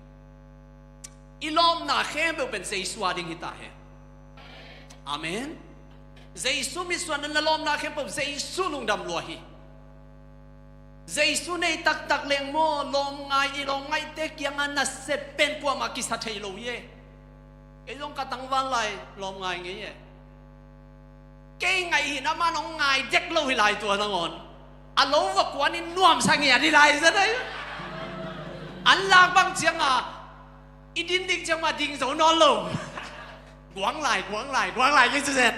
I lawpna khempeuh pen Jesu a ding hi ta hen. Amen. Jesu mitsuan na lawpna khempeuh Jesu lungdam lua hi. Jesu nei taktak leng maw, lawmngai, i lawmngaihte kiangah na sep pen kuamah kisa thei lo hi e. Kei zong ka tangval lai lawmngai ngei e. Kei ngaih hi na man hong ngai dek lo hi lai tua nangawn. A lo va kuan in nuamsa ngiat hi lai zet ai. An lak bang cianga i din dik ciangmah ding zo nawn lo. Guang lai, guang lai, guang lai kei ci zet.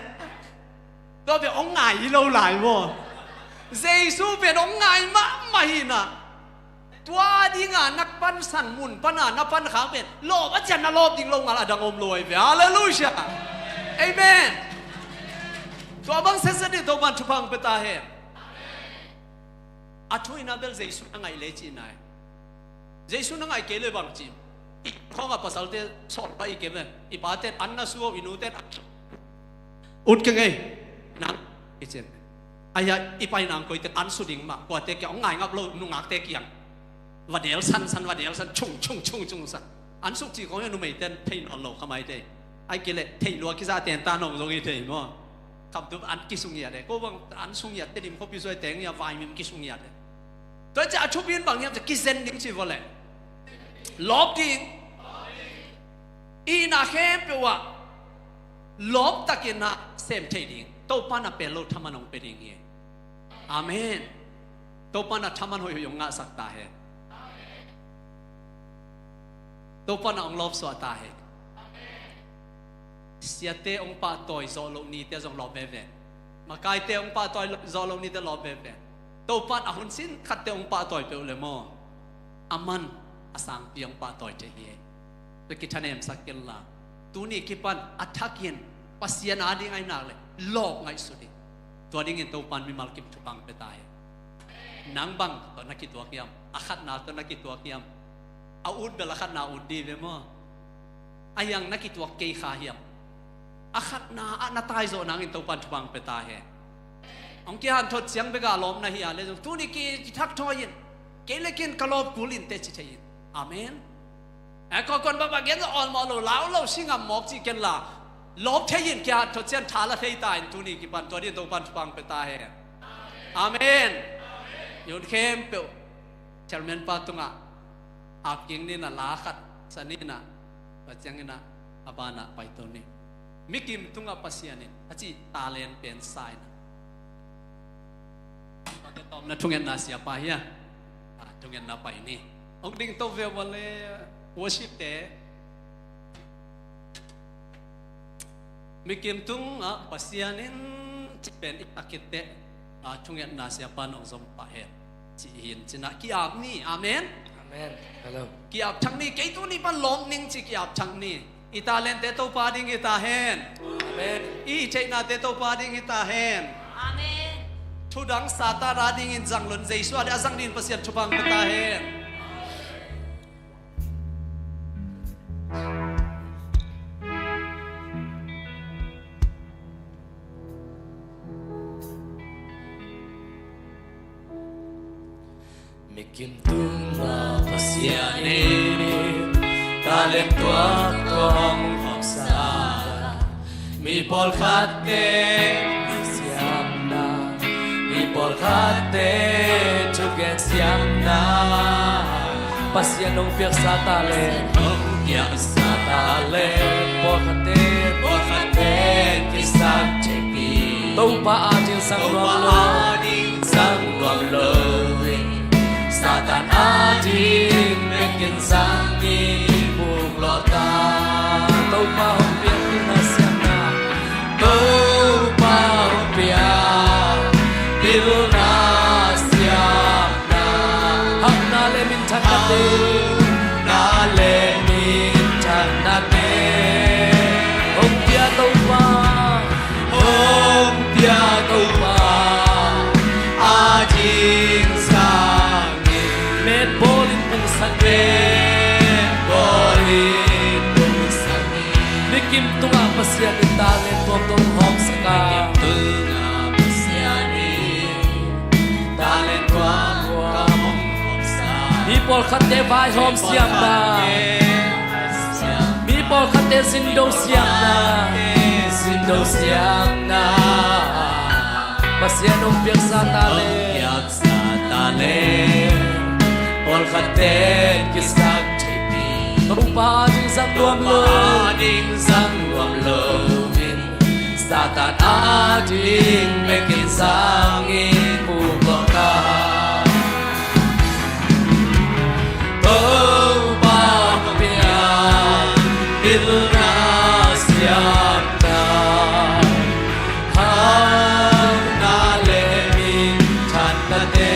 Tua pen hong ngai hi lo lai maw. Jesu pen hong ngai mahmah hi na. Tua dinga na pansan mun pana na pankhak pen lawp a cian na lawp ding lo ngal a dang om lo ahi ve. Halleluiah. Amen. Tua bang setset dih Topan thupha hong pia ta hen. A thu ina bel Jesu na ngaih le cihna e. Jesu na ngaih kei le bang ci. I khawngah pasalte sawlpa i kem e. I paten an na su o, i nuten an ut keng ei. Nang i cen. Aia i pai nang koite an su ding mah, kuate kiang hong ngai ngap lo, nungakte kiang. Va del sansan, va del san, chung chung chung chung san. An suk cih khawng hi a numeite in thei nawn lo kha maite. Ai kei leh theih lua kizah ten ta nong zong hi thei maw. Khamtup an kisung hiat e. Ko bang an sung hiat te dim khuapi suai teng hi a vaimim kisung hiat e. Tua ciah a thupi in bang hiam ciah kizen ding ci vua leh. Lawp ding. Ihna khempeuh ah lawp takin ah sem thei ding. Topa na pel lo thaman hong pe ding hi. Amen. Topa na thaman hoihhoih hong ngahsak ta hen. Topa na hong lawpsuah ta hen. Siate hong pahtawi zawh loh nite zong lawp veve. Makaite hong pahtawi zawh loh nite lawp veve. Topan a hun sin khatte hong pahtawi peuh le maw, a man a sangpi hong pahtawi thei hi. Tua kithanemsak kei la. Tuni kipan a thakin Pasian a ding ahi nak le lawp ngaihsut hi. Tua dingin Topan mimal kim thupha hong pia ta hi. Nang bang tawh na kituak hiam? A khatna tawh na kituak hiam? A ut bel a khatna ut dih ve maw? A hiang na kituak kei kha hiam? A khatna ah na taizawh nangin Topan thupha hong pia ta hen. Hong kihanthawn ciang bek a lawp na hi a leh zong tuni ki, kithak thawi in, kei le kei in ka lawp kul in teh ci thei in. Amen. A kawkawn baba gen zong awlmawh lo, lau lo, si ngam mawk ci ken la, lawp thei in, kihanthawn ciang tha la thei ta in, tuni kipan tua dingin Topa'n thupha pia ta hen. Amen. Yun khempeuh chairman pa tungah ap kik ni in, la khat sa ni in, tua ciangin a banah paito ni. Mi kim tungah Pasian in a ci talent pen sa in, tua tawpna thungetna siapa hi a, a, thungetna pai ni. Hong ding to ve vale, worship te. Mi kim tungah Pasian in ci pen i takit teh, a, thungetna siapa nong zom pah hen. Ci hi in ci in a ki-ap ni. Amen. Amen. Hello. Ki-ap thak ni, kei tuni pan lawp ning ci ki-ap thak ni. I talent te Topa ding hi ta hen. Amen. I theihnate Topa ding hi ta hen. Amen. Thudang Satan a dingin zang lo in, Jesu a dingin a zang dingin Pasian thupha pia ta hen. Mi kim tungah Pasian in talent tuamtuam hong hawmsak. Mi pawlkhatte siamna, mi pawlkhatte thugen siamna, Pasian hong piaksa talent, hong piaksa talent, pawlkhatte, pawlkhatte kisap theipi. Topa ading zang nuam lo, Topa ading zang nuam lo in, Satan ading bekin zangin puklawh ta. Topa hong piak pilna siamna, Topa hong piak pilna siamna, hauhna le minthanna te, hauhna le minthanna te hong pia Topa, hong pia Topa ading zangin. Met bawlin pungsak in, met bawlin pungsak in. Mi kim tungah Pasian in talent tuamtuam hawmsak a, mi kim tungah Pasian in talent tuamtuam hawmsak. Mi pawlkhatte vaihawm siamna, mi pawlkhatte zindo siamna, zindo siamna, Pasian hong piaksa talent, hong piaksa talent, pawlkhatte kisap theipi. Topa ading zang nuam lo, Topa ading zang nuam lo in, Satan ading bekin zangin puklawh ta. Topa hong piak pilna siamna, hauhna le minthanna te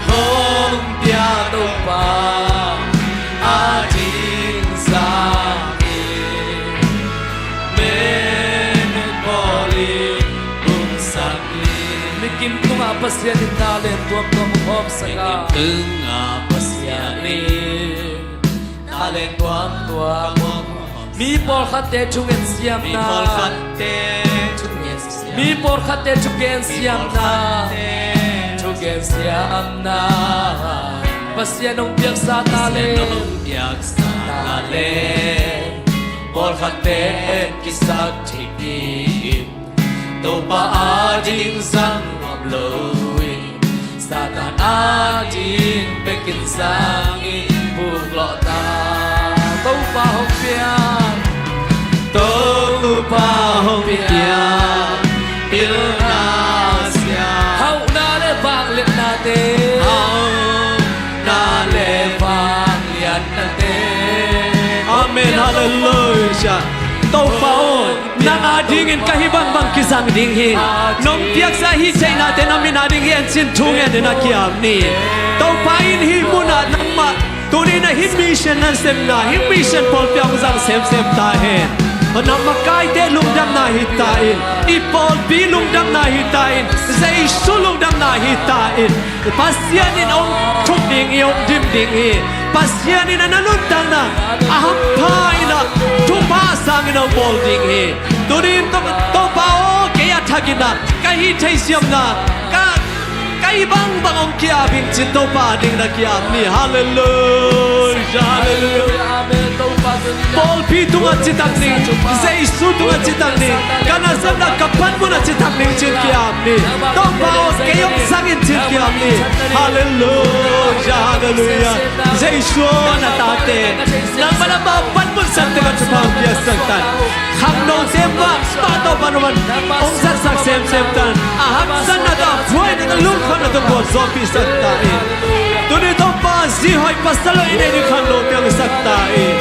hong pia Topa ading zangin, met bawlin pungsak in. Mi kim tungah Pasian in talent tuamtuam hong hawmsak a, mi kim tungah Pasian in talent tuamtuam hong hawmsak. Mi pawlkhatte thugen siamna, mi pawlkhatte thugen siamna, mi pawlkhatte thugen siamna, thugen siamna, Pasian hong piaksa talent, Pasian hong piaksa talent, pawlkhatte kisap theipi in, Topa ading zang nuam lo in, Satan ading bekin zangin puklawh ta. Topa hong piak, Topa hong piak pilna siam, hauhna le vangliatna te, hauhna le vangliatna te. Amen. Halleluiah. Topa aw, nang adingin ka hih bangbang kizang ding hi. Nong piaksa hih theihnate na min ading hi en cin thungen in a ki-ap ni. Topa in hih munah nangmah tuni-in a hih mission na sepna, hih mission pawlpi ah hong zang semsem ta hen. Na makaite lungdamna hi ta in, i pawlpi lungdamna hi ta in, Jesu lungdamna hi ta in. Pasian in hong thuk ding hi, hong dim ding hi. Pasian in a na nuntakna a hampha in a thupha sangin hong bawl ding hi. Tuni-in To-, Topa aw, Thak in ah ka hih theih siamna ka, ka hih bangbang hong ki-ap ing ci-in Topa ading na ki-ap ni. Halleluia, halleluia. Pawlpi tungah citak ning, Jesu tungah citak ning, ka nasepna ka panmun ah citak ning ci-in ki-ap ni. Topa aw, kei hong zang in ci-in ki-ap ni. Halleluia, halleluia. Jesu aw, na tate nangmah na mah panmun sangte ka thupha hong piaksak ta in. Khangnote mah, mah Topa nangman hong zatsak semsem ta in. A haksatna tawh, a buaina tawh, lungkhamna tawh gualzawhpihsak ta in. Tuni Topa, zi hoih pasal hoih i neih ding khangnote hong sak ta in.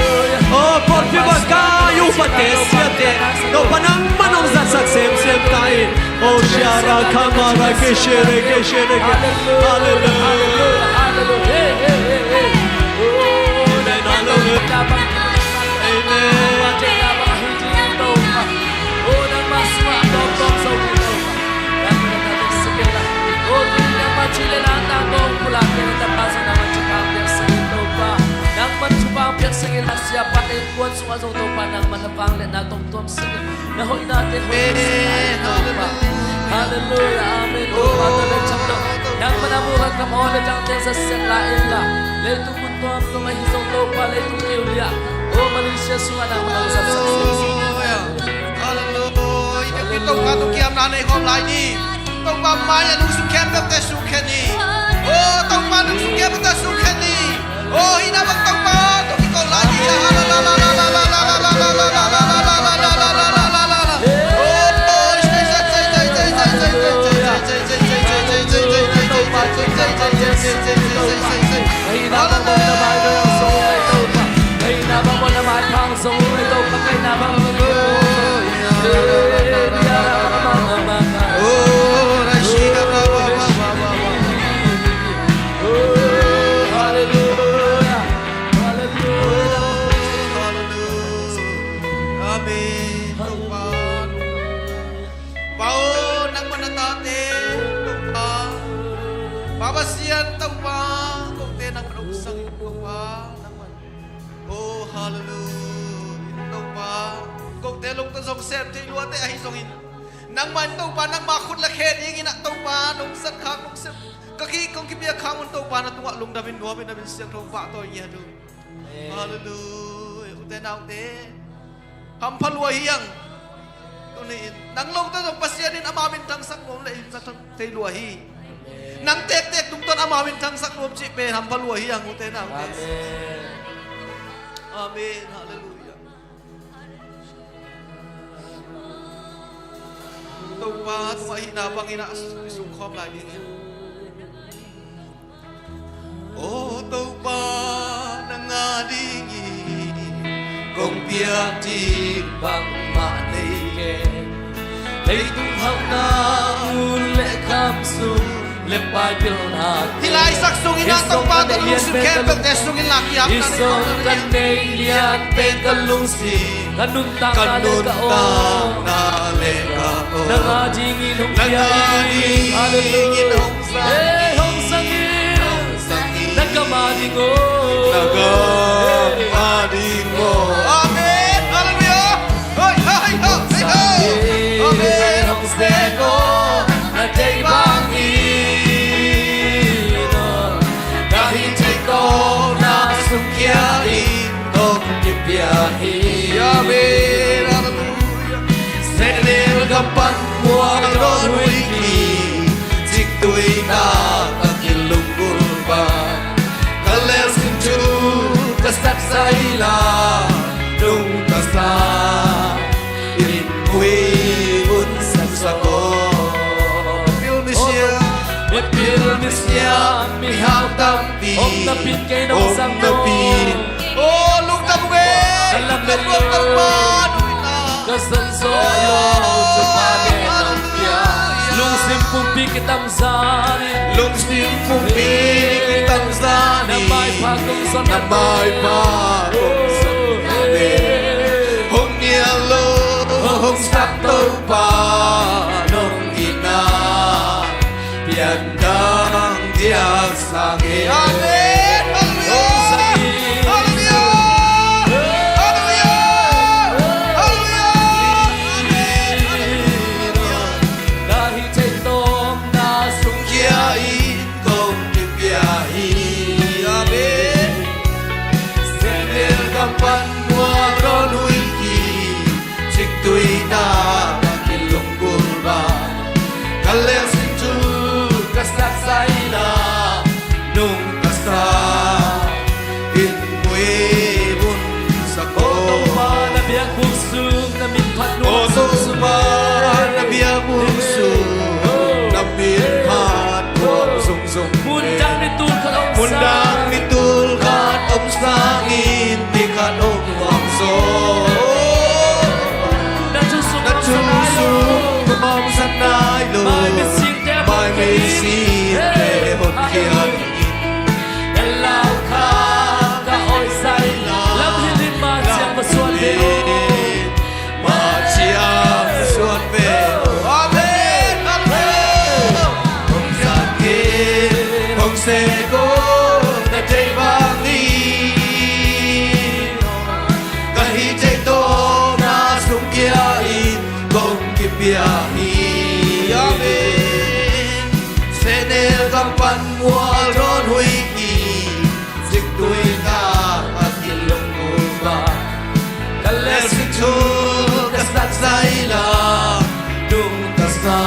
Aw, pawlpi bang ka upate, siate, Topa nangman hong zatsak semsem ta in. Oh, shara kamara ke shere ke shere ke. Halleluia. Amen. Halleluia. Amen. Topa, nangmah na muh ka kam aw le tangte zasak la in la. Leitung mun tuamtuam ahi zong Topa, leitung kiuliah, aw, Malaysia sungah nangmah na muh zasak. Halleluia. Halleluia. Topa tung kiamna nei khawm lai ni. Topa mai-ah nungsung khempeuhte sukhen ni. Aw, Topa nungsung khempeuhte sukhen ni. Aw, hih na bang Topa tung kiko lai ni. Amen. Topa, Pa aw, nangmah na tate, Topa. Pa Pasian, Topa, kote nangmah na hong sang in, Topa, nangmah. Oh, halleluia, Topa. Kote lungtang zong sem thei luate ahi zongin, nangmah in Topa, nangmah khut le khe dingin ah Topa, nong zat khak, nong sem, ka ki, kong kipia khak mun Topa, na tungah lungdam in, nuam in, na min siangtho pahtawi ngiat uh. Amen. Halleluia. Ute naute, hampha lua hi hang. Tuni-in nang lote zong Pasian in ama minthangsak nuam leh hi thei lua hi. Amen. Nang tektek tungtawn ama minthangsak nuam cih pen hampha lua hi hang, ute naute. Amen. Amen. Halleluia. Topa tungah hihna bangin ah i sungkhawm lai ding hi. Aw Topa, nang a dingin kong piak ding bangmah nei kei. Leitung hauhna, mun le kham sung le pai pilna, hih laisak sungin ah Topa, ka lungsim khempeuhte sungin la kiam, hih song ka neih lian pen ka lungsim, ka nuntakna le ka aw, nang a dingin hong piak in. Halleluia. Hong sang in, hong sang in. Na gam a ding aw, na gam a ding aw. Amen. Halleluia. Hoi, hoi, hoi, hoi, hoi. Amen. Hong sang in, hong sang in. Na deih bangin aw, ka hih theih tawh na sungkhia in kong kipia hi. Amen. Halleluia. Sehnel gam pan mual dawn huih ki, ciktui tak a kilunggulh bang, ka lelsim thu ka sak zaila, nung ka sa in mui un sak sak aw. Mipil misiam, mipil misiam, mihau tampi hong napin kei nong sang napi. Aw, lungdam ung e. Ka lam le lungdam, Topa, nong ina. Ka zon zaw lo, Topa ne nong pia. Lungsim pumpi kitam zan in, lungsim pumpi kitam zan in, na maipha kong zon, na maipha kong zon in. Hong nial lo, hong sak Topa nong ina. Pian dang diak sang hi. Amen. Halleluia. Halleluia. Halleluia. Halleluia. Amen. Halleluia. Aw Topa, na biakbuk sung na min phat nuam zungzung. Mundang ni tul khat om sangin ni khat om nuam zaw. Na thu sung nuam zat nai lo, maimai singte honkhia in. Lau kha ka oi zai la, lam hilh in ma ciang va suan ve. Ma ciang va suan ve. Amen. Amen. Hong zat kei, hong seh ko, na deih bangin. Ka hih theih tawpna sung kia in kong kipia hi. Amen. Sehnel gam pan mual dawn huih hi. Ciktui tak a kilungkul bang, ka lelsing thu ka sak zai la, nungta sa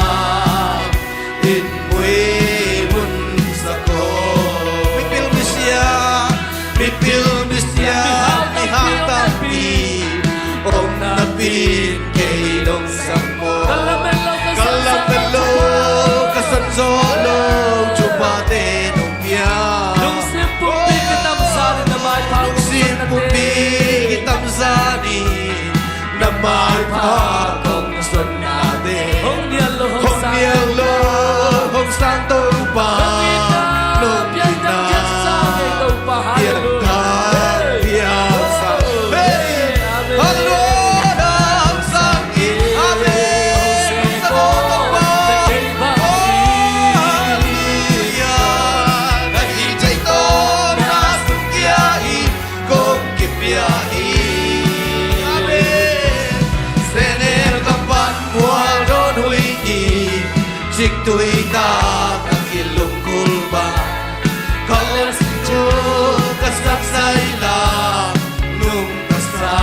in muibun sa ko. Mipil misiam, mipil misiam, mihau tampi om napi in kei dong sang maw. Ka lamet lo, ka san zawh lo, thupha te nong pia. Lungsim pumpi kitam zanin na maipha, lungsim pumpi kitam zanin na maipha kong suan nate. Hong nial lo, hong sang Topa, nong itna piangthak piangsak. Hey, hallelujah, hong sang in. Amen. Oh, hallelujah. Ka hih theih tawpna sung kia in kong kipia hi. Amen. Sehnel gam pan mual dawn huih hi. Ciktui tak a kilungkul bang, ka lelsing thu ka sak zai la, nungta sa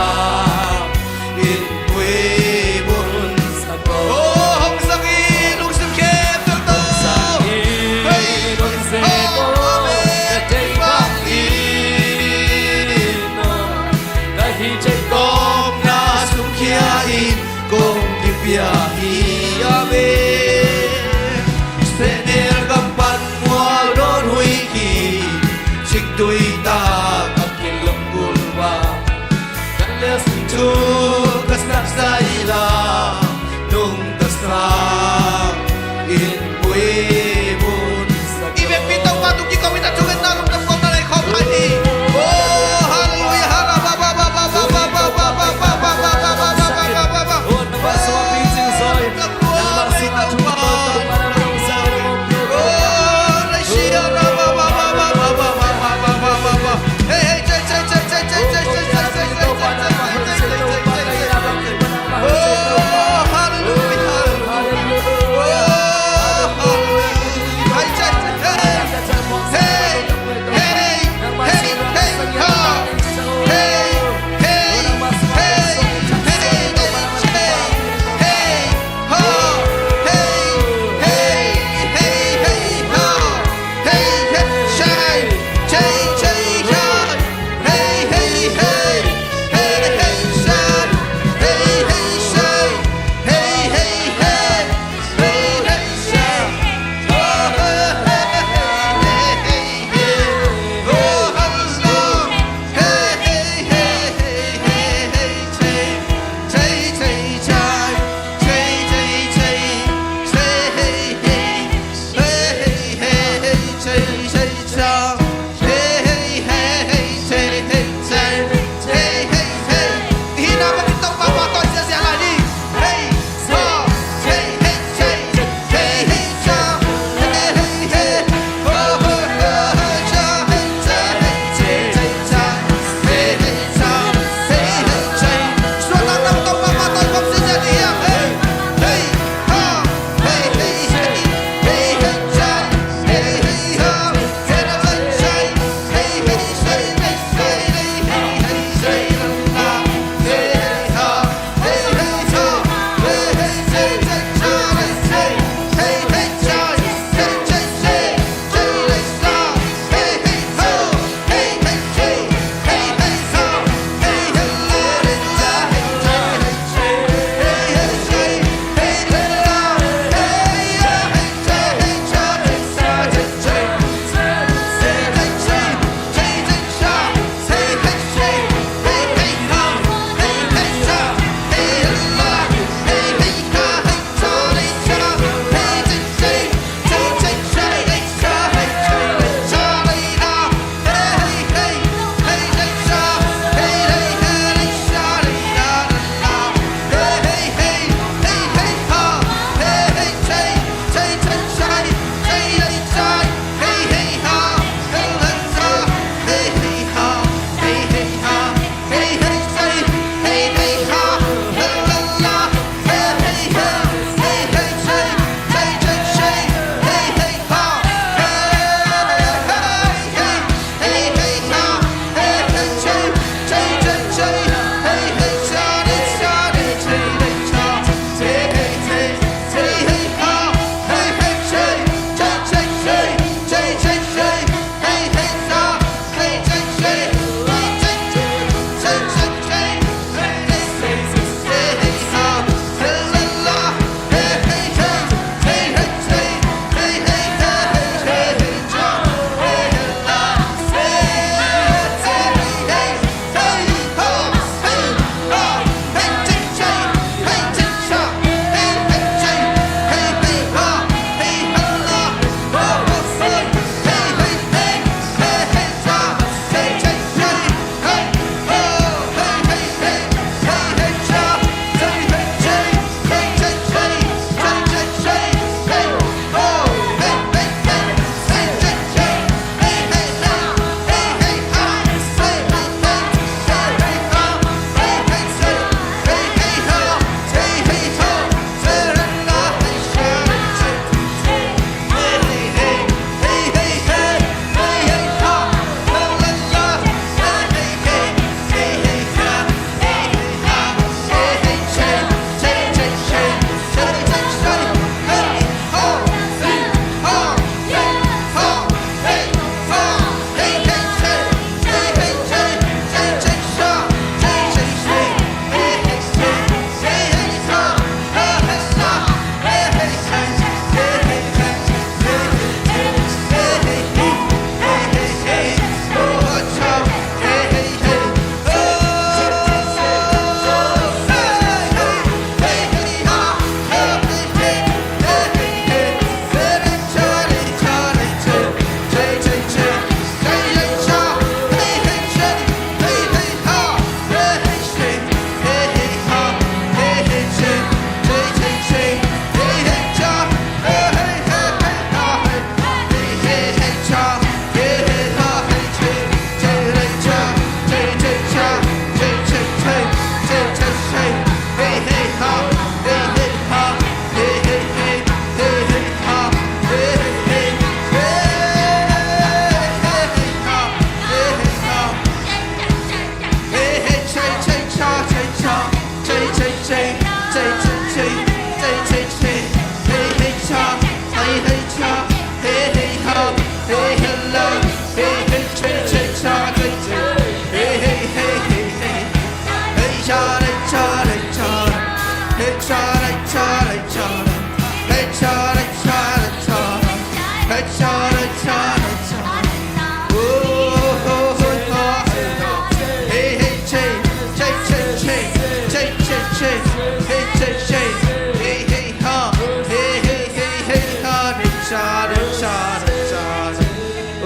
in muibun sa ko. Oh, hong sang in, lungsim khempeuh tawh. Hong sang in, hong sang in, oh, amen. Ka hih theih tawpna sung kia in kong kipia hi. Amen. Sehnel gam pan mual dawn huih hi. Ciktui tak a kilungkul bang, ka lelsing thu ka sak zai la, nungta sa in muibun sa ko. I vekpi Topa tung kikhawm in a thungetna lungdam kawmna nei khawm lai hi. Oh, hallelujah.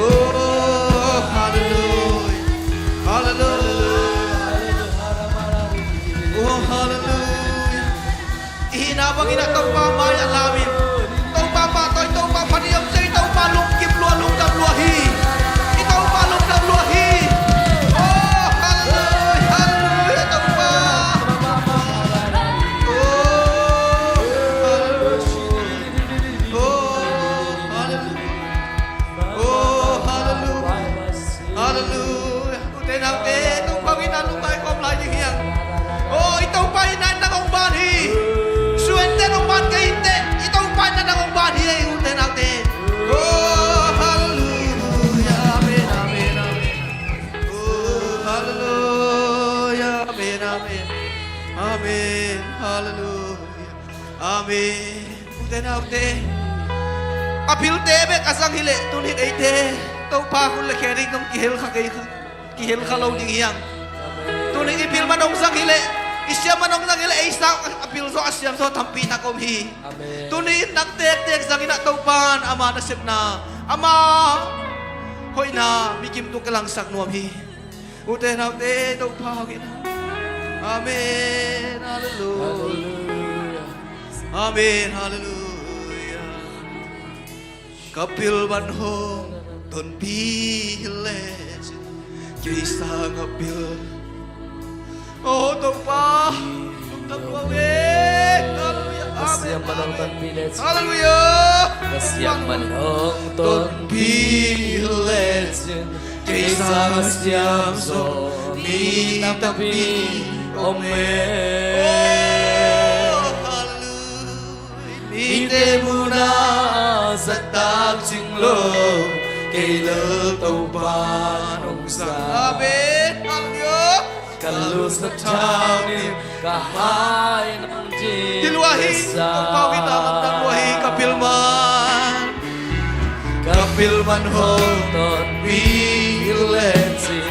Oh, hallelujah. Hallelujah. Oh, hallelujah. I hihna bangin a Topa mai-ah lam in, Topa pahtawi, Topa phat i om thei, Topa lungkim lua, lungdam lua hi. I Topa lungdam lua hi. Oh, hallelujah, hallelujah, Topa. Oh, hallelujah. Oh, hallelujah. Oh, hallelujah. Hallelujah. Ute naute, Topa hong itna lungdam khawm lai ding hi hang. Oh, i Topa itna in nang hong ban hi. Suante hong ban kei inteh, i Topa itna in nang hong ban hi, ei ute naute. Oh, hallelujah. Amen, amen, amen. Oh, hallelujah. Amen, amen. Amen. Hallelujah. Amen. Ute naute, a pilte bek a zang hileh tuni eite Topa hun le khe ding dong kihel kha kei kha, kihel kha lo ding hi hang. Tuni i pil man hong zang hileh, i siam man hong zang hileh, ei sang a pil zaw, a siam zaw tampi tak om hi. Amen. Tuni in nang tektek zangin ah Topa in ama nasepna, ama hoihna mi kim tung ka langsak nuam hi. Ute naute, Topa hong itna. Amen. Hallelujah. Hallelujah. Amen. Hallelujah. Ka pil man hong tonpih lecin, kei sangah pil. Oh, Topa. Hallelujah. Amen. Ka siam man hong tonpih lecin. Hallelujah. Ka siam man hong tonpih lecin, kei sangah siam zaw mi tampi om e. Oh, hallelujah. Mite muhna ah zattak cing lo, kei lel Topa hong sa. Amen. Hallelujah. Ka lusa thau nih, ka hai nong ci. Hi lua hi, Topa hong itna lamdang lua hi, ka pil man. Ka pil man hong tonpih lecin,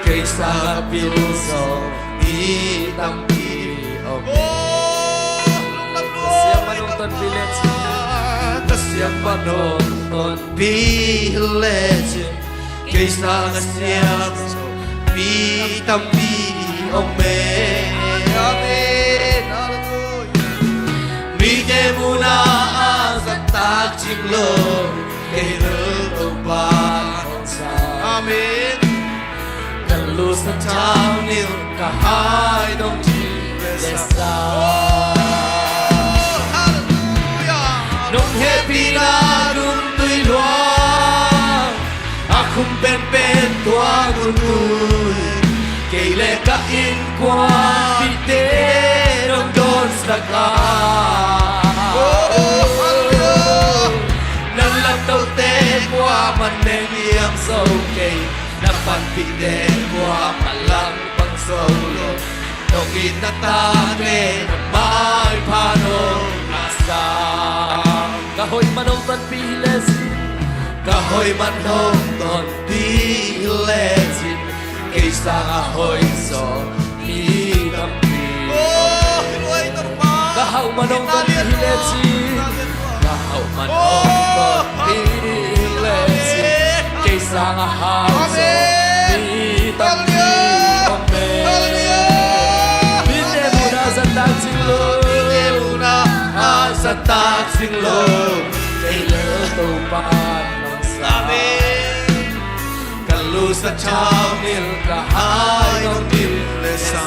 kei sangah pil zaw mi tampi om e. Oh, lungdam lua. Ka siam man hong tonpih lecin, ka siam man hong tonpih lecin, kei sangah siam zaw mi tampi om e. Amen. Hallelujah. Mite muhna ah zattak cing lo, kei lel Topa hong sa. Amen. Ka lusa thau nih, ka hai nong ci le sa. Oh, hallelujah. Nong hehpihna gun tui luang, a khum penpen tua gun tui, kei le ka innkuanpihte nong dawnsak a. Oh, hallelujah. Na laptohte kuamah ne niam zo kei, na panpihte kuamah langpang zo lo. Nong itna tangte na maipha nong na sa. Ka hoih man hong tonpih lecin, ka hoih man hong tonpih lecin, kei sangah hoih zaw mi tampi. Oh, hi lua hi Topa. Ka hauh man hong tonpih lecin, ka hauh man hong tonpih lecin, kei sangah hau zaw mi tampi om e. Mite muhna zattak cing lo, mite muhna zattak cing lo, kei lel Topa nong sa. Amen. Ka lusa thau nih, ka hai nong dim le sa.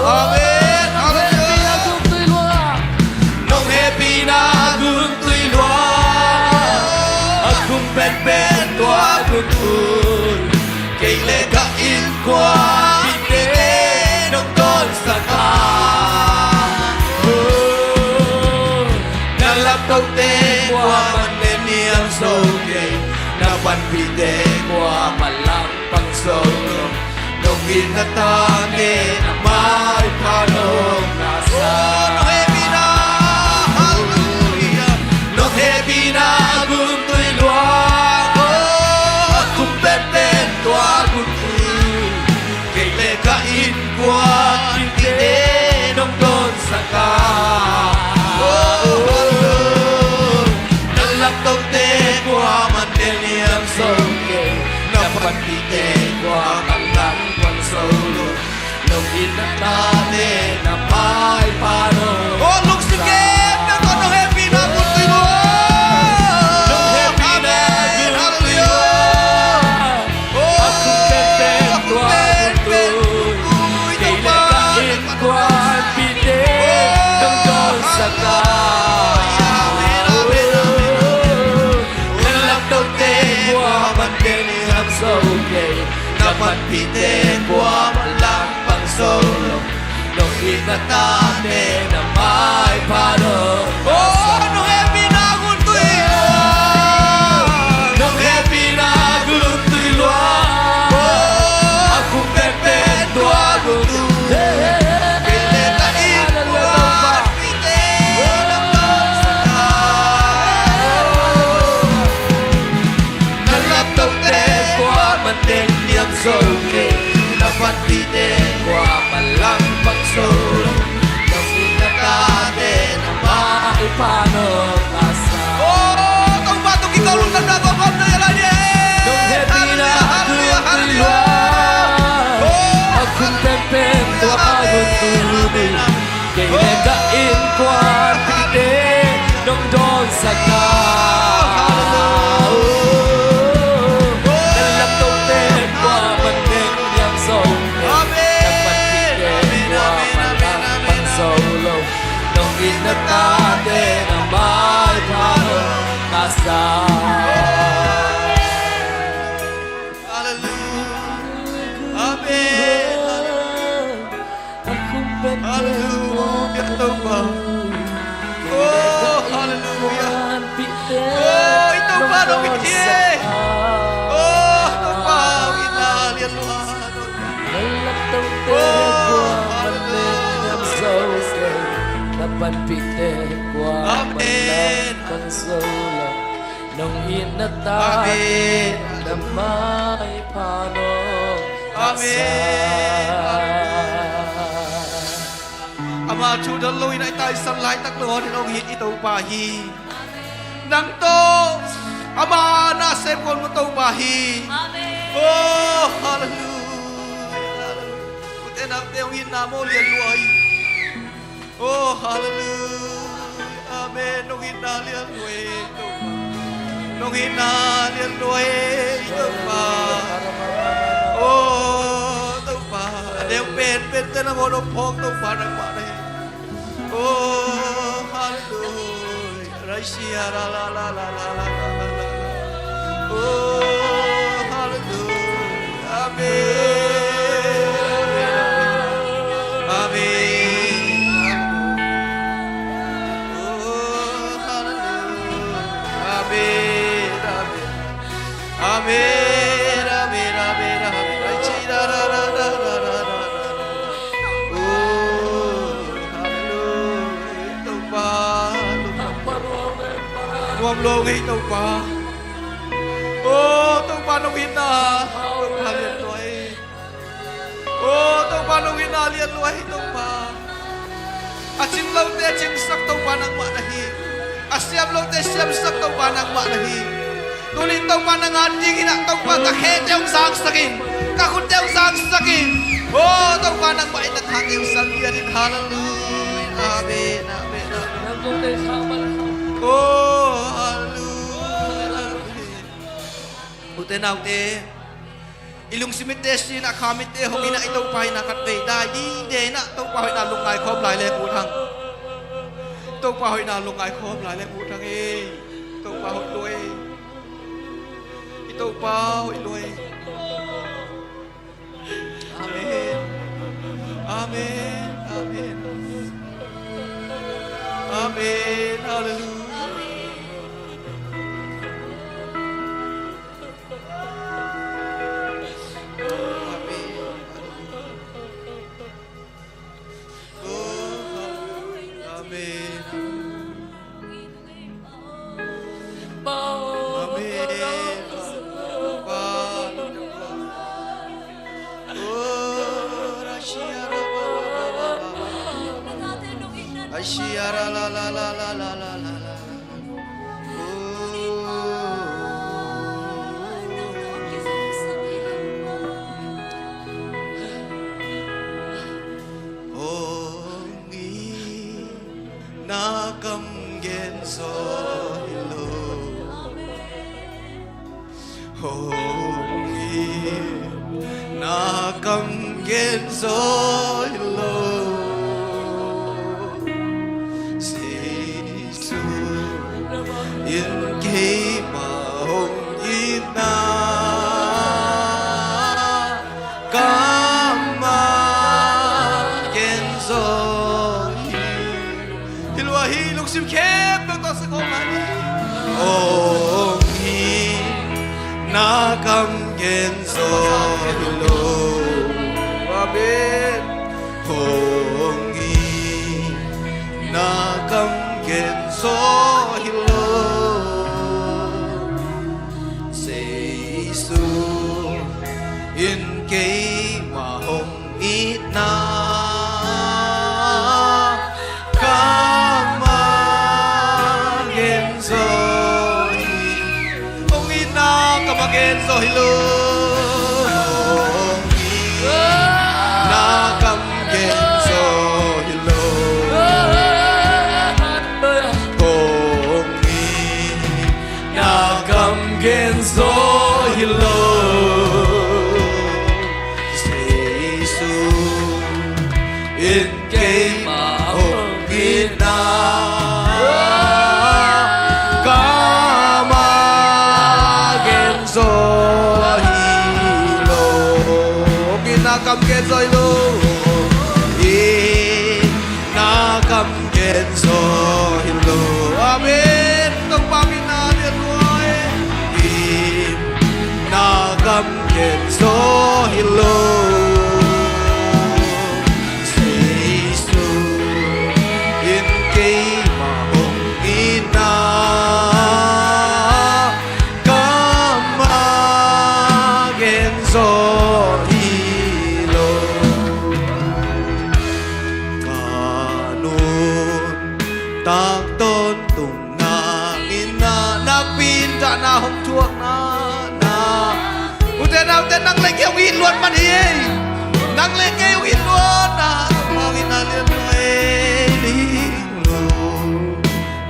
Amen. Hallelujah. Nong hehpihna gun tui luang, a khum penpen tua gun tui, kei le ka innkuanpihte nong dawnsak a. Oh, na laptohte kuamah ne niam zo kei, na panpihte kuamah langpang zo lo. Nong itna tangte na maipha Panpihte kuamah langpang zo lo. Nong it na tate na maipha nong, oh, nong hehpihna a guntuih luang. Nong hehpihna a guntuih luang. Oh, a khum penpen tua guntuih. Kei le ka innkuan, na laptohte kuamah teng niam zo kei, na panpihte kuamah langpang zo lo. Nong it na tate na maipha nong a sa. Oh, Topa tung kikhawm lungdamna kong khawm na ia lai ni. Nong hehpihna a guntuih luang. Oh, a khum penpen tua guntuih. Kei le ka innkuanpihte nong dawnsak na. Na laptohte kuamah teng niam zo kei, na panpihte kuamah langpang zo lo. Nong it na tate na maipha nong a sa. Hallelujah. Amen. Hallelujah. Hallelujah, Topa. Oh, hallelujah. Oh, i Topa nong it hi. Oh, Topa, hong itna lianluat. Oh, hallelujah. Amen. Nong it na tate na maipha nong a sa. Ama thu dal lo in a i taisan laitak lo in hong it i Topa hi. Nang tawh ama na sem khawm lo Topa hi. Amen. Oh, hallelujah. Ute naute hong itna maw lianluat hi. Oh, hallelujah. Amen. Nong itna lianluat hi, Topa. Nong itna lianluat hi, Topa. Oh, Topa. A neu penpente nangawn hong phawk Topa nangmah na hi. Oh, hallelujah. Raisia la la la la la la la la la. Oh, hallelujah. Amen. Amen. Amen. Oh, hallelujah. Amen. Amen. Amen, amen, amen, amen. Ai, chi, da, da, da. Oh, hallelujah. Topa, Topa. Nuam lo ngei Topa. Oh, Topa nong itna. Topa lianluat hi. Oh, Topa nong itna lianluat hi Topa. A cing lote cingsak Topa nangmah na hi. A siam lote siamsak Topa nangmah na hi. Tuni Topa nang a dingin ah Topa ka khete hong zangsak in, ka khutte hong zangsak in. Oh, Topa nangmah in na thate hong zang lian in. Hallelujah. Amen. Amen. Amen. Oh, hallelujah. Ute naute, i lungsim i test in a, kha mitte hong in a, i Topa in a khat vei dai dide in a, Topa hoihna lungngai khawm lai leng ut hang. Topa hoihna lungngai khawm lai leng ut hang e. Topa hoih lua e. I Topa hoih lua e. Amen. Amen. Amen. Amen. Hallelujah. Hong itna kam gen zaw hi lo. Hong itna kam gen zaw hi lo. Jesu in keima hong itna Hi lua hi, lungsim khempeuh tawh sa kawm lai ni. Hong hi, na kam gen zaw hi lo. Amen. Hong hi, na kam gen zaw hi lo. Jesu in keimah hong itna kamah gen zaw hi. Hong itna kamah gen zaw hi lo. Hong itna kam gen zaw hi lo. Hong itna kam gen zaw hi lo. Jesu in keimah hong itna kamah gen zaw hi lo. Hong itna kam gen zaw hi lo. Hong itna kam gen zaw hi lo. Amen. Topa min a lian lua e. Hong itna kam gen zaw hi lo. Jesu in keimah hong itna kamah gen zaw hi lo. Ka nuntak tawntung nang in na, nakpi in dahna hong thuakna na. Ute naute, nang le kei hong it luat man hi ei. Nang le kei hong it luat na. Hong itna lian lua ei, ling lo.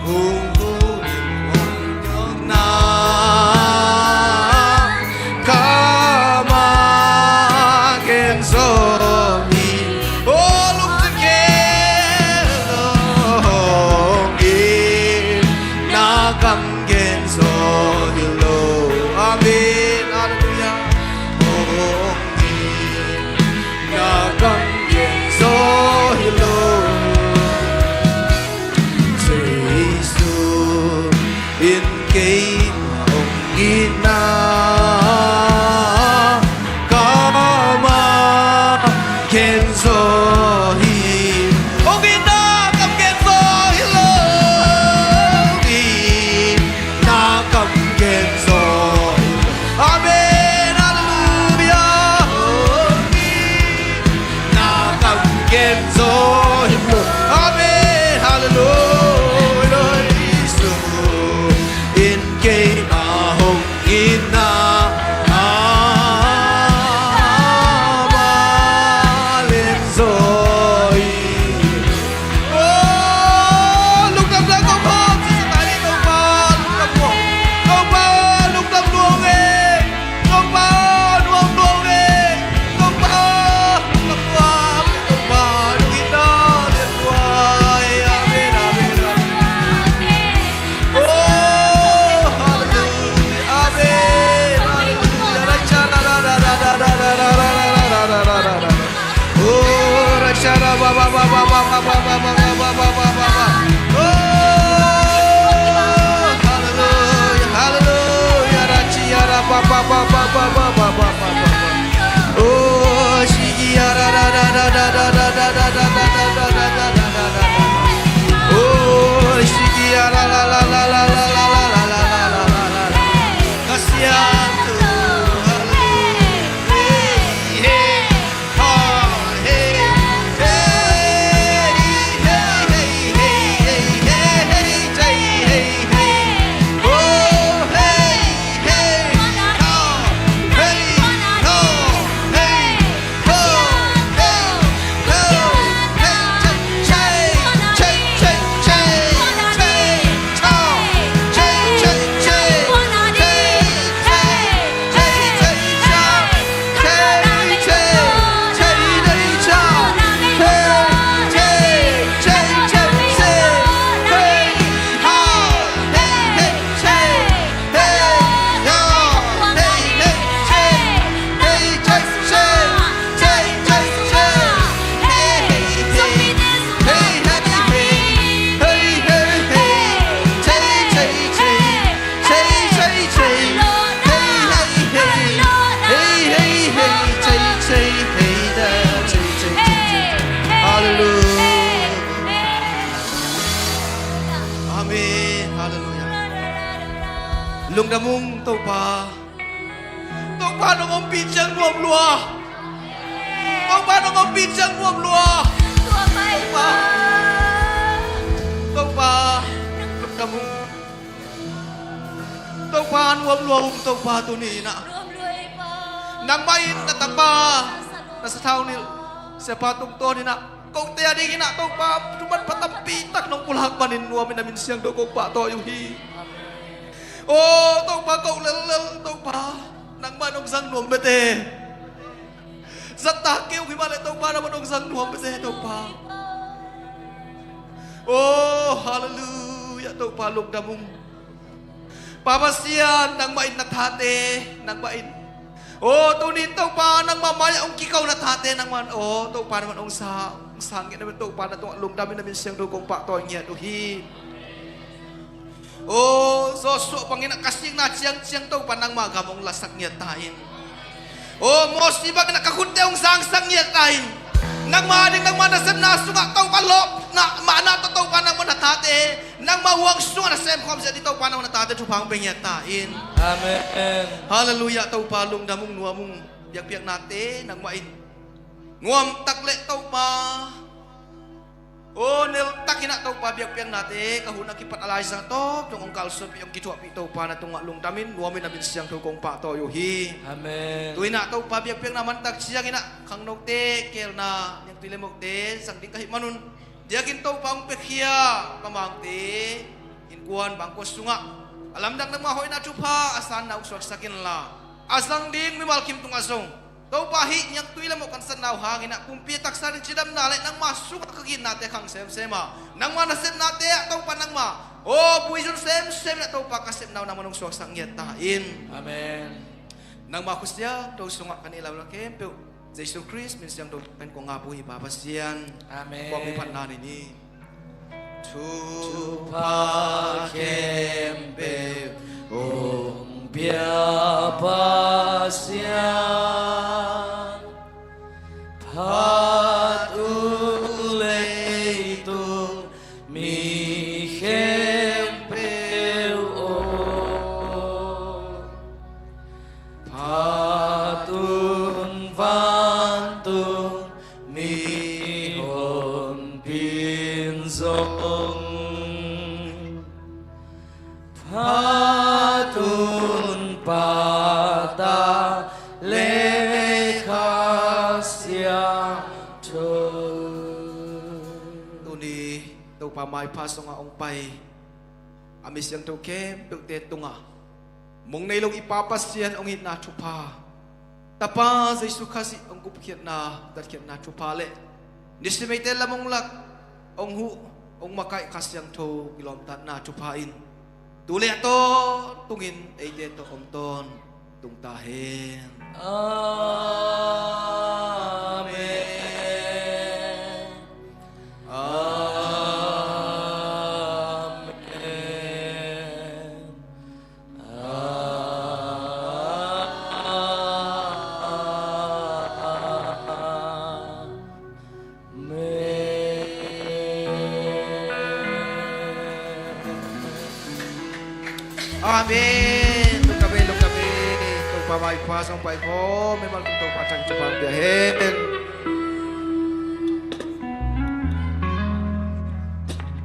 Hong thu in hong thuakna kamah gen zaw hi. Oh, lungsim khempeuh tawh hong itna kam gen zaw hi lo. Amen. Halleluiah. Hong itna kam gen zaw Lungdam ung Topa. Topa nong ompih ciang nuam lua. Topa nong ompih ciang nuam lua. Topa. Topa. Lungdam ung. Topa nuam lua ung Topa tuni in ah. Nangmah in na tapa na sathau nilh siapa tungtawn in ah kote a ding in ah Topa thuman pha tampi tak nong pulak manin nuam in na min siangtho kong pahtawi uh hi. Aw Topa ko lellel Topa nangmah nong zang nuam bete. Zat tak kei uh hi mah leh Topa nangmah nong zang nuam bete Topa. Aw halleluiah Topa lungdam ung. Pa Pasian nangmah in na thate nangmah in. Aw tuni Topa nangmah mai-ah hong kiko na thate nangmah in aw Topa nangmah in hong sa hong sa ngiat na min Topa na tungah lungdam in na min siangtho kong pahtawi ngiat uh hi. Aw Joshua bangin ah ka sikna ciangciang Topa nangmah gam hong lasak ngiat ta in. Aw Mosi bangin ah ka khutte hong sangsak ngiat ta in. Nangmah ding nangmah nasepna sungah Topa lawpna mahna tawh Topa nangmah na thate nangmah huang sungah na semkhawm ziah ding Topa nangmah na thate thupha hong pia ngiat ta in. Amen. Halleluiah Topa lungdam ung nuam ung. Biakpiaknate nangmah in nuam tak leh Topa aw nel tak in ah Topa biakpiaknate ka hun a kipat a laizang tawp dong hong kalsuanpih hong kithuahpih Topa na tungah lungdam in nuam in na min siangtho kong pahtawi uh hi. Amen. Tu in ah Topa biakpiakna man tak ciang in ah khangnote keelna niangtui le mokte zang ding ka hih manun diakin Topa hong piakhia ka mangte innkuan bangkua sungah a lamdang nangmah hoihna thupha a sanna hong suaksak inla a zang ding mimal kim tungah zong Topa hih niangtui le mawh kan satna uh hangin ah pumpi a taksa ding cidamna le nangma sungah ka gitnate khang semsem a nangma nasepnate ah Topa nangma aw buizun semsem in ah Topa ka sepna uh nangma nong suaksak ngiat ta in. Amen. Nangma khusiangtho sungah kan i lamdang khempeuh Jesu Khrist min siangtho pen kong ngap uh hi Pa Pasian. Amen. Kong mi phatna ni ni. Thupha khempeuh hong pia Pasian, phat un leitung mi khempeuh aw. Phat un vantung mihonpi in zong, phat un Pa, Ta le Kha Siangtho. Tuni Topa maipha sungah hong pai a mi siangtho khempeuhte tungah mong nei lo i Pa Pasian hong itna thupha, Tapa Jesu Khazih hong gupkhiatna datkhiatna thupha le nisim eite lam hong lak hong huh hong makaih Kha Siangtho kilawmtatna thupha in tu le a tawntungin eite tawh om tawntung ta hen. Amen. Amen. Amen. Amen. Lungdam e, lungdam e. Topa maipha sung pai khawm, mimal kim Topa thang thupha pia hen.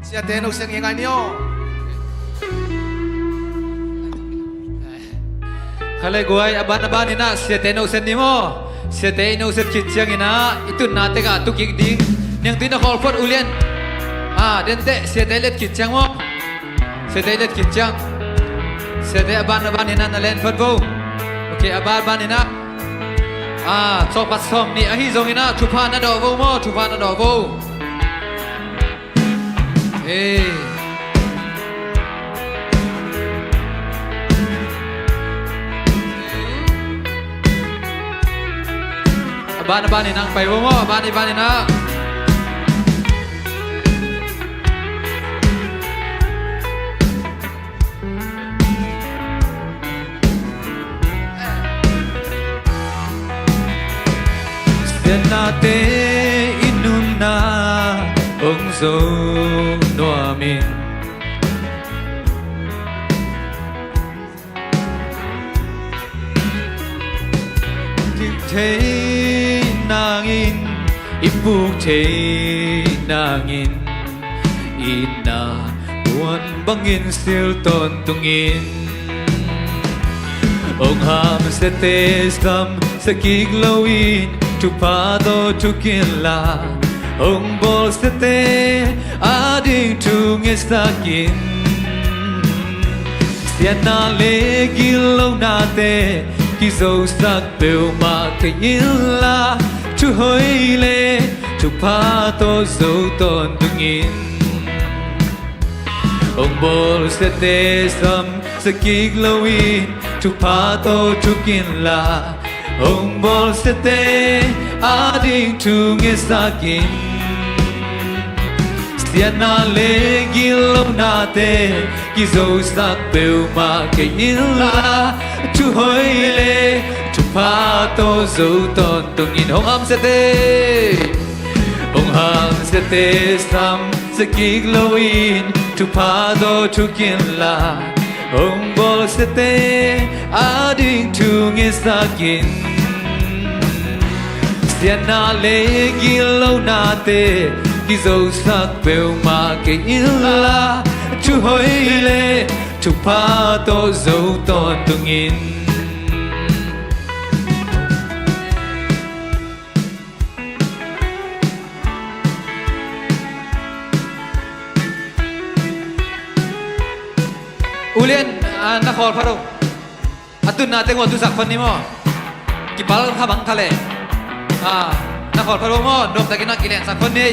Siate no siang ngai ni aw. Khale guai, a ban a ban in ah siate no sian ni maw. Siate i no sian khit ciangin ah i tunna tek ah tu kik ding. Niangtui na khawl phot, ulian. Ah, dente siate let khit ciang maw. Siate let khit ciang. Siate a ban a ban in ah na len phot vo. Ok, a ban a ban in ah. Ah, cawpat sawm nih ahi zongin ah thupha na dawh vo maw, thupha na dawh vo. Hey. A ban a ban in ah pai vo maw, a ban a ban in ah. Siatnate i nunna hong zo nuam in. thei nangin, i puk thei nangin, i na puan bangin sil tawntungin. Hong hamsiate samsia kik loin, thupha tawh thuk inla, hong bawlsiate ading thu ngetsak in. Siatna le gitlohnate kizosak peuhmah kei inla, thuhoih le thupha tawh zo tawntungin. Hong bawlsiate samsia kik loin, thupha tawh thuk inla, hong bawlsiate ading thu ngetsak in. Siatna le gitlohnate kizosak peuhmah kei inla, thuhoih le thupha tawh zo tawntungin. Hong hamsiate, hong hamsiate samsia kik loin, thupha tawh thuk inla, hong bawlsiate ading thu ngetsak in. Siatna le gitlohnate kizosak peuhmah kei inla, thuhoih le thupha tawh zo tawntungin. U Lian, ah, na khawl pha lo. A tunna teng uh a tusak khon ni maw? Kipal kha bang kha leh. Ah, na khawl pha lo maw? Nuamtakin a kilensak khon ni.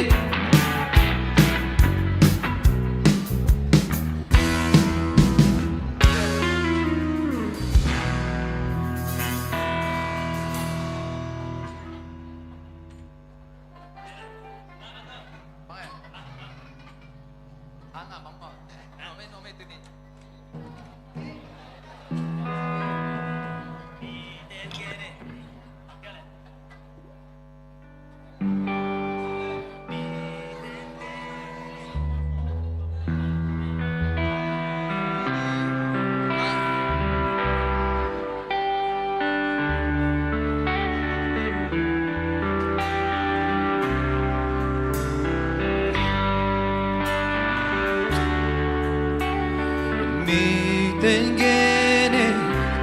Mite in gen e,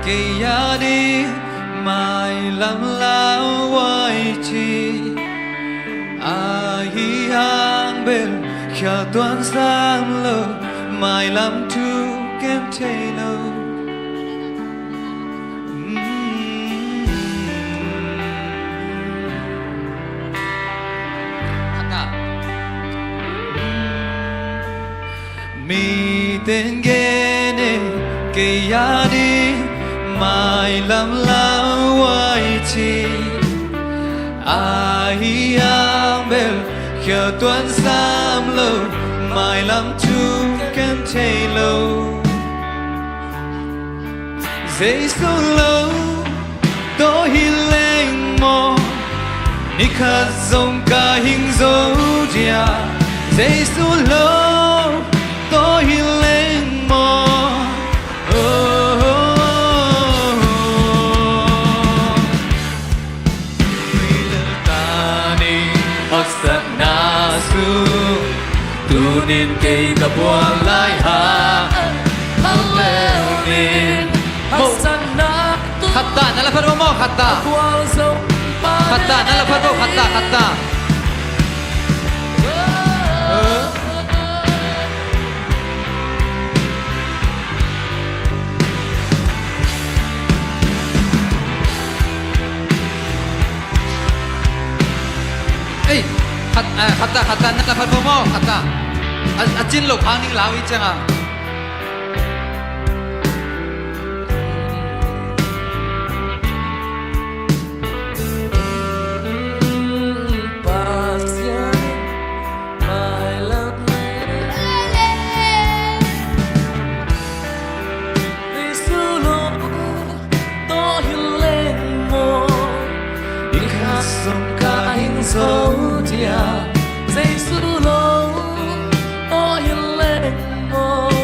kei a ding mailam lauhuai ci. Ahi hang bel khial tuan sam lo, mailam thu kem thei lo. Mite in gen e, kei a ding mailam lauhuai ci. Ahi hang bel khial tuan sam lo, mailam thu kem thei lo. Jesu lo tawh hi leng maw, ni khat zong ka hing zo dia. Jesu lo tawh hi leng maw. Oh, oh, oh, oh. Tuni haksatna sung, tunin kei ka bual lai hang. Hallelujah. Haksatna. Khatta na la phat maw, khatta. Khatta na la phat maw, khatta, khatta. Ei, khat, ah, khatta, khatta, na la phat maw, khatta. A, a cin lo phang ning lau i cianga. Jesu lo tawh hi leng maw, ni khat zong ka hing zo dia. Jesu lo tawh hi leng maw,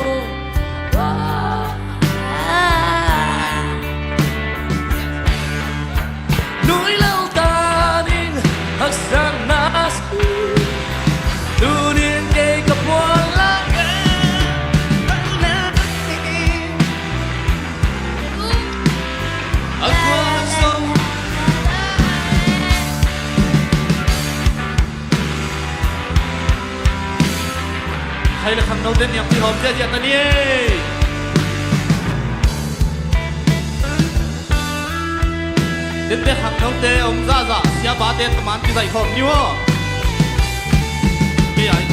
Hei le khangnote niam pi hawm ziahziah ta ni ei. Dente khangnote om zahzah siabate taman kizaih khawm ni aw. Kei ai.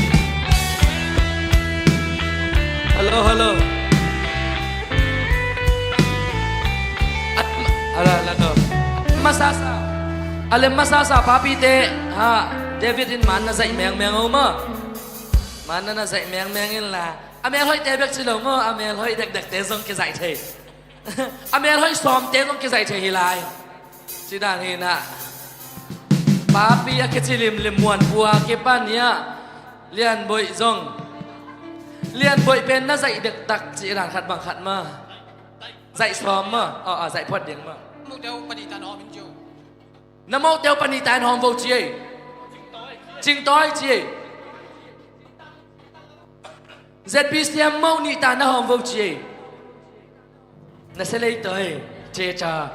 Hello, hello. Ala, ala, no. Masasa. Ale masasa papite ha. David in man na zaih mengmeng o ma. Man na na zaih mengmeng in la. A mel hoihte bek ci lo maw, a mel hoih dekdekte zong kizaih thei. A mel hoih sawmte zong kizaih thei hi lai. Ci dan hi na. Papi a kici limlim muanpua kipan hi a. Lianboih zong. Lianboih pen na zaih dektak ci dan khat bang khat ma. Zaih sawm ma. Aw, aw, zaih phuat ding ma. Na mote uh panihta in hawm vo ci ei. Cingtawi ci ei. Z B C M moh nihta na hawm vo ci ei. Na se lei tawi. Ceca.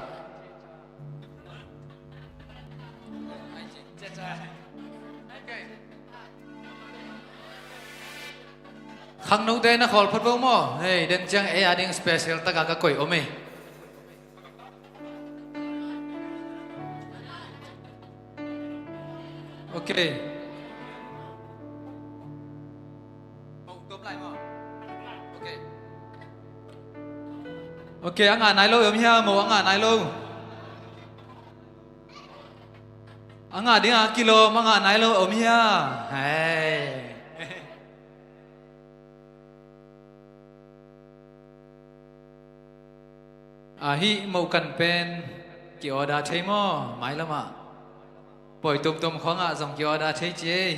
Khangnote na khawl phot vo maw? Hei, den ciang ei a ding special taka ka koih om ei. Ok. Ok, a ngah nai lo om hia, mo a ngah nai lo. A ngah dinga kilawm a ngah nai lo om hia. Hei. Ahi, moh kan pen ki-order thei maw, mailamah. Pawi tumtum khawngah zong ki-order thei ci ei.